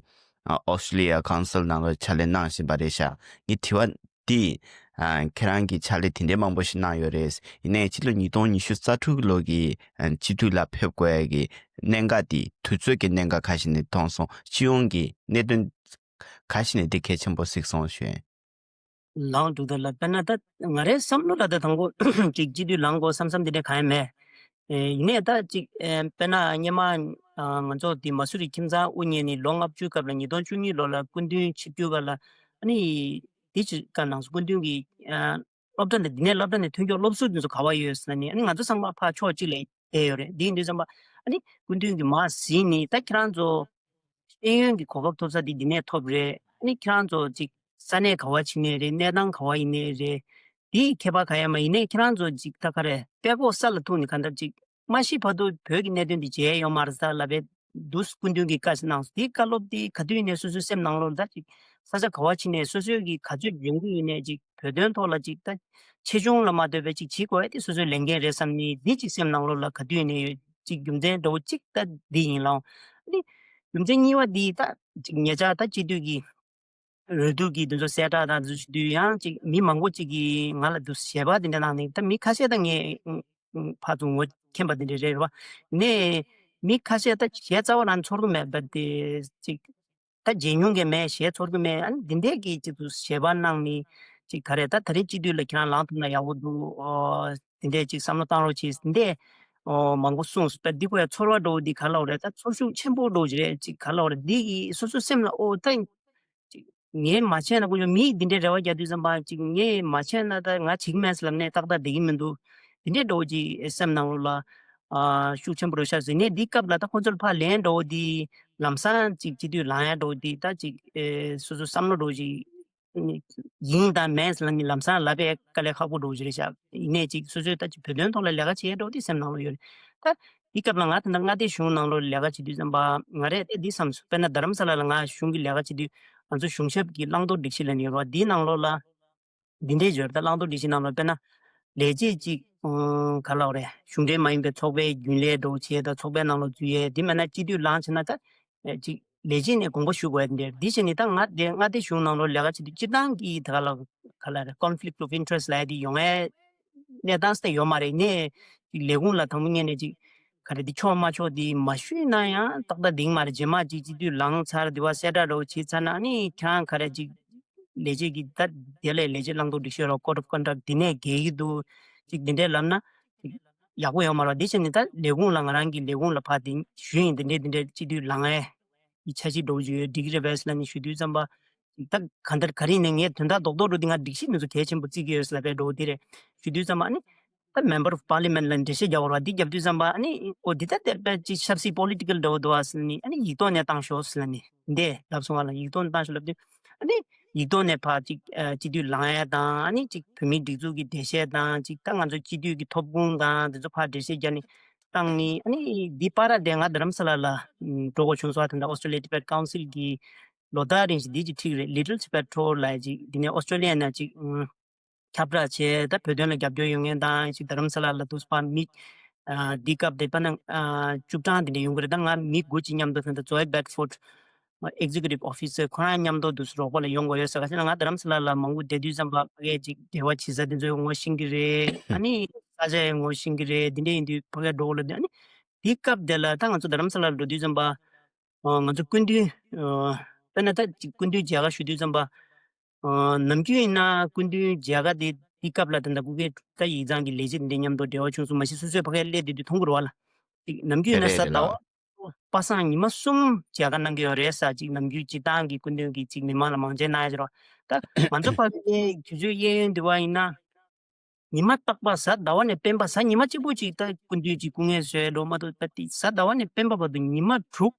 ཨ་ཨོ་སི་ཊྲེ་ལི་ཡ་ཀའུན་སིལ་ནང་ལ་ཕྱག་ལས་གནང་བཞིན་པ་རེད་ཤག་ངའི་དྲི་བ་འདི་ཨ་ཁྱེད་རང་གིས་ཕྱག་ལས་དེ་འདྲའི་མང་པོ་ཞིག་གནང་ཡོད་རེད། ཡིན་ནའི་ཕྱི་ལོ་ཉིས་སྟོང་ཉི་ཤུ་རྩ་དྲུག་ལོ་གི་ཨ་སྤྱི་འཐུས་ལ་ཕེབས་དགོས་ཡ་གི་གནད་འགག་དེ་དུས་ཚོད་ཀྱི་གནད་འགག་ཁ་ཤས་ནས་མཐོང་སོང་། སྤྱི་ཡོངས་ཀྱི་གནད་དོན་ག་ཞིག་ནས་དེ་གལ་ཆེན་པོ་གཟིགས་སོང་ཞུ། ལགས་འགྲོ་དོན་ལ་དཔེར་ན་ད་ང་རའི་བསམ་བློ་ལ་ད་དང་པོ་ཅིག་སྤྱི་འཐུས་ལངས་དགོས་བསམ་བསམ་དེ་འདྲ་གང་ཡང་མེད། ཨེ་ཡིན་ནའི་ད་ཅིག་ཨེ་དཔེར་ན་སྔོན་མ་ཨ་ང་ཚོ་དེ་མ་སུ་རི་ཁྱིམ་ཚང་དབུ་བརྙེས་ནས་ལོ་ལྔ་བཅུའི་སྐབས་ལ་ཉིས་སྟོང་བཅུ་གཉིས་ལོ་ལ་སྐུ་མདུན་ཆིབས་བསྒྱུར་བ་ལ་ཨ་ནི་དེ་ཅིག་ག་ནང་སོ་སྐུ་མདུན་གྱི་ཨ་སློབ་གྲྭ་ནས་འདི་ནས་སློབ་གྲྭ་ནས་ཐོན་སྐྱོད་སློབ་ཟུར་དེ་ཚོ་ག་བ་ཡོད་ཟེར་ན་ནི་ཨ་ནི་ང་ཚོ་ཚང་མ་ཕར་ཕྱོགས་གཅིག་ལ་བསྡད་ཡོད་རེད། འདི་ཡིན་དུས་ཙམ་པ་ཨ་ནི་སྐུ་མདུན་གྱི་མར་གཟིགས་ནས་ད་ཁྱེད་རང་ཚོ་ཤེས་ཡོན་གྱི་གོ་སྐབས་ཐོབ་ས་དེ་འདི་ནས་ཐོབ་རེད། ཨ་ནི་ཁྱེད་རང་ཚོ་ཅིག་ས་གནས་ག་བ་ཕྱིན་ནའི་རེད། གནས་སྟངས་ག་བ་ཡིན་ནའི་རེད། དེའི་ཁྱད་པར་ག་ཡང་མ་ཡིན་ནའི་ཁྱེད་རང་ཚོ་ཅིག་ད་ག་རེ་དཔྲལ་ཀོག་ས་ལ་ཐུག་ནས་ག་འདྲ་ཅིག་མ་ཤི་བར་དུ་བོད་ཀྱི་གནད་དོན་འདི་བརྗེད་ཡོད་མ་རེད་ས་ལབ་པའི་འདུག་སྐུ་མདུན་གྱིས་བཀའ་ཞིག་གནང་སོང་། དེའི་བཀའ་སློབ་དེ་ག་དུས་ནས་སོ་སོའི་སེམས་ནང་ལོགས་ལ་ད་ཅིག་ས་ཆ་ག་བ་ཕྱིན་ནས་སོ་སོའི་གི་ག་ཚོད་འཇོན་གྱི་ཡོད་ནས་ཅིག་བོད་དོན་ཐོག་ལ་ཅིག་ད་ཆེ་ཆུང་ལ་མ་ལྟོས་པའི་ཅིག་བྱེད་དགོས་ཡ་དེ་སོ་སོའི་ལས་འགན་རེད་བསམ་ནས་འདི་ཅིག་སེམས་ནང་ལོགས་ལ་ག་དུས་ནས་ཡོད་ཅིག་རྒྱུ་མཚན་འདྲ་བོ་གཅིག་ད་འདི་ཡིན་ལ། ཨ་ནི་རྒྱུ་མཚན་གཉིས་པ་འདི་ད་ཅིག་ཉེ་ཆར་ད་སྤྱི་འཐུས་ཀྱི་འོས་བསྡུ་གི་འདི་ཚོ་གསལ་བསྒྲགས་དང་འདི་ཚོ་ཞུ་དུས་ཡང་ཅིག་མི་མང་པོ་ཅིག་གིས་ང་ལ་འདུག་ཞལ་པར་འདི་འདྲ་གནང་ནས་ད་མི་ཁ་ཤས་ད་ངས་ཕར་ཚུར་ངོ་མཁྱེན་པ་འདི་འདྲ་རེད་བ། ནས་མི་ཁ་ཤས་ད་ཞལ་རྩ་བ་རང་ཚོར་གི་མེད་པ་དེ་ཅིག་ད་མཇལ་མྱོང་གི་མེད་ཞལ་ཚོར་གི་མེད། ཨ་ནི་འདི་འདྲས་ཀྱི་ཅིག་ཏུ་ཞལ་པར་གནང་ནས་ཅིག་ག་རེ་ད་ད་རེས་སྤྱི་འཐུས་ལ་ཁྱེད་རང་ལངས་ཐུབ་ན་ཡག་པོ་འདུག་འདི་འདྲས་ཅིག་བསམ་བློ་བཏང་རོགས་གྱིས་འདི་འདྲས་མང་པོ་གསུངས་སོང་། ད་འདི་ཁོ་ཡ་ཚོར་བ་འདྲ་བོ་འདི་ག་ལབ་རེད། ད་ཚོར་ཤུགས་ཆེན་པོ་འདྲ་བོ་ཅིག་རེད། ཅིག་ག་ལབ་རེད། འདི་ཡི་སོ་སོའི་སེམས་ལ་ཨོ་ད་ཅིག་ངས་མ་བྱས་ན་ཀུན་སྤྱོད་མིས་འདི་འདྲའི་རེ་བ་རྒྱག་དུས་ཙམ་པ་ཅིག་ངས་མ་བྱས་ན་ད་ང་བྱེད་ཀྱི་མེད་ཟེར་ལབ་ནས་ཏག་ཏག་བསྡད་ཀྱི་མི་འདུག་འདི་འདྲའི་འདྲ་བོ་ཅིག་སེམས་ནང་ལོགས་ལ་ཨ་ཤུགས་ཆེན་པོ་རེད་ཤག་ཟེར་ནས་འདི་སྐབས་ལ་ད་ཁོང་ཚོར་ཕར་ལན་འདྲ་བོ་འདི་ལམ་སང་ཅིག་སྤྱི་འཐུས་ལངས་ཡ་འདྲ་བོ་འདི་ད་ཅིག་ཨེ་སོ་སོ་བསམ་བློ་འདྲ་བོ་ཅིག་ཡིན་དང་མེད་ཟེར་ལབ་ནས་ལམ་སང་ལབ་པའི་དཀའ་ལས་ཁག་པོ་འདྲ་བོ་ཅིག་རེད་ཤག་ཡིན་ནའི་ཅིག་སོ་སོས་ད་ཅིག་བོད་དོན་ཐོག་ལ་ལས་ཀ་བྱེད་ཡ་འདྲ་བོ་འདི་སེམས་ནང་ལོགས་ཡོད་རེད། ད་འདི་སྐབས་ལ་ང་ད་ལྟ་མངའ་སྡེ་གཞུང་ནང་ལོགས་ལས་ཀ་བྱེད་དུས་ཙམ་པ་ང་རས་ཨེ་འདི་བསམ་སོང་། དཔེར་ན་རྡ་རམ་ས་ལ་ལ་ང་གཞུང་གི་ལས་ཀ་བྱེད་དུས་ང་ཚོ་གཞུང་ཞབས་ཀྱི་བླང་དོར་སྒྲིག་གཞི་ལབ་ནས་ཡོད་རེད་བ། འདིའི་ནང་ལོགས་ལ་འདི་འདྲས་ཡོད་རེད། ད་བླང་དོར་སྒྲིག་གཞི་ནང་ལོགས་དཔེར་ན་ལས་བྱེད་ཅིག་ཨང་ག་ལབ་རེད། གཞུང་འབྲེལ་མ་ཡིན་པའི་ཚོགས་པའི་རྒྱུན་ལས་འདྲ་བོ་བྱས་དང་ཚོགས་པའི་ནང་ལོགས་འཛུལ་ཡས་འདི་མེད་ན་སྤྱི་འཐུས་ལངས་བྱས་ན་ད་ཨེ་ཅིག་ལས་བྱེད་ནས་དགོངས་པ་ཞུ་དགོས་ཡ་འདི་འདྲས། འདི་བྱས་ནས་ད་ང་དེ་མངའ་སྡེ་གཞུང་ནང་ལོགས་ལས་ཀ་བྱེད་དུས་སྤྱིར་བཏང་གི་ད་ག་ལ་ག་ལ་རེད། conflict of interest ལབ་ཡ་འདི་ཡོང་ཡའི་གནས་སྟངས་སུ་ད་ཡོད་མ་རེད། ནས་ཅིག་ལས་ཁུངས་ལ་དང་པོ་ཉིད་ནས་ཅིག་ ག་རེ་འདི་ཆོག་མ་ཆོག་འདི་མ་ཞུས་ན་ཡང་ཏག་ཏག་འདིང་མ་རེད། རྗེས་མ་ཅིག་སྤྱི་འཐུས་ལངས་ཚར་འདི་བ་གསལ་བསྒྲགས་འདྲ་བོ་བྱས་ཚར་ན་ཨ་ནི་ཁྱེད་རང་ག་རེ་ཅིག་ལས་བྱེད་ཀྱི་ད་དེ་ལས་ལས་བྱེད་བླང་དོར་སྒྲིག་སྲོལ་རོགས་code of conduct འདི་ནས་འགལ་གྱི་འདུག་ཅིག་འདི་འདྲས་ལབ་ན་ཅིག་ཡག་པོ་ཡོད་མ་རེད། འདི་བྱས་ནས་ད་ལས་ཁུངས་ལ་ང་རང་གི་ལས་ཁུངས་ལ་ཕར་འདི་ཞུས་ཡིན། འདི་འདྲས་འདི་འདྲས་སྤྱི་འཐུས་ལངས་ཡས་ཀྱི་འཆར་གཞི་འདྲ་བོ་ཅིག་ཡོད་འགྲིག་གི་རེད་པས་ལབ་ནས་ཞུ་དུས་ཙམ་པ། ད་གང་ལྟར་ག་རེ་ཡིན་ནའི་ངས་དོན་དག་རྡོག་རྡོག་འགྲོ་འདི་ང་སྒྲིག་གཞི་འདི་ཚོ་གལ་ཆེན་པོ་བརྩི་གི་ཡོད་ཟེར་ལབ་པའི་འགྲོ་འདི་རེད་ཞུ་དུས་ཙམ་པ་ཨ་ནི། ད་member of parliament ལ་འགྲེལ་བཤད་རྒྱག་བར་བ་འདི་རྒྱབ་དུས་ཙམ་པ་ཨ་ནི་ཨོ་འདི་ལྟ་དེར་པའི་ཅིག་ཆབ་སྲིད་political འདྲ་བོ་འདུག་ཨ་ཟེར་ནི་ཨ་ནི་ཡིག་ཐོག་ནས་བཏང་ཤོག་ཟེར་ནི་འདི་ལབ་སོང་བ་ལ་ཡིག་ཐོག་ནས་བཏང་ཤོག་ལབ་དུས་ཨ་ནི་ཡིག་ཐོག་ནས་ཕར་ཅིག་སྤྱི་འཐུས་ལངས་ཡ་དང་ཨ་ནི་ཅིག་བོད་མིའི་སྒྲིག་འཛུགས་ཀྱི་འགྲེལ་བཤད་དང་ཅིག་ད་ང་ཚོ་སྤྱི་འཐུས་ཀྱི་ཐོབ་ཁུངས་དང་དེ་ཚོ་ཕར་འགྲེལ་བཤད་རྒྱག་ནི་བཏང་ནི་ཨ་ནི་འདི་པར་དེ་ང་རྡ་རམ་ས་ལ་ལ་འགྲོ་དགོས་བྱུང་སོང་། ད་ལྟ་Australia Tibet Council གི་ལོ་ལྟར་རིང་ཞིག་འདི་ཅིག་ཁྲིད་རེད། Little Tibet Tour ལ་ཅིག་འདི་ནས་Australia ནས་ཅིག་ཁྱབ་བསྒྲགས་བྱས། ད་བོད་དོན་ལ་རྒྱབ་སྐྱོར་ཡོད་མཁན་དང་ཅིག་རྡ་རམ་ས་ལ་ལ་འདུག་པ་མི་འདི་སྐབས་དེ་པ་ན་བཅུ་གྲངས་དེ་འདྲ་ཡོང་གི་རེད། ད་ང་མི་དགུ་ཅིག་མཉམ་དུ་ད་ལྟ་Zoe Bedford Executive Officer ཁོ་རང་མཉམ་དུ་འདུག་རོགས་པ་ལ་ཡོང་དགོས་ཡོད་ཟེར་ག་ཟེར་ན་ང་རྡ་རམ་ས་ལ་ལ་མང་པོ་བསྡད་དུས་ཙམ་པ་ཕ་གིའི་ཅིག་འབྲེལ་བ་བྱེད་ས་དེ་ཚོ་ངོ་ཤེས་ཀྱི་རེད། ཨ་ནི་ས་ཆ་ཡང་ངོ་ཤེས་ཀྱི་རེད། དེ་འདྲ་ཡིན་དུས་ཕ་གིར་འགྲོ་དགོས་ལབ་དུས་ཨ་ནི་དེ་སྐབས་དེ་ལ་ད་ང་ཚོ་རྡ་རམ་ས་ལ་ལ་འགྲོ་དུས་ཙམ་པ་ང་ཚོ་སྐུ་མདུན་དཔེར་ན་ད་ཅིག་སྐུ་མདུན་མཇལ་ཁ་ཞུ་དུས་ཙམ་པ། ཨ་ནམ་རྒྱུན་ཡིན་ན་སྐུ་མདུན་མཇལ་ཁ་དེ་དེ་སྐབས་ལ་ད་ལྟ་སྐུ་སྒེར་ད་ཡིག་ཚང་གི་ལས་བྱེད་དེ་འདྲ་མཉམ་དུ་འབྲེལ་བ་བྱུང་སོང་མ་གཞི་སོ་སོའི་ཕ་གིར་སླེབས་བསྡད་དུས་མཐོང་གི་རེད་བ་ལ། ཅིག་ནམ་རྒྱུན་ཡིན་ན་གཟའ་ཟླ་བ་པ་སངས་ཉི་མ་གསུམ་མཇལ་ཁ་གནང་གི་ཡོད་རེད་ས། ཅིག་ནམ་རྒྱུན་སྤྱིར་བཏང་གི་སྐུ་མདུན་གྱི་ཅིག་མི་མང་ལ་མང་ཆེ་གནང་ཡ་ཅིག་རེད་བ། ད་ང་ཚོ་ཕ་གིའི་དུས་ཚོད་གཡས་གཡོན་འདི་བ་ཡིན་ན། ཉི་མ་རྟག་པར་གཟའ་ཟླ་བ་ནས་སྤེན་པ་གཟའ་ཉི་མ་གཅིག་པོ་ཅིག་ད་སྐུ་མདུན་གྱི་སྐུ་ངལ་གསོས་འགྲོ་མ་གཏོགས་ད་དེ་གཟའ་ཟླ་བ་ནས་སྤེན་པ་བར་དུ་ཉི་མ་དྲུག་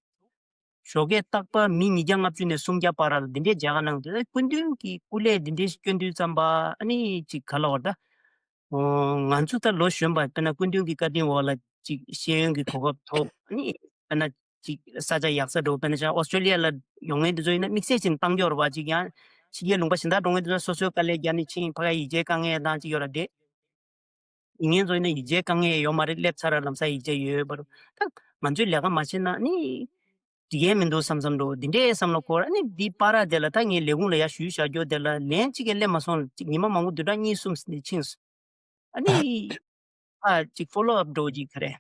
ཞོགས་ཀས་རྟག་པར་མི་ཉིས་བརྒྱ་ལྔ་བཅུ་ནས་སུམ་བརྒྱ་བར་ལ་འདི་འདྲའི་མཇལ་ཁ་གནང་འདུག་སྐུ་མདུན་གྱི་སྐུ་ལས་འདི་འདྲའི་སྐྱོན་དུས་ཙམ་པ་ཨ་ནི་ཅིག་ག་ལ་བར་ད། ང་ཚོ་ད་ལོ་གཞོན་པ་དཔེར་ན་སྐུ་མདུན་གྱི་བཀའ་དྲིན་འོག་ལ་ཅིག་ཤེས་ཡོན་གྱི་གོ་སྐབས་ཐོབ་ཨ་ནི་དཔེར་ན་ཅིག་ས་ཆ་ཡག་ས་འགྲོ་དཔེར་ན་ཨོ་སི་ཀྲོ་ལི་ཡ་ལ་ཡོང་མཁན་དེ་ཚོ་ཡིན་ན་དམིགས་བསལ་ཅིག་བཏང་རྒྱུ་རེད་བ། ཅིག་ཡང་ཕྱི་རྒྱལ་ལུང་པ་གཞན་དག་འགྲོ་མཁན་དེ་ཚོ་སོ་སོའི་དཀའ་ལས་རྒྱག་ནས་ཕྱིན་ཕ་ག་ཡིག་ཆའི་དཀའ་ངལ་དང་ཅིག་ཡོད་ར་དེ། ཡིན་ངན་ཚོ་ཡིན་ན་ཡིག་ཆའི་དཀའ་ངལ་ཡོད་མ་རེད། སླེབས་ཚར་ར་ལམ་སང་ཡིག་ཆ་ཡོད་པར་ད་ང་ཚོས་ལས་ཀ་མ་བྱེད་ན་ནི་འགྲིག་ཡས་མི་འདུག་བསམ་བསམ་འགྲོ་འདི་འདྲའི་བསམ་བློ་འཁོར། ཨ་ནི་འདི་པར་དེ་ལ་ད་ངས་ལས་ཁུངས་ལ་ཡར་ཞུས་བཞག་རྒྱུ་དེ་ལ་ལན་གཅིག་ཀྱང་སླེབས་མ་སོང་། ཅིག་ཉི་མ་མང་པོ་བདུན་ཕྲག་གཉིས་གསུམ་ནས་ཕྱིན་སོང་། ཨ་ནི་ཨ་ཅིག་ཕོ་ལོ་ཨབ་འགྲོ་ཅིག་ག་རེ་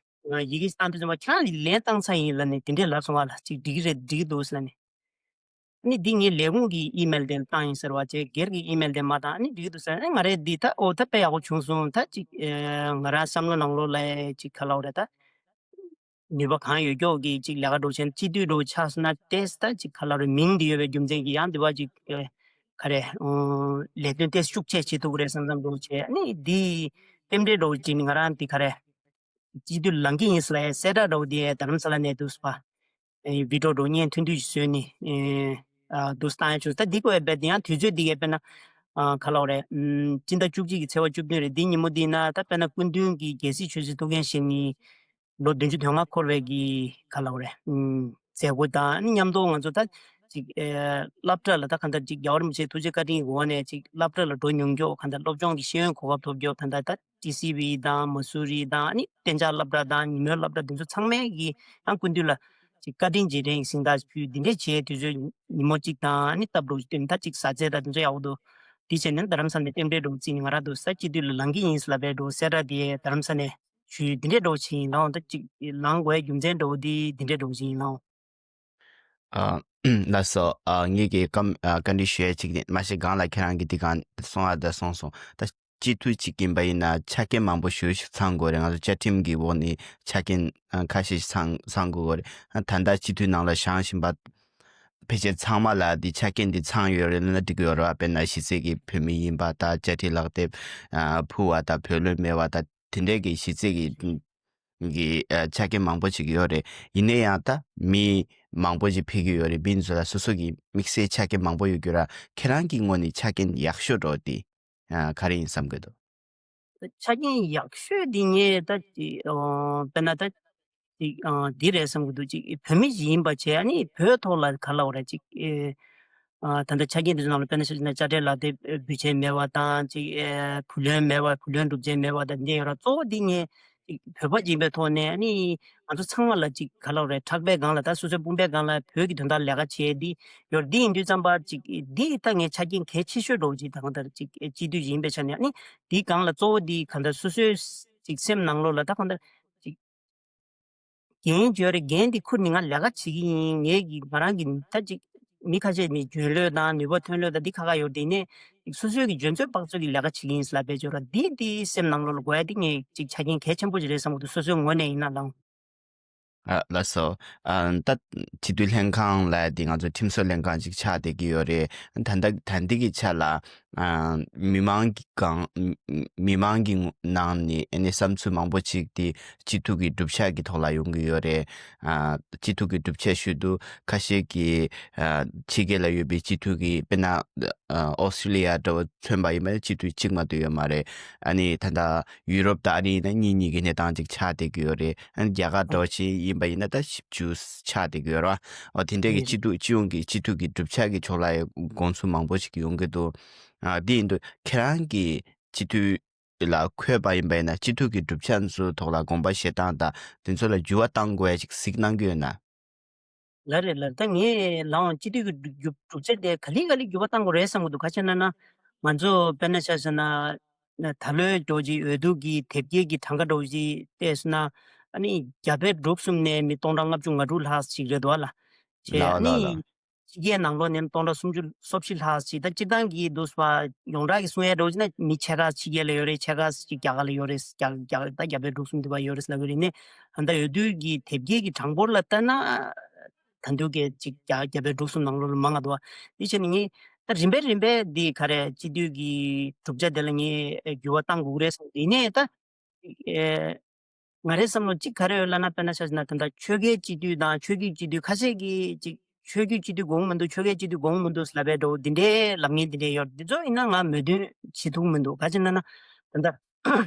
ཡི་གེ་བཏང་དུས་ཙམ་པ་ཁྱེད་རང་ལ་ལན་བཏང་ཚར་ཡིན་ལབ་ནས་དེ་འདྲས་ལབ་སོང་བ་ལ་ཅིག་འགྲིག་གི་རེད་འགྲིག་གི་འདུག་ཟེར་ནས། ཨ་ནི་འདི་ངའི་ལས་ཁུངས་ཀྱི་ཨི་མེལ་དེ་བཏང་ཡིན་ཟེར་བ་བྱས། སྒེར་གྱི་ཨི་མེལ་དེ་མ་བཏང་། ཨ་ནི་འགྲིག་འདུག་ཟེར། ཨ་ང་རས་འདི་ད་ཨོ་ད་དཔེ་ཡག་པོ་བྱུང་སོང་། ད་ཅིག་ཨེ་ང་རང་བསམ་བློ་ནང་ལོགས་ལ་ཅིག་ག་ལབ་རེད་ད། ནུས་པ་གང་ཡོད་ཀྱོག་གི་ཅིག་ལས་ཀ་འགྲོ་ཆེན་སྤྱི་འཐུས་འགྲོ་ཆགས་སོང་ན་ཏེས་ད་ཅིག་ག་ལབ་རེད། མིང་འདི་ཡོད་པའི་རྒྱུ་མཚན་གྱིས་ཡང་འདི་བ་ཅིག་ཨེ་ག་རེ་ཨོ་ལས་དོན་ཏེས་ཤུགས་ཆེ་བྱེད་ཐུབ་ཀྱི་རེད་བསམ་བསམ་འགྲོ་བྱས། ཨ་ནི་འདི་རྟེན་འབྲེལ་འགྲོ་ཅིག་ནི་ང་རང་འདི་ག་རེ། སྤྱི་འཐུས་ལངས་ཀྱི་ཡིན་ཟེར་ལ་ཡ་གསལ་བསྒྲགས་འདྲ་བོ་འདི་རྡ་རམ་ས་ལ་ནས་འདུག་སེ་བི་ཌི་ཡོ་འདྲ་བོ་བརྙན་ཐུང་ཐུང་ཞིག་བཟོས་ནས་ཨ་འདུག་སེ་བཏང་ཡ་བྱུང་། ད་འདི་ཀོ་ཡ་བས་འདི་ཡང་དུས་ཚོད་འདི་གས་དཔེར་ན་ཨ་ག་ལབ་རེད། ཨམ་སྤྱི་ཟླ་བཅུ་གཅིག་གི་ཚེས་པ་བཅུ་བདུན་རེད། འདི་ཉིན་མོ་འདི་ན་ད་དཔེར་ན་སྐུ་མདུན་གྱི་རྒྱལ་སྲིད་ཆོས་སྲིད་ཐུགས་འགན་བཞེས་ནས་ལོ་བདུན་ཅུ་དོན་ལྔ་འཁོར་བའི་གི་ག་ལབ་རེད། ཨམ་མཛད་སྒོ་དང་ཨ་ནི་མཉམ་དུ་ང་ཚོ་ད་ཅིག་ཨེ་སློབ་གྲྭ་ལ་ད་གང་ལྟར་ཅིག་རྒྱལ་བ་རིན་པོ་ཆེའི་ཐུགས་རྗེ་བཀའ་དྲིན་གྱི་འོག་ནས་ཅིག་སློབ་གྲྭ་ལ་འགྲོ་མྱོང་མགྱོགས་གང་ལྟར་སློབ་སྦྱོང་གི་ཤེས་ཡོན་གོ་སྐབས་ཐོབ་མགྱོགས་ད་ལྟ་ད། ཊི་སི་ཝི་དང་མ་སུ་རི་དང་ཨ་ནི་གཏན་འཇགས་སློབ་གྲྭ་དང་ཉིན་མོའི་སློབ་གྲྭ་འདི་ཚོ་ཚང་མས་ཀྱི་ཡང་སྐུ་མདུན་ལ་ཅིག་བཀའ་དྲིན་རྗེས་དྲན་གྱི་གཟེངས་རྟགས་ཕུལ་འདི་འདྲས་བྱས་དུས་ཚོད་ཉིན་མོ་གཅིག་དང་ཨ་ནི་སྟབས་འགྲོ་བསྟུན་ད་ཅིག་ཟ་ཚད་དང་འདི་ཚོ་ཡག་པོ་འདུག་འདི་བྱས་ནས་རྡ་རམ་ས་ནས་རྟེན་འབྲེལ་འགྲོ་རྩིས་ནས་ང་རང་འདུག་ས་སྤྱི་འཐུས་ལ་ལངས་ཀྱི་ཡིན་ཟེར་ལབ་པའི་འགྲོ་གསལ་བསྒྲགས་དེ་རྡ་རམ་ས་ནས་ཞུས་འདི་འདྲས་འགྲོ་བྱས་ཡིན་ལགས། ད་ཅིག་ལངས་དགོས་རྒྱུ་མཚན་འགྲོ་འདི་འདི་འདྲས་འགྲོ་བྱས་ཡིན་ལགས། ཨ་ལགས་སོ། ཨ་ངེད་ཀྱི་བཀའ་ཨ་བཀའ་འདྲི་ཞུ་ཡ་གཅིག་ནི་མ་གཞི་སྒང་ལ་ཁྱེད་རང་གིས་འདི་གང་གསུང་ཨ་ད་གསུངས་སོང་། ད་སྤྱི་འཐུས་གཅིག་ཡིན་པ་ཡིན་ན་ཆ་རྐྱེན་མང་པོ་ཞེ་པོ་ཞིག་ཚང་དགོས་རེད། ང་ཚོ་བཅའ་ཁྲིམས་ཀྱི་འོག་ནས་ཆ་རྐྱེན་ཨ་ཁ་ཤས་ཤིག་ཚང་ཚང་དགོས་རེད། ཨ་ད་ལྟ་སྤྱི་འཐུས་ནང་ལ་བཞེངས་བཞིན་པ་ཕལ་ཆེར་ཚང་མ་ལ་འདི་ཆ་རྐྱེན་འདི་ཚང་ཡོད་རེད་ལབ་ན་འགྲིག་གི་ཡོད་རེད་བ། དཔེར་ན་གཞི་རྩའི་གི་བོད་མི་ཡིན་པ་དང་བཅའ་ཁྲིམས་ལག་དེབ་ཨ་ཕུལ་བ་དང་བུ་ལོན་མེད་པ་དང་དེ་འདྲའི་གི་གཞི་རྩའི་གི་གི་ཨ་ཆ་རྐྱེན་མང་པོ་ཞིག་ཡོད་རེད། ཡིན་ན་ཡང་ད་མི་མང་པོ་ཞིག་ཕེབས་ཀྱི་ཡོད་རེད། མི་ཚོ་ལ་སོ་སོ་གི་དམིགས་བསལ་ཆ་རྐྱེན་མང་པོ་ཡོད་རྒྱུ་ར། ཁྱེད་རང་གི་ངོས་ནས་ཆ་རྐྱེན་ཡག་ཤོས་འདྲ་བོ་དེ་ཨ་ག་རེ་ཡིན་བསམ་གྱི་འདུག་ཆ་རྐྱེན་ཡག་ཤོས་དེ་ངས་ད་ཅི་ཨོ་དཔེར་ན་ད་ཅིག་ཨ་འདི་རེད་བསམ་གྱི་འདུག་ཅིག་བོད་མི་ཞིག་ཡིན་པ་བྱས་ཨ་ནི་བོད་ཐོག་ལ་ག་ལབ་རེད་ཅིག་ཨེ། ཨ་ད་ལྟ་ཆ་རྐྱེན་འདི་ཚོ་ནང་ལ་དཔེར་ན་ཆ་བཞག་ན་དཔྱ་ཁྲལ་ལག་དེབ་འབུལ་ཆད་མེད་པ་དང་ཅིག་ཨེ་བུ་ལོན་མེད་པ་བུ་ལོན་སྒྲུབ་ཆད་མེད་པ་དང་འདི་ཡོད་ར། གཙོ་བོ་འདི་ངས་ཅིག་བོད་པ་ཡིན་པའི་ཐོག་ནས་ཨ་ནི་ང་ཚོ་ཚང་མ་ལ་ཅིག་ག་ལབ་རེད་ཕྲག་པའི་སྒང་ལ་ད་སོ་སོའི་དཔུང་པའི་སྒང་ལ་བོད་ཀྱི་དོན་དག་ལས་ཀ་བྱས་འདི་ཡོད་ར། འདི་ཡིན་དུས་ཙམ་པ་ཅིག་འདི་ད་ངས་ཆ་རྐྱེན་གལ་ཆེ་ཤོས་འདྲ་བོ་ཅིག་ད་གང་ལྟར་ཅིག་སྤྱི་འཐུས་ཡིན་པའི་ཆ་ནས་ཨ་ནི་འདིའི་སྒང་ལ་གཙོ་བོ་འདི་གང་ལྟར་སོ་སོའི་ཅིག་སེམས་ནང་ལོགས་ལ་ད་གང་ལྟར་ཅིག་འགན་བརྗོད་རེད། འགན་འདི་ཁུར་ནས་ང་ལས་ཀ་བྱེད་ཀྱི་ཡིན། ངས་ཀྱི་ང་རང་གི་ད་ཅིག་མི་ཁ་ཤས་ནི་འཇོན་ལོས་དང་ནུས་པ་ཐོན་ལོས་དང་འདི་ཁ་ཁ་ཡོད་དེ་ནས་སོ་སོའི་གི་འཇོན་ཚོད་དཔག་ཚོད་ཀྱི་ལས་ཀ་བྱེད་ཀྱི་ཡིན་ལབ་པའི་བརྗོད་ར་འདི་འདི་སེམས་ནང་ལོགས་ལ་དགོས་ཡ་འདི་ངས་ཅིག་ཆ་རྐྱེན་གལ་ཆེན་པོ་ཅིག་རེད་བསམ་གི་འདུག་སོ་སོའི་ངོས་ནས་ཡིན་ན་ལགས། ཨ་ལགས་སོ། ཨ་ད་སྤྱི་འཐུས་ལྷན་ཁང་ལབ་ཡ་དེ་ང་ཚོ་ཁྲིམས་བཟོ་ལྷན་ཁང་ཅིག་ཆགས་བསྡད་ཀྱི་ཡོད་རེད། ད་ལྟ་ད་འདི་གི་ཆ་ལ་ཨ་མི་མང་གི་སྒང་མི་མང་གི་ནང་ནས་ཨ་ནི་བསམ་ཚུལ་མང་པོ་ཅིག་དེ་སྤྱི་འཐུས་ཀྱི་གྲུབ་ཆ་གི་ཐོག་ལ་ཡོང་གི་ཡོད་རེད། ཨ་སྤྱི་འཐུས་ཀྱི་གྲུབ་ཆ་ཞུ་དུས་ཁ་ཤས་ཀྱིས་ཨ་ཕྱི་རྒྱལ་ལ་ཡོད་པའི་སྤྱི་འཐུས་ཀྱི་དཔེར་ན་ཨ་ཨོ་སི་ཀྲི་ལི་ཡ་འདྲ་བོ་མཚོན་པ་ཡིན་པ་ན་སྤྱི་འཐུས་གཅིག་མ་གཏོགས་ཡོད་མ་རེད། ཨ་ནི་ད་ལྟ་ཡུ་རོབ་དང་ཨ་རི་ཡིན་ན་གཉིས་གཉིས་ཀྱི་གནས་སྟངས་ཅིག་ཆགས་བསྡད་ཀྱི་ཡོད་རེད། ཨ་ནི་རྒྱ་གར་འདྲ་བོ་ཞིག་ཡིན་པ་ཡིན་ན་ད་བཞི་བཅུ་ཆགས་བསྡད་ཀྱི་ཡོད་རེད་བ། འོ་དེ་འདྲའི་གི་ཡིན། སྤྱི་འཐུས་སྤྱི་ཡོངས་ཀྱི་སྤྱི་འཐུས་ཀྱི་གྲུབ་ཆ་གི་ཕྱོགས་ལ་དགོངས་ཚུལ་མང་པོ་ཞིག་ཡོང་གི་འདུག་ཨ་དེ་ཡིན་དུས་ཁྱེད་རང་གི་སྤྱི་འཐུས་ལ་འཁོད་པ་ཡིན་པ་ཡིན་ན་སྤྱི་འཐུས་ཀྱི་གྲུབ་ཆ་ཚོའི་ཐོག་ལ་དགོངས་པ་བཞེས་སྟངས་དང་དེ་ཚོ་ལ་འགྱུར་བ་གཏང་དགོས་ཡ་ཞིག་གཟིགས་གནང་གི་ཡོད་ན། ལགས་རེད་ལགས། ད་ངས་ལའང་སྤྱི་འཐུས་ཀྱི་གྲུབ་གྲུབ་ཆ་དེ་ག་ལེ་ག་ལེ་འགྱུར་བ་གཏང་དགོས་རེད་བསམ་གྱི་འདུག་ག་ཅི་ན་ན། ང་ཚོ་དཔེར་ན་ཆ་བཞག་ན་ད་ལོའི་འགྲོ་གི་འོས་བསྡུ་གི་དེབ་སྐྱེལ་གྱི་གྲངས་ཀ་འགྲོ་གི་བལྟས་སོང་ན། ཨ་ནི་རྒྱ་བལ་འབྲུག་གསུམ་ནས་མི་སྟོང་ཕྲག་ལྔ་བཅུ་ང་དྲུག་ལྷག་ཅིག་རེད་འདུག་ཨ་ལ། བྱས་ཨ་ནི་ཕྱི་རྒྱལ་ནང་ལོགས་ནས་སྟོང་ཕྲག་སུམ་ཅུ་སོ་བཞི་ལྷག་ཅིག་ད་སྤྱིར་བཏང་གི་འདུག་པ་ཡོངས་གྲགས་ཀྱི་གསུང་ཡས་འགྲོ་གི་ན་མི་ཕྱེད་ཀ་ཕྱི་རྒྱལ་ལ་ཡོད་རེད། ཕྱེད་ཀ་ཅིག་རྒྱ་གར་ལ་ཡོད་རེད། རྒྱ་རྒྱ་ད་རྒྱ་བལ་འབྲུག་གསུམ་འདི་པ་ཡོད་རེད་ལབ་གི་རེད་ནས། ཨ་ད་འོས་བསྡུ་གི་དེབ་སྐྱེལ་གྱི་གྲངས་འབོར་ལ་ལྟ་ན། ད་འདུག་གས་ཅིག་རྒྱ་རྒྱ་བལ་འབྲུག་གསུམ་ནང་ལོགས་ལ་མང་ང་འདུག་བ། དེ་བྱས་ནས་ངས་ད་རིམ་པས་རིམ་པས་འདི་ག་རེ་སྤྱི་འཐུས་ཀྱི་གྲུབ་ཆ་དེ་ལ་ངས་འགྱུར་བ་གཏང་དགོས་རེད་བསམ། དེ་ནས་ད་ཨེ་ང་རའི་བསམ་བློ་གཅིག་ག་རེ་ཡོད་ལབ་ན། དཔེར་ན་ཆ་བཞག་ན་ད་ལྟ་ཆོལ་ཁའི་སྤྱི་འཐུས་དང་ཆོས་བརྒྱུད་སྤྱི་འཐུས་ཁ་ཤས་ཀྱིས་ཅིག་ཆོས་བརྒྱུད་སྤྱི་འཐུས་དགོངས་མི་འདུག་ཆོལ་ཁའི་སྤྱི་འཐུས་དགོངས་མི་འདུག་ལབ་པའི་འགྲོ་འདི་འདྲའི་ལབ་མཁན་འདི་འདྲའི་ཡོད། འདི་ཚོ་ཡིན་ན་ང་མོས་མཐུན་བྱེད་ཐུབ་མི་འདུག་ག་ཅི་ན་ན་ད་ལྟ་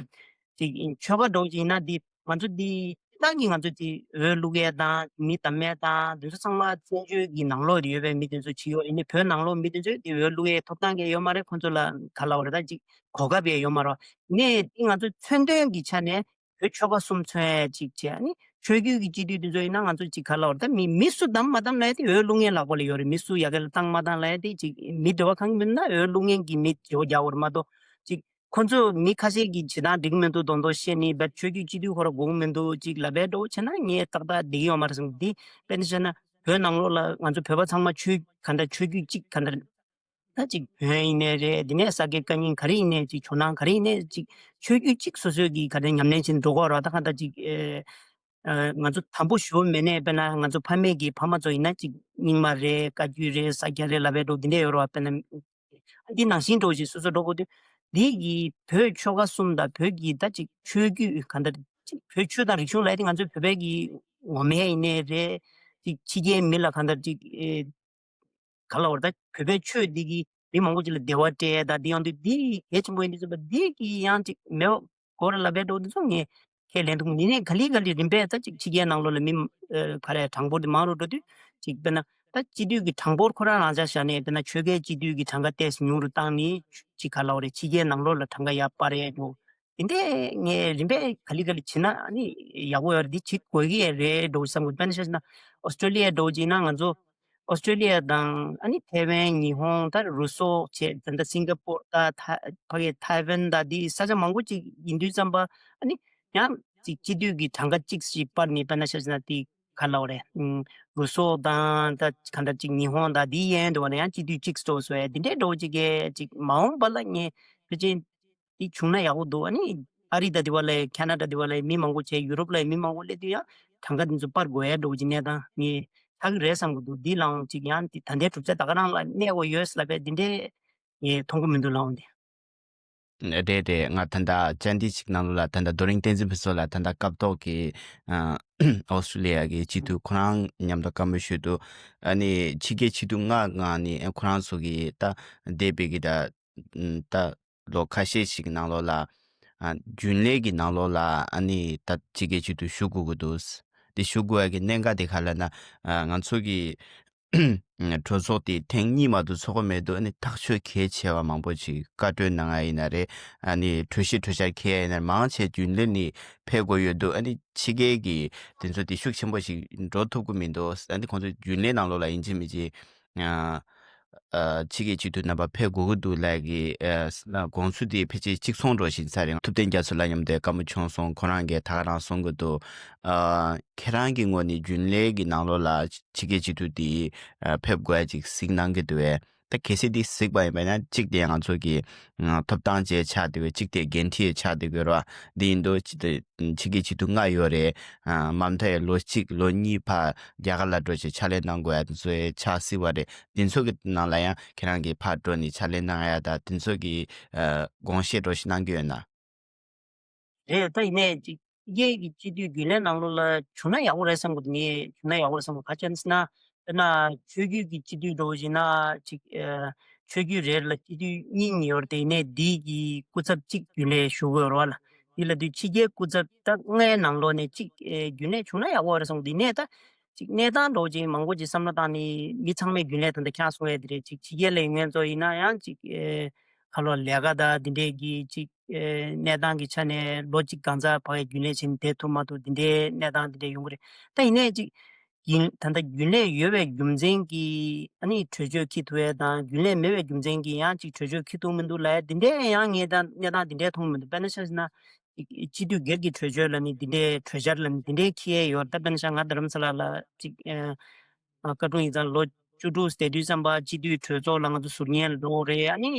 ཅིག་ཆོལ་ཁ་འགྲོ་ཅིག་ཡིན་ན་འདི་ང་ཚོ་འདི་ཏང་གི་ང་ཚོ་འདི་འོས་བླུག་ཡས་དང་མི་གདམ་ཡས་དང་འདི་ཚོ་ཚང་མ་བཙན་བྱོལ་གྱི་ནང་ལོགས་ཡོད་པའི་མི་འདི་ཚོ་བྱེད་ཡོད། ཡིན་ནའི་བོད་ནང་ལོགས་མི་འདི་ཚོས་འདི་འོས་བླུག་ཡས་ཐོབ་ཐང་གི་ཡོད་མ་རེད། ཁོང་ཚོ་ལ་ག་ལབ་རེད་ད་ཅིག་གོ་སྐབས་ཡས་ཡོད་མ་རེད། ཡིན་ནའི་འདི་ང་ཚོ་མཚོན་དོན་གྱི་ཆ་ནས། བོད་ཆོལ་ཁ་གསུམ་མཚོན་ཡ་གཅིག་བྱས། ཨ་ནི་ཆོས་བརྒྱུད་ཀྱི་སྤྱི་འཐུས་དེ་ཚོ་ཡིན་ན་ང་ཚོ་གཅིག་ག་ལབ་རེད་ད། མི་མི་སུ་བདམས་མ་བདམས་ལབ་ཡ་དེ་འོས་བླུག་མཁན་ལག་པ་ལ་ཡོད་རེད། མི་སུ་ཡ་གི་ལ་བཏང་མ་བཏང་ལབ་ཡ་དེ་གཅིག་མི་འབྲེལ་བ་གང་ཡིན་ན་འོས་བླུག་མཁན་གྱི་མི་འབྲེལ་བ་རྒྱག་དགོས་རེད་མ་གཏོགས། གཅིག་ཁོ་ཚོ་མི་ཁ་ཤས་ཀྱིས་བྱེད་སྟངས་འགྲིག་མི་འདུག་མདོག་མདོག་བཤད་ནི་བས་ཆོས་བརྒྱུད་སྤྱི་འཐུས་ཁོ་ར་དགོངས་མི་འདུག་གཅིག་ལབ་པའི་འགྲོ་བྱས་ན་ངས་ཏག་ཏག་བསྡད་ཀྱི་ཡོད་མ་རེད་བསམ། འདི་དཔེར་ན་བཤད་ན་བོད་ནང་ལོགས་ལ་ང་ཚོ་བོད་པ་ཚང་མ་ཆོས་ག་འདྲ་ཆོས་བརྒྱུད་གཅིག་ག་འདྲ། ད་ཅིག་བོན་ཡིན་ནའི་རེད། དེ་ནས་ས་དགེ་བཀའ་རྙིང་ག་རེ་ཡིན་ནའི་ཅིག་ཇོ་ནང་ག་རེ་ཡིན་ནའི་ཅིག་ཆོས་བརྒྱུད་ཅིག་སོ་སོའི་གི་ག་རེ་ཉམས་ལེན་བྱེད་འགྲོ་གི་རེད། ད་གང་ལྟར་ཅིག་ཨེ་ཨ་ང་ཚོ་དམ་པོ་ཞུ་མེད་ནའི་དཔེར་ན་ང་ཚོ་ཕ་མེས་ཀྱི་ཕ་མ་ཚོ་ཡིན་ན་ཅིག་རྙིང་མ་རེད། བཀའ་བརྒྱུད་རེད། ས་སྐྱ་རེད་ལབ་པའི་འགྲོ་འདི་འདྲས་ཡོད་རེད་བ། དཔེར་ན་འདི་ནང་བཞིན་འགྲོ་ཞིག་སོ་སོ་འགྲོ་དགོས་དུས་འདི་གི་བོད་ཆོལ་ཁ་གསུམ་དང་བོད་ཀྱི་ད་ཅིག་ཆོས་བརྒྱུད་གང་ལྟར་ཅིག་བོད་ཆོས་དང་རིག་གཞུང་ལབ་ཡ་དེ་ང་ཚོའི་བོད་པའི་གི་ངོ་མ་ཡིན་ནའི་རེད། ཅིག་ཕྱི་རྒྱལ་མི་ལ་གང་ལྟར་ཅིག་ཨེ། ག་ལ་བར་ད་བོད་པའི་ཆོས་འདི་གིས་མི་མང་པོ་ཅིག་ལ་བདེ་བ་སྤྲད་ད་འདི་ཡང་འདི་འདི་གལ་ཆེན་པོ་ཡིན་འདི་ཚོ་པ་འདི་གིས་ཡང་ཅིག་མེད་པ་གོ་ར་ལ་བས་འགྲོ་འདི་ཚོ་ངས་ཁས་ལེན་ཐུབ་མི་ནས་ག་ལི་ག་ལི་རིམ་པས་ད་ཅིག་ཕྱི་རྒྱལ་ནང་ལོགས་ལ་མི་ག་རེ་གྲངས་འབོར་འདི་མང་རུ་འགྲོ་དུས་ཅིག་དཔེར་ན་ད་སྤྱི་འཐུས་ཀྱི་གྲངས་འབོར་ཁོ་རང་རང་ཆ་བཞག་ནས་དཔེར་ན་ཆོལ་ཁའི་སྤྱི་འཐུས་ཀྱི་གྲངས་ཀ་ཏོག་ཙམ་ཉུང་རུ་བཏང་ནས་ཅིག་ག་ལ་བ་རེད་ཕྱི་རྒྱལ་ནང་ལོགས་ལ་གྲངས་ཀ་ཡར་སྤར་ཡས་འགྲོ། དེ་འདྲས་ངས་རིམ་པས་ག་ལེ་ག་ལེ་བྱེད་ན་ཨ་ནི་ཡག་པོ་ཡོད་རེད། འདི་བྱེད་དགོས་ཀྱི་ཡོད་རེད་འགྲོ་བསམ་གི། དཔེར་ན་ཆ་བཞག་ན་ཨོ་སི་ཀྲོ་ལི་ཡ་འགྲོ་བྱས་ན་ང་ཚོ་ཨོ་སི་ཀྲོ་ལི་ཡ་དང་ཨ་ནི་ཐའེ་ཝན་ཉི་ཧོང་ད་རུ་སོག་བྱས་ད་ལྟ་སིང་ག་པོར་ད་ཐ་ཕ་གི་ཐའེ་ཝན་ད་འདི་ས་ཆ་མང་པོ་ཅིག་ཡིན་དུས་ཙམ་པ་ཨ་ནི་ཡང་ཅིག་སྤྱི་འཐུས་ཀྱི་གྲངས་ཀ་གཅིག་ཞིག་སྤར་ནས་དཔེར་ན་ཆ་བཞག་ན་དེ་ག་ལ་བ་རེད། ཨུམ། རུ་སོག་དང་ད་ག་འདྲ་ཅིག་ཉི་ཧོང་དང་འདི་ཡན་འདུག་བ་ན་ཡང་སྤྱི་འཐུས་གཅིག་འགྲོ་བཟོ་ཡ་འདི་འདྲའི་འགྲོ་ཅིག་གི་ཅིག་མ་འོངས་པ་ལ་ངས་ཕལ་ཆེར། དེ་བྱུང་ན་ཡག་པོ་འདུག་ཨ་ནི་ཨ་རི་ད་དེ་བ་ལ་ཁ་ན་ཌ་དེ་བ་ལ་མི་མང་པོ་བྱས། ཡུ་རོབ་ལ་མི་མང་པོ་སླེབས་དུས་ཡང་གྲངས་ཀ་འདི་ཚོ་སྤར་དགོས་ཡ་འགྲོ་གི་གནས་སྟངས་ངས་ཆགས་ཀྱི་རེད་བསམ་གི་འདུག་འདི་ལའང་ཅིག་ཡང་དེ་ད་ལྟའི་གྲུབ་ཆ་ད་ག་རང་ལ་གནས་དགོས་ཡོད་ལབ་པའི་འདི་འདྲས་ངས་མཐོང་གི་མི་འདུག་ལའང་དེ། རེད་རེད། ང་ད་ལྟ་བཅར་འདྲི་ཞིག་ནང་ལོགས་ལ་ད་ལྟ་རྡོ་རིང་བསྟན་འཛིན་ཕུན་ཚོགས་ལ་ད་ལྟ་སྐབས་ཐོག་གི་ཨ་ཨོ་སི་ཀྲོ་ལི་ཡ་གི་སྤྱི་འཐུས་ཁོ་རང་མཉམ་དུ་བཀའ་མོལ་ཞུས་འདུག་ཨ་ནི་ཕྱི་རྒྱལ་སྤྱི་འཐུས་ལྔ་ལྔ་ནི་ཁོ་རང་ཚོ་གི་ད་འདས་པའི་གི་ད། ད་ལོ་ཁ་ཤས་ཤིག་གི་ནང་ལོགས་ལ་ཨ་རྒྱུན་ལས་ཀྱི་ནང་ལོགས་ལ་ཨ་ནི་ད་ཕྱི་རྒྱལ་སྤྱི་འཐུས་ཞུགས་དགོས་ཀྱི་འདུག་དེ་ཞུགས་དགོས་ཡ་གི་གནད་འགག་དེ་ག་ལ་ན་ཨ་ང་ཚོ་གི་གྲོས་ཚོགས་དེ་ཐེངས་གཉིས་མ་གཏོགས་ཚོགས་ཀྱི་མེད་འདུག་ཨ་ནི་ཐག་གཅོད་གལ་ཆེ་བ་མང་པོ་ཅིག་བཀའ་འཁྲོལ་གནང་ཡ་ཡིན་ན་རེད། ཨ་ནི་གྲོས་གཞི་གྲོས་འཆར་འཁྱེར་ཡ་ཡིན་ན་རེད། མང་ཆེ་རྒྱུན་ལས་ནས་ཕེབས་དགོས་ཡོད་འདུག་ཨ་ནི་ཕྱི་རྒྱལ་གྱི་དེ་ཚོ་དེ་ཤུགས་ཆེན་པོ་ཞིག་འགྲོ་ཐུབ་ཀྱི་མི་འདུག་ཨ་ནི་ཁོང་ཚོ་རྒྱུན་ལས་ནང་ལོགས་ལ་ཡིན་གཅིག་མིན་གཅིག་ཨ། ཨ་ཕྱི་རྒྱལ་སྤྱི་འཐུས་རྣམ་པ་ཕེབས་དགོས་ཀྱི་འདུག་ལབ་ཀྱི་ཨ་དགོངས་ཚུལ་དེ་ཕལ་ཆེར་གཅིག་མཚུངས་འགྲོ་བཞིན་ཚར་རིང་ཐུབ་བསྟན་རྒྱ་མཚོ་ལགས་མཉམ་དུ་བཀའ་མོལ་བྱུང་སོང་། ཁོ་རང་གིས་ད་ག་རང་གསུང་གི་འདུག་ཨ་ཁྱེད་རང་གི་ངོས་ནས་རྒྱུན་ལས་ཀྱི་ནང་ལོགས་ལ་ཕྱི་རྒྱལ་སྤྱི་འཐུས་དེ་ཨ་ཕེབས་དགོས་ཡ་ཅིག་གཟིགས་གནང་གི་འདུག་བས། ད་གལ་སྲིད་འདི་གཟིགས་པ་ཡིན་པ་ན་གཅིག་དེ་ང་ཚོ་གི་ཨ་ཐོབ་ཐང་ཅིག་ཆགས་བསྡད་པས། གཅིག་དེ་འགན་འཁྲི་ཆགས་བསྡད་ཡོད་རེད་བ། འདི་ཡིན་དུས་ཕྱི་ཕྱི་རྒྱལ་སྤྱི་འཐུས་ལྔ་ཡོད་རེད། ཨ་མ་མཐའ་ཡང་ལོ་གཅིག་ལོ་གཉིས་ཕར་རྒྱ་གར་ལ་འགྲོ་བྱས་ཕྱག་ལས་གནང་དགོས་ཡ་དེ་ཚོ་ཡང་ཆགས་སྲིད་པ་རེད། འདི་ཚོ་གི་ནང་ལ་ཡང་ཁྱེད་རང་གིས་ཕར་འགྲོ་ནས་ཕྱག་ལས་གནང་ཡ་དང་དེ་ཚོ་གི་ཨ་དགོངས་བཞེས་འདྲ་ཞིག་གནང་གི་ཡོད་ན། རེད། ད་ཡིན་ནའི་ཅིག་ཕྱི་རྒྱལ་གྱི་སྤྱི་འཐུས་རྒྱུན་ལས་ནང་ལོགས་ལ་བྱུང་ན་ཡག་པོ་རེད་བསམ་གྱི་འདུག་ངས་བྱུང་ན་ཡག་པོ་རེད་བསམ་གྱི་འདུག་ག་རེ་བྱས་ན་ཟེར་ན། དཔེར་ན་ཆོས་བརྒྱུད་ཀྱི་སྤྱི་འཐུས་འདྲ་བོ་ཞིག་ན་ཅིག་ཨ་ཆོས་བརྒྱུད་རེ་རེ་ལ་སྤྱི་འཐུས་གཉིས་གཉིས་ཡོད་རེད་དེ། ཡིན་ནའི་འདི་གི་སྐུ་ཚབ་གཅིག་རྒྱུན་ལས་ཞུ་དགོས་རེད་བ་ལ། འདི་ལབ་དུས་ཕྱི་རྒྱལ་སྐུ་ཚབ་ད་ལྔའི་ནང་ལོགས་ནས་གཅིག་ཨེ་རྒྱུན་ལས་བྱུང་ན་ཡག་པོ་རེད་བསམ་གྱི་འདུག་ཡིན་ནའི་ད་ཅིག་གནས་སྟངས་འདྲ་བོ་ཅིག་མང་པོ་ཅིག་བསམ་བློ་བཏང་ནས་མི་ཚང་མས་རྒྱུན་ལས་ད་ལྟ་ཁྱེད་རང་གསུང་ཡ་དེ་རེད། ཅིག་ཕྱི་རྒྱལ་ལ་ཡོད་མཁན་ཚོ་ཡིན་ན་ཡང་ཅིག་ཨེ་ཁ་ལོ་ལས་ཀ་དང་འདི་འདྲས་ཀྱི་ཅིག་ཨེ་གནས་སྟངས་ཀྱི་ཆ་ནས་ལོ་གཅིག་གང་ཙམ་ཕ་གིར་རྒྱུན་ལས་བྱས་ནས་བསྡད་ཐུབ་མ་ཐུབ་འདི་འདྲའི་གནས་སྟངས་འདི་འདྲས་ཡོང་གི་རེད། ད་ཡིན་ནའི་ཅིག་ཡིན་ད་ལྟ་རྒྱུན་ལས་ཡོད་པའི་རྒྱུ་མཚན་གྱིས་ཨ་ནི་གྲོས་ཆོད་འཁྱེར་ཐུབ་ཡས་དང་། རྒྱུན་ལས་མེད་པའི་རྒྱུ་མཚན་གྱིས་ཡང་ཅིག་གྲོས་ཆོད་འཁྱེར་ཐུབ་མི་འདུག་ལབ་ཡས་འདི་འདྲའི་ཡང་ངས་ད་གནས་སྟངས་འདི་འདྲའི་མཐོང་མི་འདུག་དཔེར་ན་ཆ་བཞག་ན་སྤྱི་འཐུས་སྒེར་གྱི་གྲོས་ཆོད་ལབ་ནས་འདི་འདྲའི་གྲོས་འཆར་ལབ་ནས་འདི་འདྲའི་འཁྱེར་ཡས་ཡོད། ད་དཔེར་ན་ཆ་ང་རྡ་རམ་ས་ལ་ལ་ཅིག་ཨ་བཀའ་དྲུང་ཡིག་ཚང་ལོ་བཅུ་དྲུག་ཟེར་དུས་ཙམ་པ་སྤྱི་འཐུས་གྲོས་ཚོགས་ལ་ང་ཚོ་ཟུར་ཉན་འགྲོ་རེད། ཨ་ནི་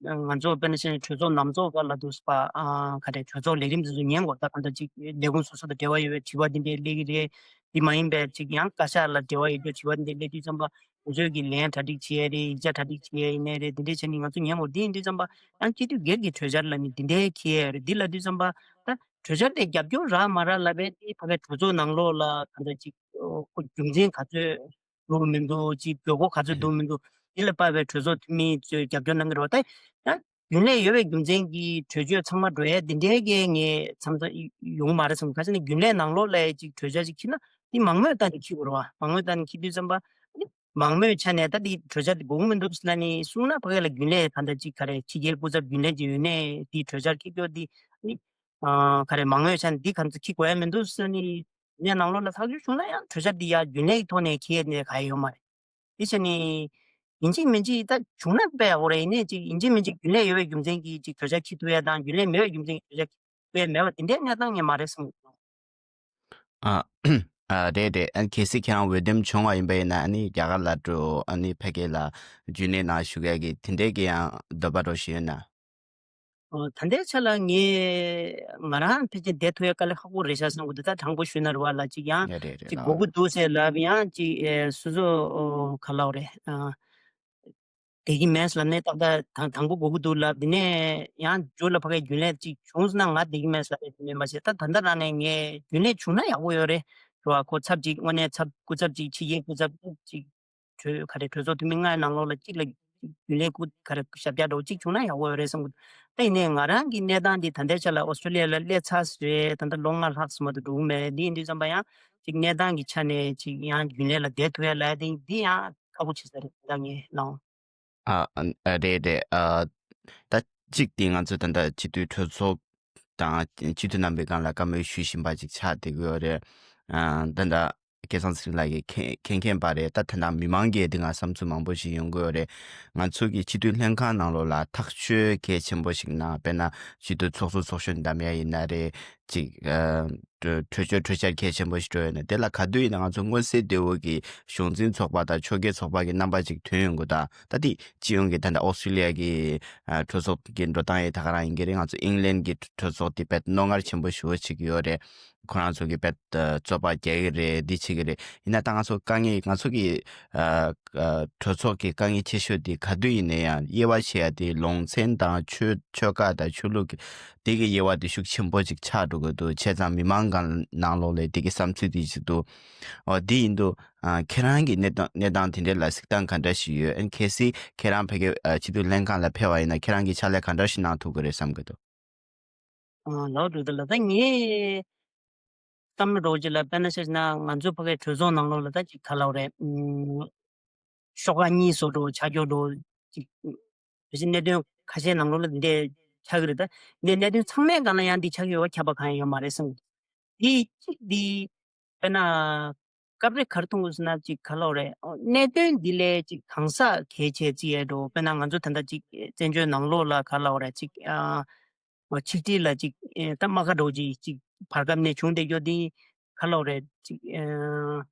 ང་ཚོ་དཔེར་ན་ཆ་ནས་གྲོས་ཚོགས་ནང་ཚོགས་པ་ལ་དུས་པ་ཨ་ག་རེ་གྲོས་ཚོགས་ལས་རིམ་དེ་ཚོ་ཉན་དགོས། ད་གང་ལྟར་ཅིག་ལས་ཁུངས་སོ་སོ་དང་འབྲེལ་བ་ཡོད་པའི་དྲི་བ་འདི་འདྲའི་སླེབས་ཀྱི་རེད། འདི་མ་ཡིན་པའི་ཅིག་ཡང་བཀའ་ཤག་ལ་འབྲེལ་བ་ཡོད་རྒྱུ་དྲི་བ་འདི་འདྲའི་སླེབས་དུས་ཙམ་པ་ང་ཚོས་ཀྱི་ལན་གྲ་སྒྲིག་བྱེད་ཡས་རེད། ཡིག་ཆ་གྲ་སྒྲིག་བྱེད་ཡས་ཡིན་ནའི་རེད། འདི་འདྲའི་བྱས་ནས་ང་ཚོ་ཉན་དགོས། འདི་ཡིན་དུས་ཙམ་པ་ཡང་སྤྱི་འཐུས་སྒེར་གྱི་གྲོས་འཆར་ལབ་ནས་འདི་འདྲའི་འཁྱེར་ཡས་རེད། འདི་ལབ་དུས་ཙམ་པ་ད་གྲོས་འཆར་དེ་རྒྱབ་སྐྱོར་རག་མ་རག་ལབ་པའི་དེ་ཕ་གའི་གྲོས་ཚོགས་ནང་ལོགས་ལ་གང་ལྟར་ཅིག་ཁོ་རྒྱུ་མཚན་ག་ཚོད་འདུག་མི་འདུག་ཅིག་དགོས་མཁོ་ག་ཚོད་འདུག་མི་འདུག་འདི་ལ་དཔག་པའི་གྲོས་ཚོགས་འཐུས་མི་ཚོས་རྒྱབ་སྐྱོར་གནང་གི་རེད་བ། ད་ཡང་རྒྱུན་ལས་ཡོད་པའི་རྒྱུ་མཚན་གྱིས་གྲོས་ཆོད་ཚང་མ་འགྲོ་ཡས་འདི་འདྲའི་གི་ངས་མཚམས་མཚམས་ཡོང་གི་མ་རེད་བསམ། ག་ཅི་ནས་རྒྱུན་ལས་ནང་ལོགས་ལ་ཅིག་གྲོས་འཆར་ཅིག་འཁྱེར་ན་འདི་མང་མོས་བཏང་ནས་འཁྱེར་དགོས་རེད་བ། མང་མོས་བཏང་ནས་འཁྱེར་དུས་ཙམ་པ་འདི་མང་མོས་ཆ་ནས་ད་འདི་གྲོས་འཆར་འདི་དགོས་ཀྱི་མི་འདུག་ཟེར་ནས་གསུངས་ན་ཕ་གི་ལ་རྒྱུན་ལས་གང་ལྟར་ཅིག་ག་རེ་ཕྱི་རྒྱལ་སྐུ་ཚབ་རྒྱུན་ལས་ཅིག་ཡོད་ནས་འདི་གྲོས་འཆར་འཁྱེར་རྒྱུ་འདི་ནི་ཨ་ག་རེ་མང་མོས་ཆ་ནས་འདི་གང་ཚོད་འཁྱེར་དགོས་ཡ་མི་འདུག་ཟེར་ནས་ངས་ནང་ལོགས་ལ་ཐག་གཅོད་བྱུང་ན་ཡང་གྲོས་འཆར་འདི་ཡ་རྒྱུན་ལས་ཀྱི་ཐོག་ནས་འཁྱེར་ནས་ག་ཡ་ཡོད་མ་རེད། དེ་བྱས་ནས་ཡིན་གཅིག་མིན་གཅིག་ད་བྱུང་ན་དཔེ་ཡག་པོ་རེད། ཡིན་ནའི་ཅིག་ཡིན་གཅིག་མིན་གཅིག་རྒྱུན་ལས་ཡོད་པའི་རྒྱུ་མཚན་གྱིས་ཅིག་གྲོས་འཆར་འཁྱེར་ཐུབ་ཡ་དང་རྒྱུན་ལས་མེད་པའི་རྒྱུ་མཚན་གྱིས་གྲོས་འཆར་འཁྱེར་ཐུབ་ཡ་མེད་པ་དེ་འདྲའི་གནས་སྟངས་ངས་མ་རེད་བསམ་གྱི་འདུག་ཨ་ཨ་རེད་རེད། ཨ་གལ་སྲིད་ཁྱེད་རང་འོས་འདེམས་བྱུང་བ་ཡིན་པ་ཡིན་ན་ཨ་ནི་རྒྱ་གར་ལ་འགྲོ། ཨ་ནི་ཕ་གི་ལ་རྒྱུན་ལས་ནང་ཞུགས་ཡ་གི་དེ་འདྲའི་གི་ཡང་འདོད་པ་འདྲ་ཞིག་ཡོད་ན། ཨོ། ད་ལྟའི་ཆ་ལ་ངས་ང་རང་ཕལ་ཆེར་བསྡད་ཐུབ་ཡ་དཀའ་ལས་ཁག་པོ་རེད་ཤག་བསམ་གྱི་འདུག་ད་དྲང་པོ་ཞུས་ན་རེད་བ་ལ་ཅིག་ཡང་ཡ་རེད་རེད་ཅིག་ལགས། དགོས་ཀྱི་འདུག་ཟེར་ལབ་ཡང་ཅིག་ཨེ་སོ་སོ་ཨོ་ག་ལབ་རེད། ཨ་བསྡད་ཀྱི་མེད་ལབ་ནས་ཏག་ཏག་དང་དང་པོ་དགོས་ཀྱི་འདུག་ལབ། དེ་ནས་ཡང་མཇུག་ལ་ཕ་གའི་རྒྱུན་ལས་ཅིག་བྱུང་སོང་ན་ང་བསྡད་ཀྱི་མེད་ལབ་ཡ་དེ་མིན་པ་ཞིག་ད་ད་ལྟ་རང་ནས་ངས་རྒྱུན་ལས་བྱུང་ན་ཡག་པོ་ཡོད་རེད་རེད་བ། ཁོ་ཚབ་ཅིག་དངོས་གནས་ཚབ་སྐུ་ཚབ་ཅིག་ཕྱི་རྒྱལ་སྐུ་ཚབ་ཅིག་གྲོས་ག་རེ་གྲོས་ཚོགས་འཐུས་མི་ལྔའི་ནང་ལོགས་ལ་གཅིག་ལ་རྒྱུན་ལས་སྐུ་ག་རེ་ཞབས་བཀྱག་འདྲ་བོ་གཅིག་བྱུང་ན་ཡག་པོ་ཡོད་རེད་བསམ་གི་འདུག་ད་ཡིན་ནའི་ང་རང་གི་གནས་སྟངས་འདི་ད་ལྟའི་ཆ་ལ་ཨོ་སི་ཀྲོ་ལི་ཡ་ལ་སླེབས་ཚར་ཟེར་རེད། ད་ལྟ་ལོ་ལྔ་ལྷག་ཙམ་མ་གཏོགས་འགྲོ་གི་མེད་རེད། འདི་ཡིན་དུས་ཙམ་པ་ཡང་གཅིག་གནས་སྟངས་ཀྱི་ཆ་ནས་གཅིག་ཡང་རྒྱུན་ལས་ལ་བསྡད་ཐུབ་ཡ་ལབ་ཡ་དེ་འདི་ཡང་ཁག་པོ་ཆེ་ས་རེད་ད་ངས་ལབ། ཨ་ཨ་རེད་རེད། ཨ་ད་གཅིག་དེ་ང་ཚོ་ད་ལྟ་སྤྱི་འཐུས་གྲོས་ཚོགས་དང་སྤྱི་འཐུས་རྣམ་པའི་སྒང་ལ་བཀའ་མོལ་ཞུ་བཞིན་པ་ཅིག་ཆགས་བསྡད་ཀྱི་ཡོད་རེད། ཨ་ད་ལྟ་སྐལ་བཟང་ཚེ་རིང་ལགས་ཀྱིས་མཁྱེན་མཁྱེན་མཁྱེན་པ་རེད། ད་ད་ལྟ་མི་མང་གིས་དེ་སྒང་བསམ་ཚུལ་མང་པོ་ཞིག་ཡོང་གི་ཡོད་རེད། ང་ཚོ་གི་སྤྱི་འཐུས་ལྷན་ཁང་ནང་ལོགས་ལ་ཐག་གཅོད་གལ་ཆེན་པོ་ཞིག་གནང་། དཔེར་ན་སྤྱི་འཐུས་ཚོགས་གཙོ་ཚོགས་གཞོན་བདམས་ཡ་ཡིན་ན་རེད། ཅིག་ཨ་གྲོས་གྲོས་ཆོད་གྲོས་འཆར་གལ་ཆེན་པོ་ཞིག་འགྲོ་ཡོད་ན་དེ་ལ་ག་དུས་ཡིན་ན་ང་ཚོ་མངོན་གསལ་དོད་པོ་གི་གཞུང་འཛིན་ཚོགས་པ་དང་ཕྱོགས་འགལ་ཚོགས་པ་གི་རྣམ་པ་ཅིག་ཐོན་ཡོང་གི། ད་ད་དེ་སྤྱི་ཡོངས་ཀྱི་ད་ལྟ་ཨོ་སི་ཀྲོ་ལི་ཡ་གི་ཨ་གྲོས་ཚོགས་ཀྱི་འགྲོ་སྟངས་ཡི་ད་ག་རང་ཡིན་གྱི་རེད། ང་ཚོ་ཨིང་ལན་གྱི་གྲོས་ཚོགས་དེ་དཔེ་རྣོ་ངར་ཆེན་པོ་ཞེ་པོ་ཅིག་ཡོད་རེད། ཁོ་རང་ཚོ་གི་དཔེ་རྩོད་པ་རྒྱག་གི་རེད། འདི་བྱེད་ཀྱི་རེད། ཡིན་ན་ད་ང་ཚོ་དཀའ་ངལ་ང་ཚོ་གི་ཨ་ཨ་གྲོས་ཚོགས་ཀྱི་དཀའ་ངལ་ཆེ་ཤོས་དེ་ག་དུས་ཡིན་ན་ཡང་དབྱེ་བ་ཕྱེ་ཡ་དེ་ལུང་ཚན་དང་ཆོས་ཆོལ་ཁ་དང་ཆོས་ལུགས་ཀྱི་དེ་གི་དབྱེ་བ་དེ་ཤུགས་ཆེན་པོ་ཅིག་ཆགས་འགྲོ་གི་འདུག་བྱས་ཙང་མི་མང་གང་ནང་ལོགས་ལ་དེ་གི་བསམ་ཚུལ་དེ་ཅིག་འདུག་ཨོ་དེ་ཡིན་དུས་ཨ་ཁྱེད་རང་གི་གནས་སྟངས་གནས་སྟངས་དེ་འདྲ་ལ་གཟིགས་སྟངས་ག་འདྲ་ཞིག་ཡོད། ཨ་གལ་སྲིད་ཁྱེད་རང་ཕ་གི་ཨ་སྤྱི་འཐུས་ལྷན་ཁང་ལ་ཕེབས་པ་ཡིན་ན་ཁྱེད་རང་གི་ཕྱག་ལས་ག་འདྲ་ཞིག་གནང་ཐུབ་ཀྱི་རེད་བསམ་གི་འདུག་ཨ་ལགས་འགྲོ་དེ་ལ་ད་ངས་བསམ་བློ་འདྲ་བོ་ཅིག་ལ་དཔེར་ན་ཆ་བཞག་ན་ང་ཚོ་ཕ་གི་གྲོས་ཚོགས་ནང་ལོགས་ལ་ད་ཅིག་ག་ལབ་རེད། ཨུམ། ཤོག་ཁག་གཉིས་བཟོ་འགྲོ་ཆགས་འགྲོ་འགྲོ་ཅིག་ཨུམ། བྱས་ཙང་གནད་དོན་ཁ་ཤས་ནང་ལོགས་ལ་འདི་འདྲ་ཆགས་ཀྱི་རེད། ད་འདི་གནད་དོན་ཚང་མའི་སྒང་ལ་ཡང་འདི་ཆགས་ཀྱི་ཡོད་པ་ཁྱབ་པ་གང་ཡང་ཡོད་མ་རེད་བསམ་གི་འདུག་འདི་གཅིག་འདི་དཔེར་ན་ སྐབས་རེ་ག་རེ་མཐོང་གི་ཟེར་ན་ཅིག་ག་ལབ་རེད། ཨོ། གནད་དོན་འདི་ལས་ཅིག་གང་ཟག་གལ་ཆེ་ཅིག་ཡོད་འགྲོ། དཔེར་ན་ང་ཚོ་ད་ལྟ་ཅིག་བཙན་བྱོལ་ནང་ལོགས་ལ་ག་ལབ་རེད། ཅིག་ཨ། ཨོ། ཆིག་སྒྲིལ་ལ་ཅིག་ཨེ། ད་རྨ་ཁ་འདྲ་བོ་ཅིག་ཅིག་བར་སྐབས་ནས་བྱུང་བསྡད་རྒྱུ་འདི་ག་ལབ་རེད། ཅིག་ཨ།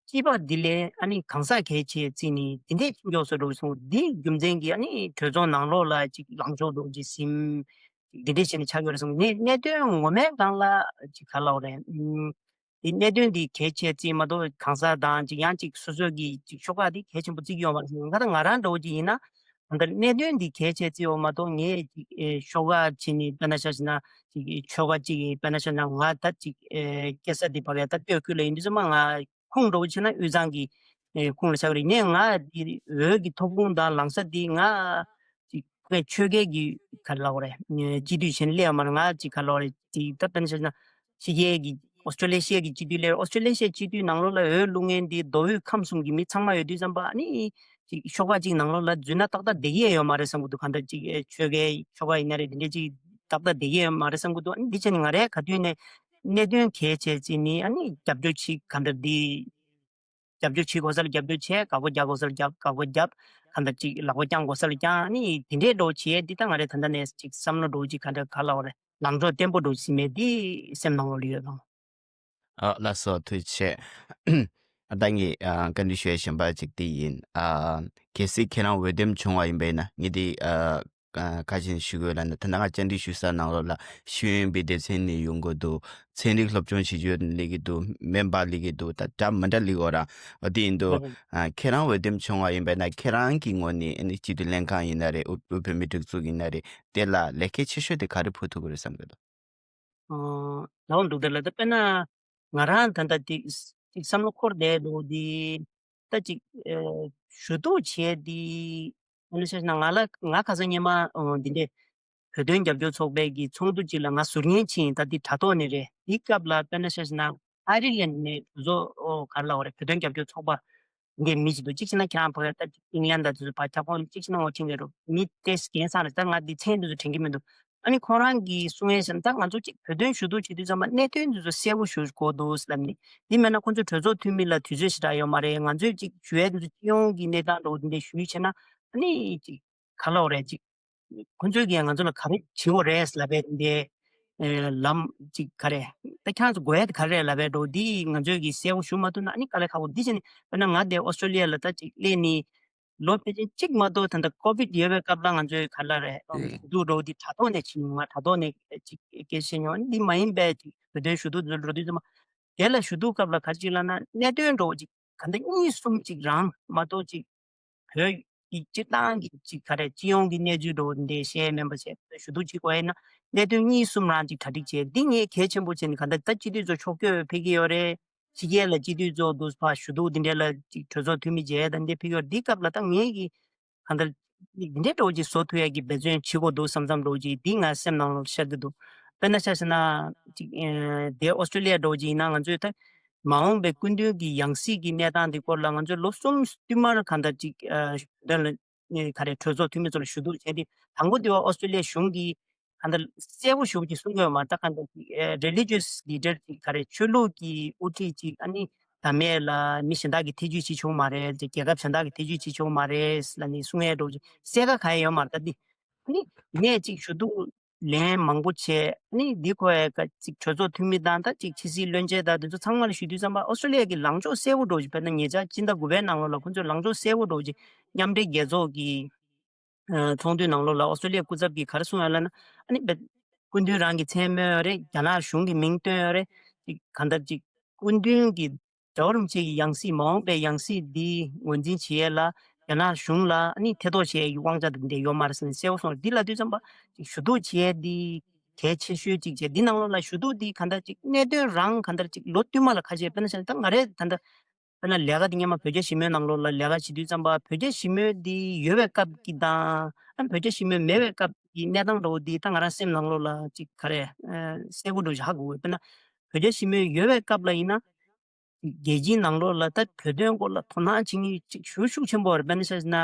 སྤྱི་པ་འདི་ལས་ཨ་ནི་གང་ཟག་གལ་ཆེ་བརྩིས་ནས་འདི་འདྲས་ཕྱིན་འཇོག་བཟོ་འགྲོ་སོང་། འདི་རྒྱུ་མཚན་གྱིས་ཨ་ནི་གྲོས་ཚོགས་ནང་ལོགས་ལ་ཅིག་ལངས་ཕྱོགས་འགྲོ་ཅིག་ཟིན། འདི་འདྲས་བྱས་ནས་ཆགས་ཡོད་རེད་སོང་། གནད་གནད་དོན་ངོ་མའི་སྒང་ལ་ཅིག་ག་ལབ་རེད། ཨུམ། འདི་གནད་དོན་འདི་གལ་ཆེ་བརྩིས་མ་གཏོགས་གང་ཟག་དང་ཅིག་ཡང་ཅིག་སོ་སོ་གི་ཅིག་ཤོག་ཁག་འདི་གལ་ཆེན་པོ་བརྩི་གི་ཡོད་མ་རེད་སོང་། ང་ད་ང་རང་འདྲ་བོ་ཅིག་ཡིན་ན་ད་གནད་དོན་འདི་གལ་ཆེ་བརྩིས་ཡོད་མ་གཏོགས་ངས་ཅིག་ཨེ། ཤོག་ཁག་བྱས་ནས་དཔེར་ན་ཆ་བཞག་ན་ཅིག་ཆོལ་ཁ་ཅིག་གི་དཔེར་ན་ཆ་བཞག་ན་ང་ད་ཅིག་ཨེ། སྐྱེས་ས་འདི་བར་ཡ་ད་སྟོད་ཁུལ་ལ་ཡིན་དུས་ཙམ་པ་ང་ཁུངས་འདྲ་བོ་བྱས་ན་དབུས་གཙང་གི་ཨེ། ཁུངས་ལ་ཆགས་ཀྱི་རེད། ངས་ང་འདི་འོས་ཀྱི་ཐོབ་ཁུངས་དང་ལངས་ས་འདི་ང་ཅིག་ངས་ཆོལ་ཁའི་གི་ག་རེ་ལབ་དགོས་རེད། སྤྱི་འཐུས་བྱས་ནས་སླེབས་ཡོད་མ་རེད། ང་ཅིག་ག་རེ་ལབ་དགོས་རེད། ཅིག་ད་དཔེར་ན་ཆ་བཞག་ན་ཕྱི་རྒྱལ་གྱི་ཨོ་སི་ཀྲོ་ལེ་ཤི་ཡ་གི་སྤྱི་འཐུས་སླེབས། ཨོ་སི་ཀྲོ་ལེ་ཤི་ཡའི་སྤྱི་འཐུས་ནང་ལོགས་ལ་འོས་བླུག་མཁན་འདི་མདོ་དབུས་ཁམས་གསུམ་གྱི་མི་ཚང་མ་ཡོད་དུས་ཙམ་པ་ཨ་ནི་ཅིག་ཤོག་ཁག་ཅིག་ནང་ལོགས་ལ་འཛུལ་ན་ཏག་ཏག་བསྡད་ཀྱི་ཡོད་མ་རེད་བསམ་གྱི་འདུག། གང་ལྟར་ཅིག་ཨེ། ཆོལ་ཁའི་ཤོག་ཁག་ཡིན་ན་རེད། འདི་འདྲས་ཅིག་ཏག་ཏག་བསྡད་ཀྱི་ཡོད་མ་རེད་བསམ་གྱི་འདུག། ཨ་ནི་འདི་བྱས་ནས་ང་རའི་ག་དུས་ནས་གནད་དོན་གལ་ཆེ་བརྩིས་ནས་ཨ་ནི་རྒྱབ་སྐྱོར་བྱེད། གང་ལྟར་འདི་རྒྱབ་སྐྱོར་བྱེད་དགོས་ས་ལ་རྒྱབ་སྐྱོར་བྱས། དགག་པ་རྒྱག་དགོས་ས་ལ་རྒྱབ། དགག་པ་བརྒྱབ། གང་ལྟར་ཅིག་ལག་པ་བརྐྱང་དགོས་ས་ལ་བརྐྱང་། ཨ་ནི་འདི་འདྲས་འདྲ་བོ་བྱས། འདི་ད་ང་རའི་ད་ལྟ་ནས་ཅིག་བསམ་བློ་འདྲ་བོ་ཅིག་ག་འདྲ་ག་ལབ་དགོས་རེད། ལངས་ཕྱོགས་བརྟན་པོ་འདྲ་བོ་ཟིན་མེད་འདི་སེམས་ནང་ལོགས་ལ་ཡོད་ལགས། ཨ། ལགས་སོ། ཐུགས་རྗེ་ཆེ། ཨ། ད་ངས་ཨ། བཀའ་འདྲི་ཞུ་ཡ་གཞན་པ་ཅིག་འདི་ཡིན། ཨ། གལ་སྲིད་ཁྱེད་རང་འོས་འདེམས་བྱུང་བ་ཡིན་པས་ན་ངས་འདི་ཨ། ཨ། ཁ་ཆེན་ཞུ་དགོས་ལབ་ན། ད་ནང་བཅར་འདྲི་ཞུ་ས་ནང་ལོགས་ལ་ཤེས་ཡོན་པའི་སྡེ་ཚན་ནས་ཡོང་གི་འདུག། ཚན་རིག་སློབ་སྦྱོང་བྱེད་རྒྱུ་སླེབས་ཀྱི་འདུག། སྨན་པ་སླེབས་ཀྱི་འདུག། ད་འདྲ་མི་འདྲ་སླེབས་ཡོད་ར། འོ་དེ་ཡིན་དུས་ཨ། ཁྱེད་རང་འོས་འདེམས་བྱུང་བ་ཡིན་པས་ན་ཁྱེད་རང་གི་ངོས་ནས་ཨ་ནི་སྤྱི་འཐུས་ལྷན་ཁང་ཡིན་ན་རེད། དབུས་བོད་མིའི་སྒྲིག་འཛུགས་ཡིན་ན་རེད། དེ་ལ་ལེགས་སྐྱེས་ཆེ་ཤོས་དེ་ག་རེ་ཕུལ་ཐུབ་ཀྱི་རེད་བསམ་གྱི་འདུག། ཨོ། ལགས་འདུག། དེ་ལ་ད་དཔེར་ན་ང་རང་ད་ལྟ་ཏིག་ཏིག་བསམ་བློ་འཁོར་བསྡད་འདུག། འདི་ད་ཅིག་ཨེ། ཞུ་གཏུག་བྱས་འདི་ཨ་ནི་བྱས་ན་ང་ལ་ང་ཁ་སང་སྔོན་མ་ཨོ། འདི་འདྲས་བོད་དོན་རྒྱབ་སྐྱོར་ཚོགས་པའི་གི་ཚོགས་འདུ་ཅིག་ལ་ང་ཟུར་ཉན་ཕྱིན། ད་འདི་དྲ་ཐོག་ནས་རེད། འདི་སྐབས་ལ་དཔེར་ན་བྱས་ན་ཨའི་རི་ལན་ནས་གྲོས་ཚོགས་ཨོ། ག་རེ་ལབ་དགོས་རེད། བོད་དོན་རྒྱབ་སྐྱོར་ཚོགས་པ་འདི་མི་ཞིག་འདུག། གཅིག་བྱས་ན་ཁྱེད་རང་ཕ་གི་ད་ཅིག་ཨིང་ལན་དང་དེ་ཚོ་ཕར་ཁྱབ་ཁོངས། གཅིག་བྱས་ན་ངོ་ཆེན་གྱི་རུ་མི་ཏེས་རྒན་སང་རེད། ད་ང་འདི་མཚན་འདི་ཚོ་དྲན་གྱི་མི་འདུག། ཨ་ནི་ཁོང་རང་གིས་གསུང་ཡས་བྱས་ན་ད་ང་ཚོ་གཅིག་བོད་དོན་ཞུ་གཏུག་བྱེད་དུས་ཙམ་པ་གནད་དོན་འདི་ཚོ་གསལ་པོ་ཞུ་དགོས་འདུག་ལབ་ནས། འདི་མེད་ན་ཁོང་ཚོ་གྲོས་ཚོགས་འཐུས་མི་ལ་དུས་ཚོད་ཞེ་དྲག་ཡོད་མ་རེད། ང་ཚོས་གཅིག་ཞུ་ཡས་འདི་ཚོ་སྤྱི་ཡོངས་ཀྱི་གནས་སྟངས་འདྲ་བོ་འདི་འདྲ་ཞུས་བྱས་ན་ཨ་ནི་གཅིག་ག་ལབ་དགོས་རེད། གཅིག་ཁོང་ཚོས་ཀྱིས་ང་ཚོ་ལ་ག་རེ་བྱེད་དགོས་རེད་ལབ་པའི་འདི་འདྲའི་ལམ་གཅིག་ག་རེ། ད་ཁྱེད་རང་ཚོ་དགོས་ཡས་དེ་ག་རེ་རེད་ལབ་པའི་འདྲ་བོ་འདི་ང་ཚོས་ཀྱིས་གསལ་པོ་ཞུ་མ་ཐུབ་ན་ཨ་ནི་དཀའ་ལས་ཁག་པོ། འདི་བྱས་ནས་དཔེར་ན་ང་འདི་ཨོ་སི་ཀྲོ་ལི་ཡ་ལ་ད་གཅིག་སླེབས་ནས་ལོ་ཕལ་ཆེར་གཅིག་མ་གཏོགས། ད་ལྟ་ཀོ་བིད་ཡོད་པའི་སྐབས་ལ་ང་ཚོས་ག་ལ་རེད། ཞུ་གཏུག་འདྲ་བོ་འདི་དྲ་ཐོག་ནས་བྱེད་མྱོང་། ང་དྲ་ཐོག་ནས་ཅིག་སྐད་ཆ་བཤད་མྱོང་། འདི་མ་ཡིན་པའི་ཅིག་བོད་དོན་ཞུ་གཏུག་འདི་ཚོ་འགྲོ་དུས་ཙམ་པ་དེ་ལ་ཞུ་གཏུག་སྐབས་ལ་ག་རེ་ཅིག་ལབ་ན་གནད་དོན་འདྲ་བོ་ཅིག་ག་འདྲ་གཉིས་གསུམ་ཅིག་རང་མ་གཏོགས་ཅིག་བོད་ཀྱི་སྤྱིར་བཏང་གི་ཅིག་ག་རེ་སྤྱི་ཡོངས་ཀྱི་གནས་ཚུལ་འདྲ་བོ་འདི་བཤད་མིན་པ་བྱས། ཞུ་གཏུག་བྱེད་དགོས་ཡིན་ན་གནད་དོན་གཉིས་གསུམ་རང་ཅིག་གྲ་སྒྲིག་བྱས། འདི་ངས་གལ་ཆེན་པོ་བྱས་ནས་ག་འདྲ་ད་སྤྱི་འཐུས་ཚོ་ཕྱོགས་བསྐྱོད་ཕེབས་ཀྱི་ཡོད་རེད། ཕྱི་རྒྱལ་ལ་སྤྱི་འཐུས་ཚོགས་འདུ་ཕར་ཞུ་གཏུག་འདི་འདྲ་ལ་ཅིག་གྲོས་ཚོགས་འཐུས་མི་མཇལ་དང་འདི་ཕེབས་ཡོད། འདི་སྐབས་ལ་ད་ངས་ཀྱི་གང་ལྟར་འདི་འདྲའི་འདྲ་བོ་ཅིག་བཟོ་ཐུབ་ཡ་གི་འབད་བརྩོན་བྱེད་དགོས་འདུག་བསམ་བསམ་འདྲ་བོ་ཅིག་འདི་ང་སེམས་ནང་ལ་ཤར་གྱི་འདུག། དཔེར་ན་ཆ་བཞག་ན་ཅིག་ཨེ། དེ་ཨོ་སི་ཀྲོ་ལི་ཡ་འདྲ་བོ་ཅིག་ཡིན་ན་ང་ཚོས་ད་མ་འོངས་པའི་སྐུ་མདུན་གྱི་ཡང་སྲིད་ཀྱི་གནས་སྟངས་འདི་སྐོར་ལ་ང་ཚོས་ལོ་གསུམ་བསྟུད་མར་གང་ལྟར་ཅིག་ཨ། ཞུ་དོན་ལ་ཨེ། ག་རེ་གྲོས་ཚོགས་འཐུས་མི་ཚོ་ལ་ཞུ་གཏུག་བྱས་ཏེ། དང་པོ་དེ་བ་ཨོ་སི་ཀྲོ་ལི་ཡ་གཞུང་གིས་གང་ལྟར་གསལ་པོ་ཞེ་པོ་ཅིག་གསུང་གི་ཡོད་མ་རེད། ད་གང་ལྟར་ཅིག་ཨེ། རི་ལི་ཇི་ཡས་ལི་ཌར་ཅིག་ག་རེ་ཆོས་ལུགས་ཀྱི་དབུ་ཁྲིད་ཅིག་ཨ་ནི་ད་མེད་ལ་མི་གཞན་དག་གིས་ཐེ་ཇུས་བྱེད་ཆོག་མ་རེད། རྒྱལ་ཁབ་གཞན་དག་གིས་ཐེ་ཇུས་བྱེད་ཆོག་མ་རེད་ལབ་ནས་གསུང་ཡས་འདྲ་བོ་ཅིག་གསལ་ཁ་གང་ཡང་ཡོད་མ་རེད། ད་འདི་ཨ་ནི་ངས་ཅིག་ཞུ་གཏུག་ལན་མང་པོ་བྱས། ཨ་ནི་འདི་ཁོ་ཡ་ག་ཅིག་གྲོས་ཚོགས་འཐུས་མི་དང་ད་ཅིག་ཕྱི་སྲིད་བློན་ཆེན་དང་དེ་ཚོ་ཚང་མ་ལ་ཞུ་དུས་ཙམ་པ་ཨོ་སི་ཀྲོ་ལི་ཡ་གི་ལངས་ཕྱོགས་གསལ་པོ་འདྲ་བོ་ཅིག་དཔེར་ན་ཉེ་ཆར་སྤྱི་ཟླ་དགུ་པའི་ནང་ལོགས་ལ་ཁོ་ཚོས་ལངས་ཕྱོགས་གསལ་པོ་འདྲ་བོ་ཅིག་མཉམ་འབྲེལ་རྒྱལ་ཚོགས་ཀྱི་ཨ། ཚོགས་འདུའི་ནང་ལོགས་ལ་ཨོ་སི་ཀྲོ་ལི་ཡའི་སྐུ་ཚབ་ཀྱིས་ག་རེ་གསུངས་ཡོད་ལབ་ན། ཨ་ནི་སྐུ་མདུན་རང་གི་མཚན་སྨོས་ཡོད་རེད། རྒྱ་ནག་གཞུང་གི་མིང་བཏོན་ཡོད་རེད། ཅིག་གང་ལྟར་ཅིག་སྐུ་མདུན་གྱི་རྒྱལ་བ་རིན་པོ་ཆེ་གི་ཡང་སྲིད་མ་འོངས་པའི་ཡང་སྲིད་འདི་ངོས་འཛིན་བྱེད་ཡས་ལ་རྒྱ་ནག་གཞུང་ལ་ཨ་ནི་ཐེ་གཏོགས་བྱེད་ཡས་ཀྱི་དབང་ཆ་དེ་འདྲ་ཡོད་མ་རེད་ཟེར་ནས་གསལ་པོ་གསུངས། འདི་ལབ་དུས་ཙམ་པ་ཅིག་ཞུ་གཏུག་བྱེད་ཡས་འདི་གལ་ཆེ་ཤོས་ཅིག་བྱས། འདི་ནང་ལོགས་ལ་ཞུ་གཏུག་འདི་གང་ལྟར་ཅིག་གནད་དོན་རང་གང་ལྟར་ཅིག་ལོ་བསྟུད་མ་ལ་ཁ་ཤས་དཔེར་ན་ཆ་ད་ང་རེད་ད་ལྟ། དཔེར་ན་ལས་ཀ་འདི་སྔོན་མ་བོད་རྒྱ་ཞི་མོལ་ནང་ལོགས་ལ་ལས་ཀ་བྱེད་དུས་ཙམ་པ་བོད་རྒྱ་ཞི་མོལ་འདི་ཡོད་པའི་སྐབས་ཀྱི་དང་ཨ་བོད་རྒྱ་ཞི་མོལ་མེད་པའི་སྐབས་ཀྱི་གནས་སྟངས་འདྲ་བོ་འདི་ད་ང་རང་སེམས་ནང་ལོགས་ལ་ཅིག་ག་རེ་ཨ། གསལ་པོ་འདྲ་བོ་ཞིག་ཧ་གོ་གི། དཔེར་ན་བོད་རྒྱ་ཞི་མོལ་ཡོད་པའི་སྐབས་ལ་ཡིན་ན་རྒྱལ་སྤྱིའི་ནང་ལོགས་ལ་ད་བོད་དོན་སྐོར་ལ་དོ་སྣང་བྱེད་མཁན་ཅིག་ཞེ་པོ་ཤུགས་ཆེན་པོ་རེད། དཔེར་ན་ཆ་བཞག་ན་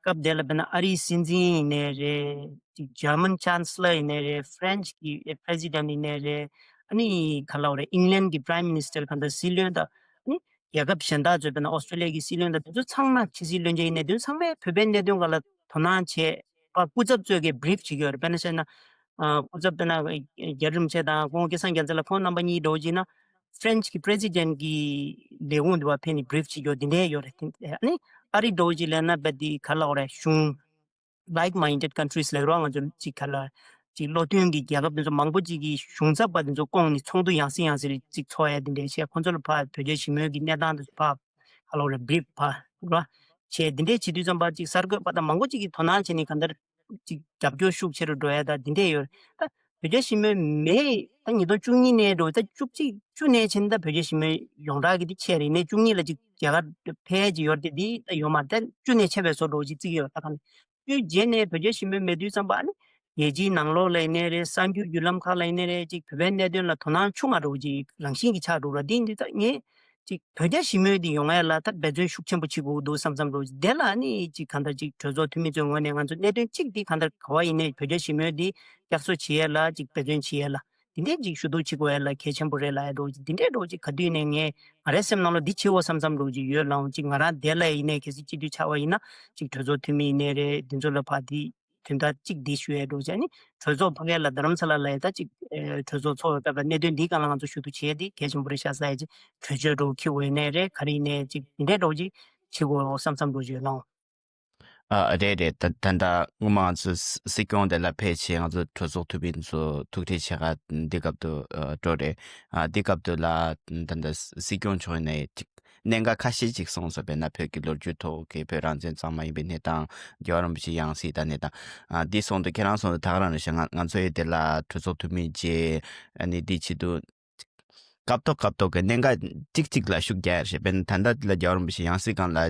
སྐབས་དེ་ལ་དཔེར་ན་ཨ་རིའི་སྲིད་འཛིན་ཡིན་ནའི་རེད། ཅིག་German Chancellor་ཡིན་ནའི་རེད། French་གི་President་ཡིན་ནའི་རེད། ཨ་ནི་ག་ལབ་རེད། England་གི་Prime Minister་གང་ལྟར་སྲིད་བློན་དང་ཨ་ནི། རྒྱལ་ཁབ་གཞན་དག་ཚོས་དཔེར་ན་ཨོ་སི་ཀྲོ་ལི་ཡ་གི་སྲིད་བློན་དང་དེ་ཚོ་ཚང་མ་ཕྱི་སྲིད་བློན་ཆེན་ཡིན་ནའི་དེ་ཚོ་ཚང་མས་བོད་པའི་གནད་དོན་སྒང་ལ་དོ་སྣང་བྱས་པ། སྐུ་ཚབ་ཚོས་ཀྱི་བྷི་རིཕ་བྱེད་ཀྱི་ཡོད་རེད། དཔེར་ན་བཤད་ན། ཨ། སྐུ་ཚབ་དཔེར་ན་རྒྱལ་རིན་པོ་ཆེ་དང་ཁོང་སྐལ་བཟང་རྒྱལ་མཚན་ལགས་ཁོང་རྣམ་པ་གཉིས་འདྲ་བོ་བྱས་ན་ཧྥ་རན་སི་གི་པི་རེ་སི་ཌེན་གི་ལས་ཁུངས་དེ་བ་ཕེབས་ནས་བྷི་རིཕ་བྱེད་ཀྱི་ཡོད། དེ་འདྲས་ཡོད་རེད། དེ་ཨ་ནི་ཨ་རི་འདྲ་བོ་ཅིག་ལབ་ན་བ་དེ་ག་ལབ་དགོས་རེད། གཞུང་like minded countries ལབ་རོགས། ང་ཚོ་ཅིག་ག་ལ་ཅིག་བློ་མཐུན་གྱི་རྒྱལ་ཁབ་དེ་ཚོ་མང་པོ་ཅིག་གིས་གཞུང་ཚབ་པ་དེ་ཚོ་བསྐོངས་ནས་ཚོགས་འདུ་ཡང་སེ་ཡང་སེ་རེ་ཅིག་ཚོགས་ཡ་དེ་འདྲས་བྱས། ཁོང་ཚོ་ལ་ཕར་བོད་རྒྱ་ཞི་མོལ་གྱི་གནས་སྟངས་དེ་ཚོ་ཕར་ག་ལབ་དགོས་རེད། བྷི་རིཕ་ཕར་རོགས་བྱས། དེ་འདྲས་བྱེད་དུས་ཙམ་པ་ཅིག་གསར་འགོད་པ་དང་མང་པོ་ཅིག་གིས་དོ་སྣང་བྱས་ནས་གང་ལྟར་ཅིག་རྒྱབ་སྐྱོར་ཤུགས་ཆེ་རུ་འགྲོ་ཡ་ད་དེ་འདྲས་ཡོད་རེད། ད་བོད་རྒྱ་ཞི་མོལ་མེད་ད་ཉིས་སྟོང་བཅུ་གཉིས་ནས་འགྲོ་ད་བཅུ་གཅིག་བཅུ་ནས་ཕྱིན་ད་བོད་རྒྱ་ཞི་མོལ་ཡོངས་གྲགས་ཀྱི་དེ་ཆད་རེད། ནས་བཅུ་གཉིས་ལ་ཅིག་རྒྱ་གར་ཕལ་ཆེར་ཡོད་དེ་དེ་ད་ཡོད་མ་རེད། ད་བཅུ་ནས་ཆད་པའི་བཟོ་འདྲ་ཅིག་བརྩི་གི་ཡོད། ད་གང་བཅུའི་རྗེས་ནས་བོད་རྒྱ་ཞི་མོལ་མེད་དུས་ཙམ་པ་ནི་རྒྱལ་སྤྱིའི་ནང་ལོགས་ལ་ཡིན་ནའི་རེད། གསར་འགྱུར་བརྒྱུད་ལམ་ཁག་ལ་ཡིན་ནའི་རེད། ཅིག་བོད་པའི་གནད་དོན་ལ་དོ་སྣང་ཆུང་ང་འགྲོ་ཅིག་རང་བཞིན་གྱིས་ཆགས་འགྲོ་ར། དེ་འདི་ད་ངས་ཅིག་བོད་རྒྱ་ཞི་མོལ་འདི་ཡོང་ཡ་ལ་ད་འབད་བརྩོན་ཤུགས་ཆེན་པོ་བྱེད་དགོས་འདུག་བསམ་བསམ་འགྲོ་ཅིག་དེ་ལ་ནི་ཅིག་གང་ལྟར་ཅིག་གྲོས་ཚོགས་འཐུས་མི་ཚོའི་ངོས་ནས་ང་ཚོ་གནད་དོན་གཅིག་འདི་གང་ལྟར་ག་བ་ཡིན་ནའི་བོད་རྒྱ་ཞི་མོལ་འདི་བསྐྱར་གསོ་བྱེད་ཡ་ལ་ཅིག་འབད་བརྩོན་བྱེད་ཡ་ལ། དེ་འདྲས་ཅིག་ཞུ་གཏུག་བྱེད་དགོས་ཡ་ལ་གལ་ཆེན་པོ་རེད་ལབ་ཡ་འདྲ་བོ་ཅིག་དེ་འདྲས་འདྲ་བོ་ཅིག་ག་དུས་ནས་ངས་ང་རའི་སེམས་ནང་ལ་འདི་བྱེད་དགོས་བསམ་བསམ་འདྲ་བོ་ཅིག་ཡོད་ལ་འོང་། ཅིག་ང་རང་དེ་ལ་ཡིན་ནའི་གལ་སྲིད་སྤྱི་འཐུས་ཆགས་པ་ཡིན་ན་ཅིག་གྲོས་ཚོགས་འཐུས་མི་ཡིན་ནའི་རེད། འདི་ཚོ་ལ་ཕར་འདི་དོན་དག་ཅིག་འདི་ཞུ་ཡ་འདྲ་བོ་ཅིག་ཨ་ནི་གྲོས་ཚོགས་ཕ་གི་ལ་རྡ་རམ་ས་ལ་ལ་ཡ་ད་ཅིག་ཨེ་གྲོས་ཚོགས་ཚོགས་པའི་སྐབས་ལ་གནད་དོན་འདིའི་སྒང་ལ་ང་ཚོ་ཞུ་གཏུག་བྱེད་ཡ་འདི་གལ་ཆེན་པོ་རེད་ཤག་ཟེར་ཡ་ཅིག་གྲོས་ཆོད་འདྲ་བོ་འཁྱེར་དགོས་ཡིན་ནའི་རེད། ག་རེ་ཡིན་ནའི་ཅིག་དེ་འདྲས་འདྲ་བོ་ཅིག་བྱེད་དགོས་བསམ་བསམ་འདྲ་བོ་ཅིག་ཡོད་ལ་འོང་། ཨ། རེད་རེད། ད་ད་ལྟ་སྔོན་མ་ང་ཚོ་སྲིད་སྐྱོང་དེ་ལ་ཕེབས་བྱས་ང་ཚོ་གྲོས་ཚོགས་འཐུས་མི་ཚོ་ཐུག་འཕྲད་བྱེད་ག་འདི་སྐབས་དུ་ཨ་འགྲོ་རེད། ཨ། འདི་སྐབས་དུ་ལ་ད་ལྟ་སྲིད་སྐྱོང་མཆོག་ནས་ཅིག་གནད་འགག་ཁ་ཤས་ཅིག་གསུངས་སོང་། དཔེར་ན་བོད་ཀྱི་ལོ་རྒྱུས་ཐོག་གི་བོད་རང་བཙན་གཙང་མ་ཡིན་པའི་གནས་སྟངས། རྒྱལ་བ་རིན་པོ་ཆེ་ཡང་སྲིད་ད་གནས་སྟངས། ཨ། འདི་གསུངས་དུས་ཁྱེད་རང་གསུངས་དུས་ད་ག་རང་རེད་ཤག་ང་ང་ཚོ་ཡི་དེ་ལ་གྲོས་ཚོགས་འཐུས་མི་བྱས་ཨ་ནི་འདི་བྱེད་དུས་སྐབས་ཐོག་སྐབས་ཐོག་གི་གནད་འགག་ཅིག་ཅིག་ལ་ཤུགས་རྒྱག་ཡ་རེད། དཔེར་ན་ད་ལྟ་ལ་རྒྱལ་བ་རིན་པོ་ཆེ་ཡང་སྲིད་སྒང་ལ་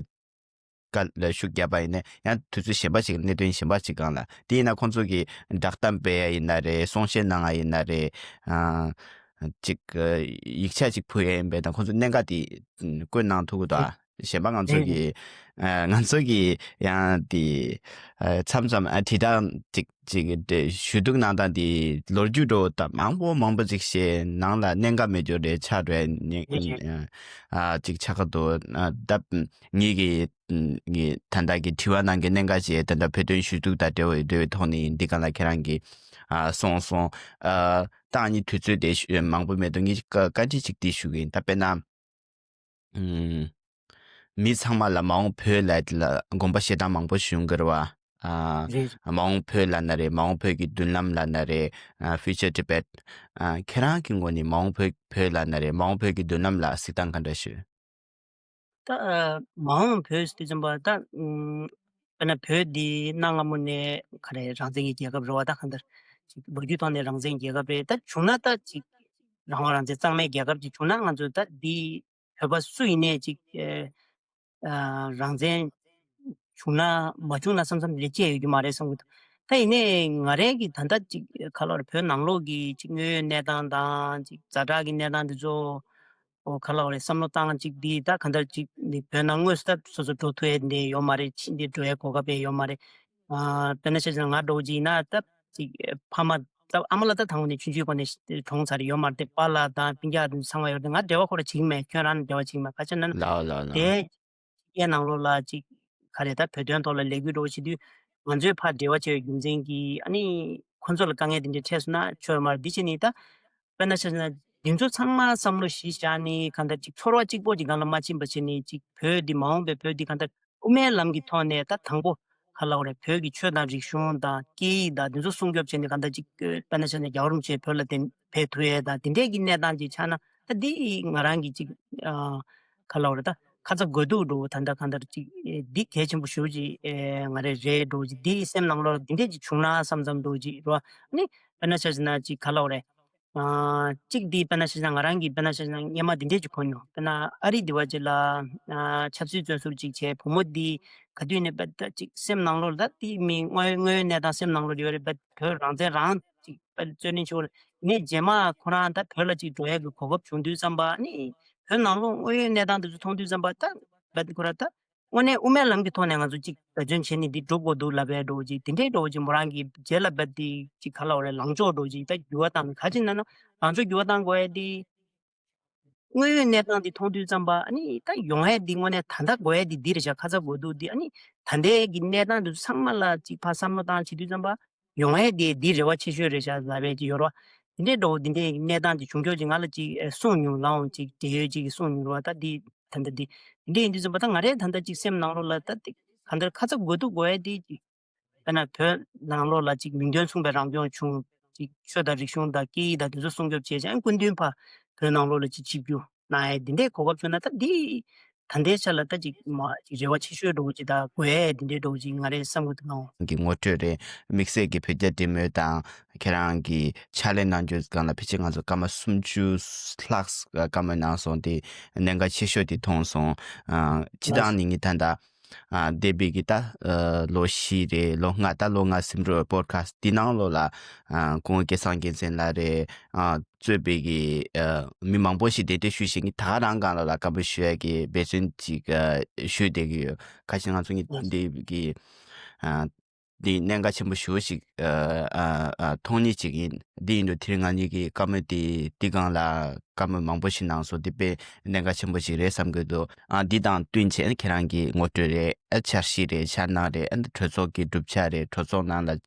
སྐབས་ལ་ཤུགས་བརྒྱབ་པ་ཡིན་ན་ཡང་དུས་ཚོད་གཞན་པ་ཞིག་གནད་དོན་གཞན་པ་ཞིག་སྒང་ལ་དེ་ཡིན་ན་ཁོང་ཚོ་གིས་བསྒྲགས་གཏམ་སྤེལ་ཡ་ཡིན་ན་རེད། གསུང་བཤད་གནང་ཡ་ཡིན་ན་རེད། ཨ། ཅིག་ཡིག་ཆ་ཅིག་ཕུལ་ཡ་ཡིན་པས་ན་ཁོང་ཚོ་གནད་འགག་དེ་བཀོད་གནང་ཐུབ་ཀྱི་འདུག་ཨ། གཞན་པ་ང་ཚོ་གིས་ཨ་ང་ཚོ་གིས་ཡང་དེ་ཨ་མཚམས་མཚམས་ཨ་དྲི་སྟངས་ཅིག་ཅིག་དེ་ཞུ་གཏུག་གནང་སྟངས་དེ་ལོ་རྒྱུས་འདྲ་བོ་དང་མང་པོ་མང་པོ་ཅིག་བཤད་ནང་ལ་གནད་འགག་མེད་རྒྱུ་རེད་ཆགས་འགྲོ་ཡ་ནི་ཨ་ཅིག་ཆགས་ཀྱི་འདུག་ཨ་ད་ངེད་ཀྱི་ངེད་ད་ལྟ་གི་དྲི་བ་ནང་གི་གནད་འགག་ཅིག་ད་ལྟ་བོད་དོན་ཞུ་གཏུག་དང་འབྲེལ་བའི་འབྲེལ་བའི་ཐོག་ནས་འདི་ག་ལ་ཁྱེད་རང་གིས་ཨ་གསུངས་སོང་། ཨ་ད་ཨ་ནི་དུས་ཚོད་དེ་ཞུ་མང་པོ་མེད་འདུག་ངེད་བཀའ་བཀའ་འདྲི་ཅིག་འདི་ཞུ་གི་ཡིན། ད་དཔེར་ན། ཨུམ། མི་ཚང་མ་ལ་མ་འོངས་བོད་ལ་ལ་དགོངས་པ་བཞེས་སྟངས་མང་པོ་བྱུང་གི་རེད་བ། ཨ། རེད། མ་འོངས་བོད་ལབ་ན་རེད། མ་འོངས་བོད་ཀྱི་མདུན་ལམ་ལབ་ན་རེད། ཨ། Future Tibet། ཨ། ཁྱེད་རང་གི་ངོས་ནས་མ་འོངས་བོད་བོད་ལབ་ན་རེད། མ་འོངས་བོད་ཀྱི་མདུན་ལམ་ལ་གཟིགས་སྟངས་ག་འདྲ་ཞིག་ད་ཨ་མ་འོངས་བོད་ཟེར་དུས་ཙམ་པ་ད་ཨུམ། དཔེར་ན་བོད་འདི་གནའ་སྔ་མོ་ནས་ག་རེ་རང་བཙན་གྱི་རྒྱལ་ཁབ་རེད་བ། ད་གང་ལྟར་ཅིག་ལོ་རྒྱུས་ཐོག་ནས་རང་བཙན་རྒྱལ་ཁབ་རེད། ད་བྱུང་ན་ད་ཅིག་རང་དབང་རང་བཙན་གཙང་མའི་རྒྱལ་ཁབ་ཅིག་བྱུང་ན་ང་ཚོ་ད་འདི་བོད་པ་སུ་ཡིན་ནའི་ཅིག་ཨ་རང་བཙན་བྱུང་ན་མ་བྱུང་ན་བསམ་བསམ་ལས་བྱེད་ཡོད་རྒྱུ་མ་རེད་བསམ་གི་འདུག་ད་ཡིན་ནའི་ང་རའི་གི་ད་ལྟ་ཅིག་ག་ལབ་རེད། བོད་ནང་ལོགས་ཀྱི་ཅིག་དངོས་ཡོད་གནས་སྟངས་དང་ཅིག་ཛ་དྲག་གི་གནས་སྟངས་འདི་ཚོ་ཨོ་ག་ལབ་རེད། བསམ་བློ་བཏང་ཅིག་འདི་ད་ག་འདྲ་ཅིག་འདི་བོད་ནང་དངོས་སུ་ད་སོ་སོ་འགྲོ་ཐུབ་ཡས་འདི་ཡོད་མ་རེད། ཕྱིན་འདི་འགྲོ་ཡས་གོ་སྐབས་ཡས་ཡོད་མ་རེད། ཨ་དཔེར་ན་ཆ་བཞག་ན་ང་འདྲ་བོ་ཅིག་ཡིན་ན་ད་ཅིག་ཕ་མ་ད་ཨ་མ་ལགས་ད་དང་པོ་ནས་ཆུང་ཆུང་སྒང་ནས་གྲོངས་ཚར་ཡོད་མ་རེད། དེ་པཱ་ལགས་དང་སྤུན་ཀྱག་དེ་ཚོ་ཚང་མ་ཡོད་རེད། ང་འབྲེལ་བ་ཁོ་ར་བྱེད་ཀྱི་མེད། ཁྱོད་རང་ནས་འབྲེལ་བ་བྱེད་ཀྱི་མེད། ག་ཅི་ན་ལའོ་ལའོ་ལའོ། དེ་རྒྱལ་ནང་ལོགས་ལ་ཅིག་ག་རེ་ད་བོད་དོན་ཐོག་ལ་ལས་འགུལ་འདྲ་བོ་བྱེད་དུས་ང་ཚོའི་ཕར་འབྲེལ་བ་བྱས་པའི་རྒྱུ་མཚན་གྱིས་ཨ་ནི་ཁོ་ཚོ་ལ་དཀའ་ངལ་དེ་འདྲ་འཕྲད་སོང་ན་ཆོ་ཡོད་མ་རེད། འདི་བྱས་ནས་ད་དཔེར་ན་ཆ་བཞག་ན་འདི་ཚོ་ཚང་མ་བསམ་བློ་གཞི་བཞག་ནས་གང་ལྟར་ཅིག་ཚོར་བ་གཅིག་པོ་ཅིག་སྒང་ལ་མ་ཕྱིན་པ་བྱས་ནས་ཅིག་བོད་འདི་མ་འོངས་པའི་བོད་འདི་གང་ལྟར་དབུ་མའི་ལམ་གྱི་ཐོག་ནས་ད་དང་པོ་ག་ལབ་དགོས་རེད། བོད་ཀྱི་ཆོས་དང་རིག་གཞུང་དང་སྐད་ཡིག་དང་འདི་ཚོ་སྲུང་སྐྱོབ་བྱས་ནས་གང་ལྟར་ཅིག་དཔེར་ན་ཆ་བཞག་ན་རྒྱལ་བ་རིན་པོ་ཆེ་བོད་ལ་དེ་ཕེབས་ཐུབ་ཡས་དང་དེ་འདྲས་ཀྱི་གནས་སྟངས་ཅིག་ཆགས་ན་ད་འདི་ང་རང་གི་ཅིག་ཨ་ག་ལབ་དགོས་རེད། ད་ཁ་ཚ་དགོས་གཏུགས་འདྲ་བོ་ད་ལྟ་གང་ལྟར་ཅིག་འདི་གལ་ཆེན་པོ་ཞེ་པོ་ཅིག་ཨེ་ང་རེ་རེད་འདྲ་བོ་ཅིག་འདི་སེམས་ནང་ལོགས་ལ་འདི་འདྲས་ཅིག་བྱུང་ན་བསམ་བསམ་འདྲ་བོ་ཅིག་རེད་བ། ཨ་ནི་དཔེར་ན་ཆ་བཞག་ན་ཅིག་ག་ལབ་དགོས་རེད། ཨ་གཅིག་འདི་དཔེར་ན་ཆ་བཞག་ན་ང་རང་གིས་དཔེར་ན་ཆ་བཞག་ན་སྔོན་མ་འདི་འདྲས་ཅིག་གོ་མྱོང་། དཔེར་ན་ཨ་རི་འདི་བ་ཅིག་ལ་ཨ་ཆབ་སྲིད་བཙོན་ཟུར་ཅིག་བྱས། བུ་མོ་འདི་ག་དུས་ནས་པ་ད་ཅིག་སེམས་ནང་ལོགས་ལ་ད་འདི་མི་དངོས་དངོས་ཡོད་གནས་སྟངས་སེམས་ནང་ལོགས་ཡོད་རེད་པ། བོད་རང་བཙན་རང་ཅིག་པ་རྩོད་ལེན་བྱེད་དགོས་རེད། ནས་རྗེས་མ་ཁོ་རང་ད་བོད་ལ་ཅིག་འགྲོ་ཡག་གི་གོ་སྐབས་བྱུང་དུས་ཙམ་པ་ནི་བོད་ནང་ལོགས་དངོས་ཡོད་གནས་སྟངས་འདི་ཚོ་མཐོང་དུས་ཙམ་པ་ད་པ་ཁོ་རང་ད་དངོས་གནས་དབུ་མའི་ལམ་གྱི་ཐོག་ནས་ང་ཚོ་ཅིག་འབད་བརྩོན་བྱས་ནས་འདི་སྒྲུབ་དགོས་འདུག་ལབ་པའི་འདྲ་བོ་ཅིག་དེ་འདྲའི་འདྲ་བོ་ཅིག་མོ་རང་གི་རྗེས་ལ་བབས་ཏེ་ཅིག་ག་ལབ་དགོས་རེད། ལངས་ཕྱོགས་འདྲ་བོ་ཅིག་ད་འགྱུར་བ་བཏང་ནས་ག་ཅི་ན་ན་ལངས་ཕྱོགས་འགྱུར་བ་བཏང་དགོས་ཡ་དེ་ དངོས་ཡོད་གནས་སྟངས་འདི་མཐོང་དུས་ཙམ་པ་ཨ་ནི་ད་ཡོང་ཡས་འདི་དངོས་གནས་ད་ལྟ་དགོས་ཡས་འདི་འདི་རེད་ཤག་ཁ་ཚ་དགོས་གཏུགས་འདི་ཨ་ནི་ད་ལྟའི་གི་གནས་སྟངས་འདི་ཚང་མ་ལ་ཅིག་ཕར་བསམ་བློ་བཏང་བྱེད་དུས་ཙམ་པ་ཡོང་ཡས་འདི་འདི་རེ་བ་ཆེ་ཤོས་རེད་ཤག་ལབ་པའི་ཅིག་ཡོད་རེད་བ། འདི་འདྲའི་འགྲོ་འདི་འདྲའི་གནས་སྟངས་འདི་བྱུང་ཕྱོགས་ཅིག་ང་ལ་ཅིག་གསུངས་མྱོང་ལའང་ཅིག་འབྲེལ་ཡོད་ཅིག་གིས་གསུངས་མྱོང་རེད་བ། ད་འདི་ད་ལྟ་འདི་འདི་འདྲའི་ཡིན་དུས་ཙམ་པ་ད་ང་རས་ད་ལྟ་ཅིག་སེམས་ནང་ལོགས་ལ་ད་འདི་གང་ལྟར་ཁ་ཚ་དགོས་གཏུགས་དགོས་ཡས་འདི་ཅིག་དཔེར་ན་བོད་ནང་ལོགས་ལ་ཅིག་མིང་དོན་མཚུངས་པའི་རང་སྐྱོང་བྱུང་། ཅིག་ཆོས་དང་རིག་གཞུང་དང་སྐད་ཡིག་དང་དེ་ཚོ་སྲུང་སྐྱོབ་བྱས་ཀྱང་སྐུ་མདུན་ཕར་བོད་ནང་ལོགས་ལ་ཅིག་ཆིབས་བསྒྱུར་གནང་ཡས་འདི་འདྲའི་གོ་སྐབས་བྱུང་ན་ད་འདི་ད་ལྟའི་ཆ་ལ་ད་ཅིག་མ་ཅིག་རེ་བ་ཆེ་ཤོས་འགྲོ་གི་ཅིག་ད་དགོས་ཡས་འདི་འདྲའི་འགྲོ་གི་ཅིག་ང་རའི་བསམ་བློ་དུ་སྣང་། གི་ངོ་སྤྲོད་རེད། དམིགས་བསལ་གྱི་བོད་རྒྱ་འབྲེལ་མོལ་དང་ཁྱེད་རང་གི་ཕྱག་ལས་གནང་རྒྱུའི་སྒང་ལ་ཕལ་ཆེར་ང་ཚོ་སྐར་མ་སུམ་ཅུ་ལྷག་བཀའ་མོལ་གནང་སོང་། དེ་གནད་འགག་ཆེ་ཤོས་དེ་མཐོང་སོང་། ཨ་སྤྱི་བཏང་ནི་ངས་ད་ལྟ་ཨ་འདས་པའི་གི་ད་ཨ་ལོ་བཞི་རེད། ལོ་ལྔ། ད་ལོ་ལྔ་སེམས་རོགས་པོ་ཌི་ཁ་སི་ཊི་འདི་ནང་ལོགས་ལ་ཨ་སྐུ་ངོ་སྐལ་བཟང་རྒྱལ་མཚན་ལགས་རེད། ཨ་གཙོས་པའི་གི་ཨ་མི་མང་པོ་ཞིག་གདན་འདྲེན་ཞུས་ཤིང་ད་ག་རང་སྒང་ལ་ལ་བཀའ་མོལ་ཞུ་ཡ་གི་འབད་བརྩོན་ཅིག་ཨ་ཞུས་བསྡད་ཀྱི་ཡོད། ཁ་ཤས་ང་ཚོ་གི་འདི་གི་ཨ་འདི་གནད་འགག་ཆེན་པོ་ཞེ་པོ་ཞིག་ཨ་ཨ་ཨ་མཐོང་ཉིད་ཅིག་ཡིན། འདི་ཡིན་དུས་དེ་རིང་ང་གཉིས་ཀྱི་བཀའ་མོལ་འདི་འདི་སྒང་ལ་བཀའ་མོལ་མང་པོ་ཞིག་གནང་སོང་། འདི་དཔེ་གནད་འགག་ཆེན་པོ་ཞིག་རེད་བསམ་གྱི་འདུག་ཨ་འདི་དང་བསྟུན་བྱས་ཁྱེད་རང་གི་ངོ་སྤྲོད་རེད། ཨ་འཆར་གཞི་རེད། འཆར་སྣང་རེད། ཨ་གྲོས་ཚོགས་ཀྱི་གྲུབ་ཆ་རེད། གྲོས་ཚོགས་ནང་ལ་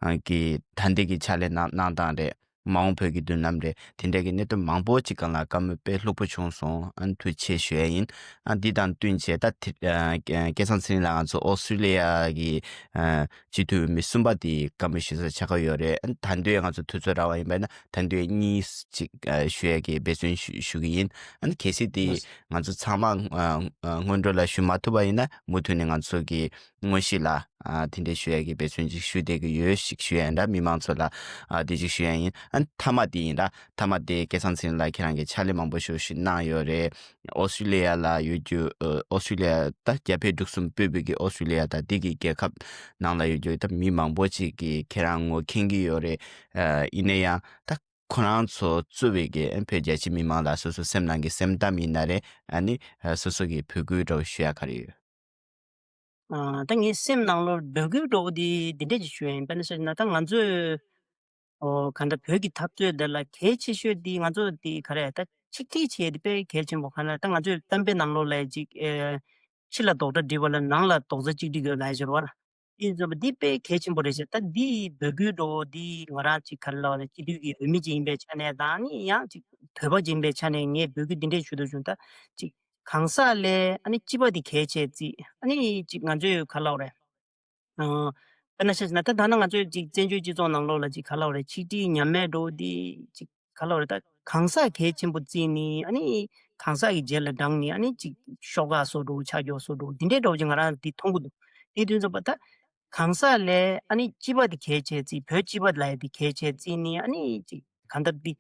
ཨ་གི་ད་ལྟའི་གི་ཕྱག་ལས་གནང་གནང་སྟངས་རེད། མ་འོངས་བོད་ཀྱི་མདུན་ལམ་རེད། དེ་འདྲ་གི་གནད་དོན་མང་པོ་ཅིག་སྒང་ལ་བཀའ་མོལ་དཔེ་ལྷུག་པོ་བྱུང་སོང་། ཨ་ཐུགས་རྗེ་ཆེ་ཞུ་ཡ་ཡིན། ཨ་འདི་དང་བསྟུན་བྱས་ད་དེ་ཨ་སྐལ་བཟང་ཚེ་རིང་ལགས་ང་ཚོ་ཨོ་སི་ཀྲི་ལི་ཡ་གི་ཨ་སྤྱི་འཐུས་འོས་མི་གསུམ་པ་དེ་བཀའ་མོལ་ཞུ་སར་ཆགས་ཀྱི་ཡོད་རེད། ཨ་ད་དུང་ང་ཚོ་དུས་ཚོད་རག་པ་ཡིན་པ་ན་ད་དུང་གཉིས་ཅིག་ཨ་ཞུ་ཡ་གི་འབད་བརྩོན་ཞུ་ཞུ་གི་ཡིན། ཨ་གལ་སྲིད་དེ་ང་ཚོ་ཚང་མ་ཨ་ཨ་སྔོན་འགྲོ་ལ་ཞུ་མ་ཐུབ་པ་ཡིན་ན་མུ་མཐུད་ནས་ང་ཚོ་གི་དངོས་གཞི་ལ་ཨ་དེ་འདྲའི་ཞུ་ཡ་གི་འབད་བརྩོན་ཅིག་ཞུ་བསྡད་ཀྱི་ཡོད་ཞིག་ཞུ་ཡ་ཡིན་ད་མི་མང་ཚོ་ལ་ཨ་དེ་ཅིག་ཞུ་ཡ་ཡིན། ཨ་མཐའ་མ་དེ་ཡིན་ད་མཐའ་མ་དེ་སྐལ་བཟང་ཚེ་རིང་ལགས་ཁྱེད་རང་གི་ཕྱག་ལས་མང་པོ་ཞེ་པོ་ཞིག་གནང་ཡོད་རེད། ཨོ་སི་ཀྲི་ལི་ཡ་ལ་ཡོད་རྒྱུ་ཨ་ཨོ་སི་ཀྲི་ལི་ཡ་ད་རྒྱ་བལ་འབྲུག་གསུམ་སྤོས་པའི་གི་ཨོ་སི་ཀྲི་ལི་ཡ་ད་འདི་གི་རྒྱལ་ཁབ་ནང་ལ་ཡོད་རྒྱུ་ད་མི་མང་པོ་ཅིག་གིས་ཁྱེད་རང་ངོ་མཁྱེན་གྱི་ཡོད་རེད། ཨ་ཡིན་ན་ཡང་ད་ཁོ་རང་ཚོ་གཙོས་པའི་གི་ཨ་བོད་རྒྱ་ཆེ་མི་མང་ལ་སོ་སོ་སེམས་ནང་གི་སེམས་གཏམ་ཡིན་ན་རེད། ཨ་ནི་ཨ་སོ་སོ་གི་འབོད་སྐུལ་འདྲ་བོ་ཞུ་ཡ་ག་རེ་ཡོད། ཨ་ད་ངའི་སེམས་ནང་ལོགས་འབོད་སྐུལ་འདྲ་བོ་དེ་འདི་འདྲས་ཅིག་ཞུ་ཡ་ཡིན། དཔེར་ན་ཆ་བཞག་ན་ད་ང་ཚོས་ཨོ་གང་ལྟར་བོད་ཀྱི་འཐབ་རྩོད་འདི་ལ་གལ་ཆེ་ཤོས་དེ་ང་ཚོ་དེ་ག་རེ་ད་ཆིག་སྒྲིལ་བྱས་དེ་དཔེ་གལ་ཆེན་པོ། གང་ལྟར་ད་ང་ཚོས་གཏམ་དཔེ་ནང་ལོགས་ལ་ཅིག་ཨེ་ཕྱི་ལ་རྡོག་སྒྲ་སྒྲིལ་བ་ལ་ནང་ལ་རྡོག་རྩ་གཅིག་སྒྲིལ་དགོས་ལབ་ཡ་ཅིག་ཡོད་རེད་བ། དེ་ཚོ་འདི་དཔེ་གལ་ཆེན་པོ་རེད་ཟེར། ད་འདི་འབོད་སྐུལ་འདྲ་བོ་འདི་ང་རང་ཅིག་ག་རེ་ལབ་རེད། སྤྱི་འཐུས་ཀྱི་འོས་མི་ཅིག་ཡིན་པའི་ཆ་ནས་དང་ནི་ཡང་ཅིག་བོད་པ་ཅིག་ཡིན་པའི་ཆ་ནས་ངས་འབོད་སྐུལ་འདི་འདྲས་ཞུ་འདོད་བྱུང་། ད་ཅིག་གང་ཟག་ལས་ཨ་ནི་སྤྱི་པ་འདི་གལ་ཆེ་བརྩིས། ཨ་ནི་ཅིག་ང་ཚོས་ག་རེ་ལབ་རེད། ཨ་དཔེར་ན་ཆ་བཞག་ན་ད་ད་ནང་ང་ཚོས་ཅིག་བཙན་བྱོལ་སྤྱི་ཚོགས་ནང་ལོགས་ལ་ཅིག་ག་རེ་ལབ་རེད། ཆིག་སྒྲིལ་མཉམ་མེད་འདྲ་བོ་འདི་ཅིག་ག་རེ་ལབ་རེད། ད་གང་ཟག་གལ་ཆེན་པོ་བརྩིས་ནས་ཨ་ནི་གང་ཟག་གི་རྗེས་ལ་འབྲངས་ནས་ཨ་ནི་ཅིག་ཤོག་ཁག་བཟོ་འདྲ་བོ་ཆགས་རྒྱུ་བཟོ་འདྲ་བོ་འདི་འདྲའི་འདྲ་བོ་ཅིག་ང་རང་འདི་མཐོང་གི་འདུག་དེ་དུས་ཙམ་པ་ད་གང་ཟག་ལས་ཨ་ནི་སྤྱི་པ་འདི་གལ་ཆེ་བརྩིས། བོད་སྤྱི་པ་ལ་ཡ་འདི་གལ་ཆེ་བརྩིས་ནས་ཨ་ནི་ཅིག་གང་ལྟར་འདི་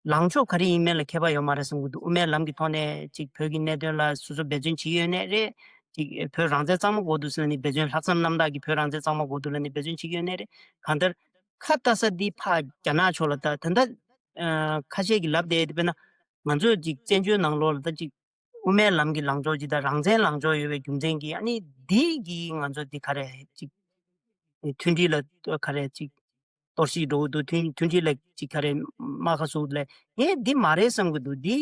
ལངས་ཕྱོགས་ག་རེ་ཡིན་མིན་ལ་ཁྱད་པར་ཡོད་མ་རེད་བསམ་གྱི་འདུག་དབུ་མའི་ལམ་གྱི་ཐོག་ནས་ཅིག་བོད་ཀྱི་གནད་དོན་ལ་སོ་སོ་འབད་བརྩོན་བྱེད་ཀྱི་ཡོད་ནའི་རེད། ཅིག་བོད་རང་བཙན་གཙང་མ་དགོས་འདུག་ཟེར་ནས་འབད་བརྩོན། ལྷག་བསམ་རྣམ་དག་གིས་བོད་རང་བཙན་གཙང་མ་དགོས་འདུག་ལབ་ནས་འབད་བརྩོན་བྱེད་ཀྱི་ཡོད་ནའི་རེད། གང་ལྟར་ཁ་ལྟ་ས་འདི་ཕར་རྒྱ་ནག་ཕྱོགས་ལ་ལྟ། ད་ལྟ་ཨ་ཁ་ཤས་ཀྱིས་ལབ་བསྡད་དེ། དཔེར་ན་ང་ཚོ་ཅིག་བཙན་བྱོལ་ནང་ལོགས་ལ་ད་ཅིག་དབུ་མའི་ལམ་གྱི་ལངས་ཕྱོགས་ཅིག་དང་རང་བཙན་ལངས་ཕྱོགས་ཡོད་པའི་རྒྱུ་མཚན་གྱིས་ཨ་ནི་འདི་གིས་ང་ཚོ་འདི་ག་རེ་ཅིག་མཐུན་སྒྲིལ་ལ་ག་རེ་ཅིག་གཏོར་བཤིག་འགྲོ་གི་འདུག་མཐུན་མཐུན་སྒྲིལ་ལ་ཅིག་ག་རེ་རྨ་ཁ་བཟོ་ལ་ངས་འདི་མ་རེད་བསམ་གྱི་འདུག་འདི་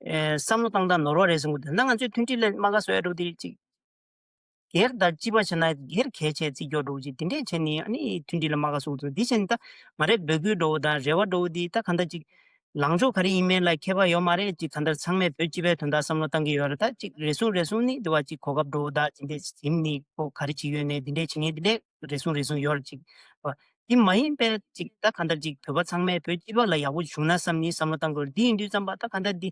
ཨེ་བསམ་བློ་བཏང་སྟངས་ནོར་བ་རེད་བསམ་གྱི་འདུག་ད་ང་ཚོས་མཐུན་སྒྲིལ་ལ་རྨ་ཁ་བཟོ་ཡ་འགྲོ་འདི་ཅིག་སྒེར་དང་སྤྱི་པ་བྱས་ན་སྒེར་གལ་ཆེ་བརྩི་རྒྱུ་འདྲ་བོ་ཅིག་འདི་འདྲས་བྱས་ནས་ཨ་ནི་མཐུན་སྒྲིལ་ལ་རྨ་ཁ་བཟོ་གི་འདུག་འདི་བྱས་ནས་ད་ང་རའི་འབོད་སྐུལ་འདྲ་བོ་དང་རེ་བ་འདྲ་བོ་འདི་ད་གང་ལྟར་ཅིག་ལངས་ཕྱོགས་ག་རེ་ཡིན་མིན་ལ་ཁྱད་པར་ཡོད་མ་རེད། ཅིག་གང་ལྟར་ཚང་མས་བོད་སྤྱི་པའི་དོན་དག་བསམ་བློ་བཏང་གི་ཡོད་རེད། ད་ཅིག་རེ་ཟུང་རེ་ཟུང་ནི་འདི་བ་ཅིག་གོ་སྐབས་འདྲ་བོ་དང་ཅི་འདྲས་ཟིན་ནི་ཁོ་ག་རེ་བྱེད་ཡོད་ནས་འདི་འདྲས་བྱེད་མཁན་འདི་འདྲས་རེ་ཟུང་རེ་ཟུང་ཡོད་རེད། ཅིག་འདི་མ་ཡིན་པའི་ཅིག་ད་གང་ལྟར་ཅིག་བོད་པ་ཚང་མས་བོད་སྤྱི་པ་ལ་ཡག་པོ་བྱུང་ན་བསམ་ནི་བསམ་བློ་བཏང་དགོས་རེད། འདི་ཡིན་དུས་ཙམ་པ་ད་གང་ལྟར་འདི་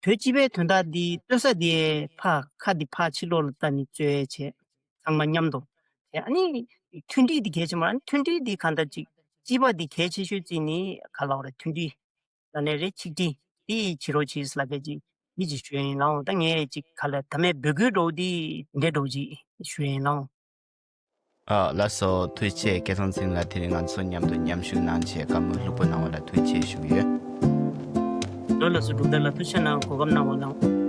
བོད་སྤྱི་པའི་དོན་དག་འདི་རྩོད་ས་དེ་ཕར་ཁ་འདི་ཕར་ཕྱི་ལོགས་ལ་བལྟས་ནས་རྩོད་བྱས། ཚང་མ་མཉམ་དུ་བྱས། ཨ་ནི་མཐུན་སྒྲིལ་འདི་གལ་ཆེན་པོ་རེད། ཨ་ནི་མཐུན་སྒྲིལ་འདི་གང་ལྟར་ཅིག་སྤྱི་པ་འདི་གལ་ཆེ་ཤོས་བརྩིས་ནས་ག་ལབ་རེད། མཐུན་སྒྲིལ་ལ་ནས་རེད། ཆིག་སྒྲིལ་འདི་བྱེད་རོགས་གྱིས་ལབ་པའི་ཅིག་འདི་ཅིག་ཞུ་ཡིན་ལགས། ད་ངས་ཅིག་ག་ལ་ད་མེད་འབོད་སྐུལ་འདྲ་བོ་འདི་འདི་འདྲ་བོ་ཅིག་ཞུ་ཡིན་ལགས། ཨ་ལགས་སོ། ཐུགས་རྗེ་ཆེ། སྐལ་བཟང་ཚེ་རིང་ལགས་དེ་རིང་ང་ཚོ་མཉམ་དུ་མཉམ་ཞུགས་གནང་བྱས་བཀའ་མོལ་ལྷུག་པོ་གནང་བ་ལ་ཐུགས་རྗེ་ཆེ་ཞུ་གི་ཡོད། ལགས་སོ། གྲུབ་མཐའ་ལགས་ཐུགས་རྗེ་གནང་། གོ་སྐབས་གནང་བ་ལ།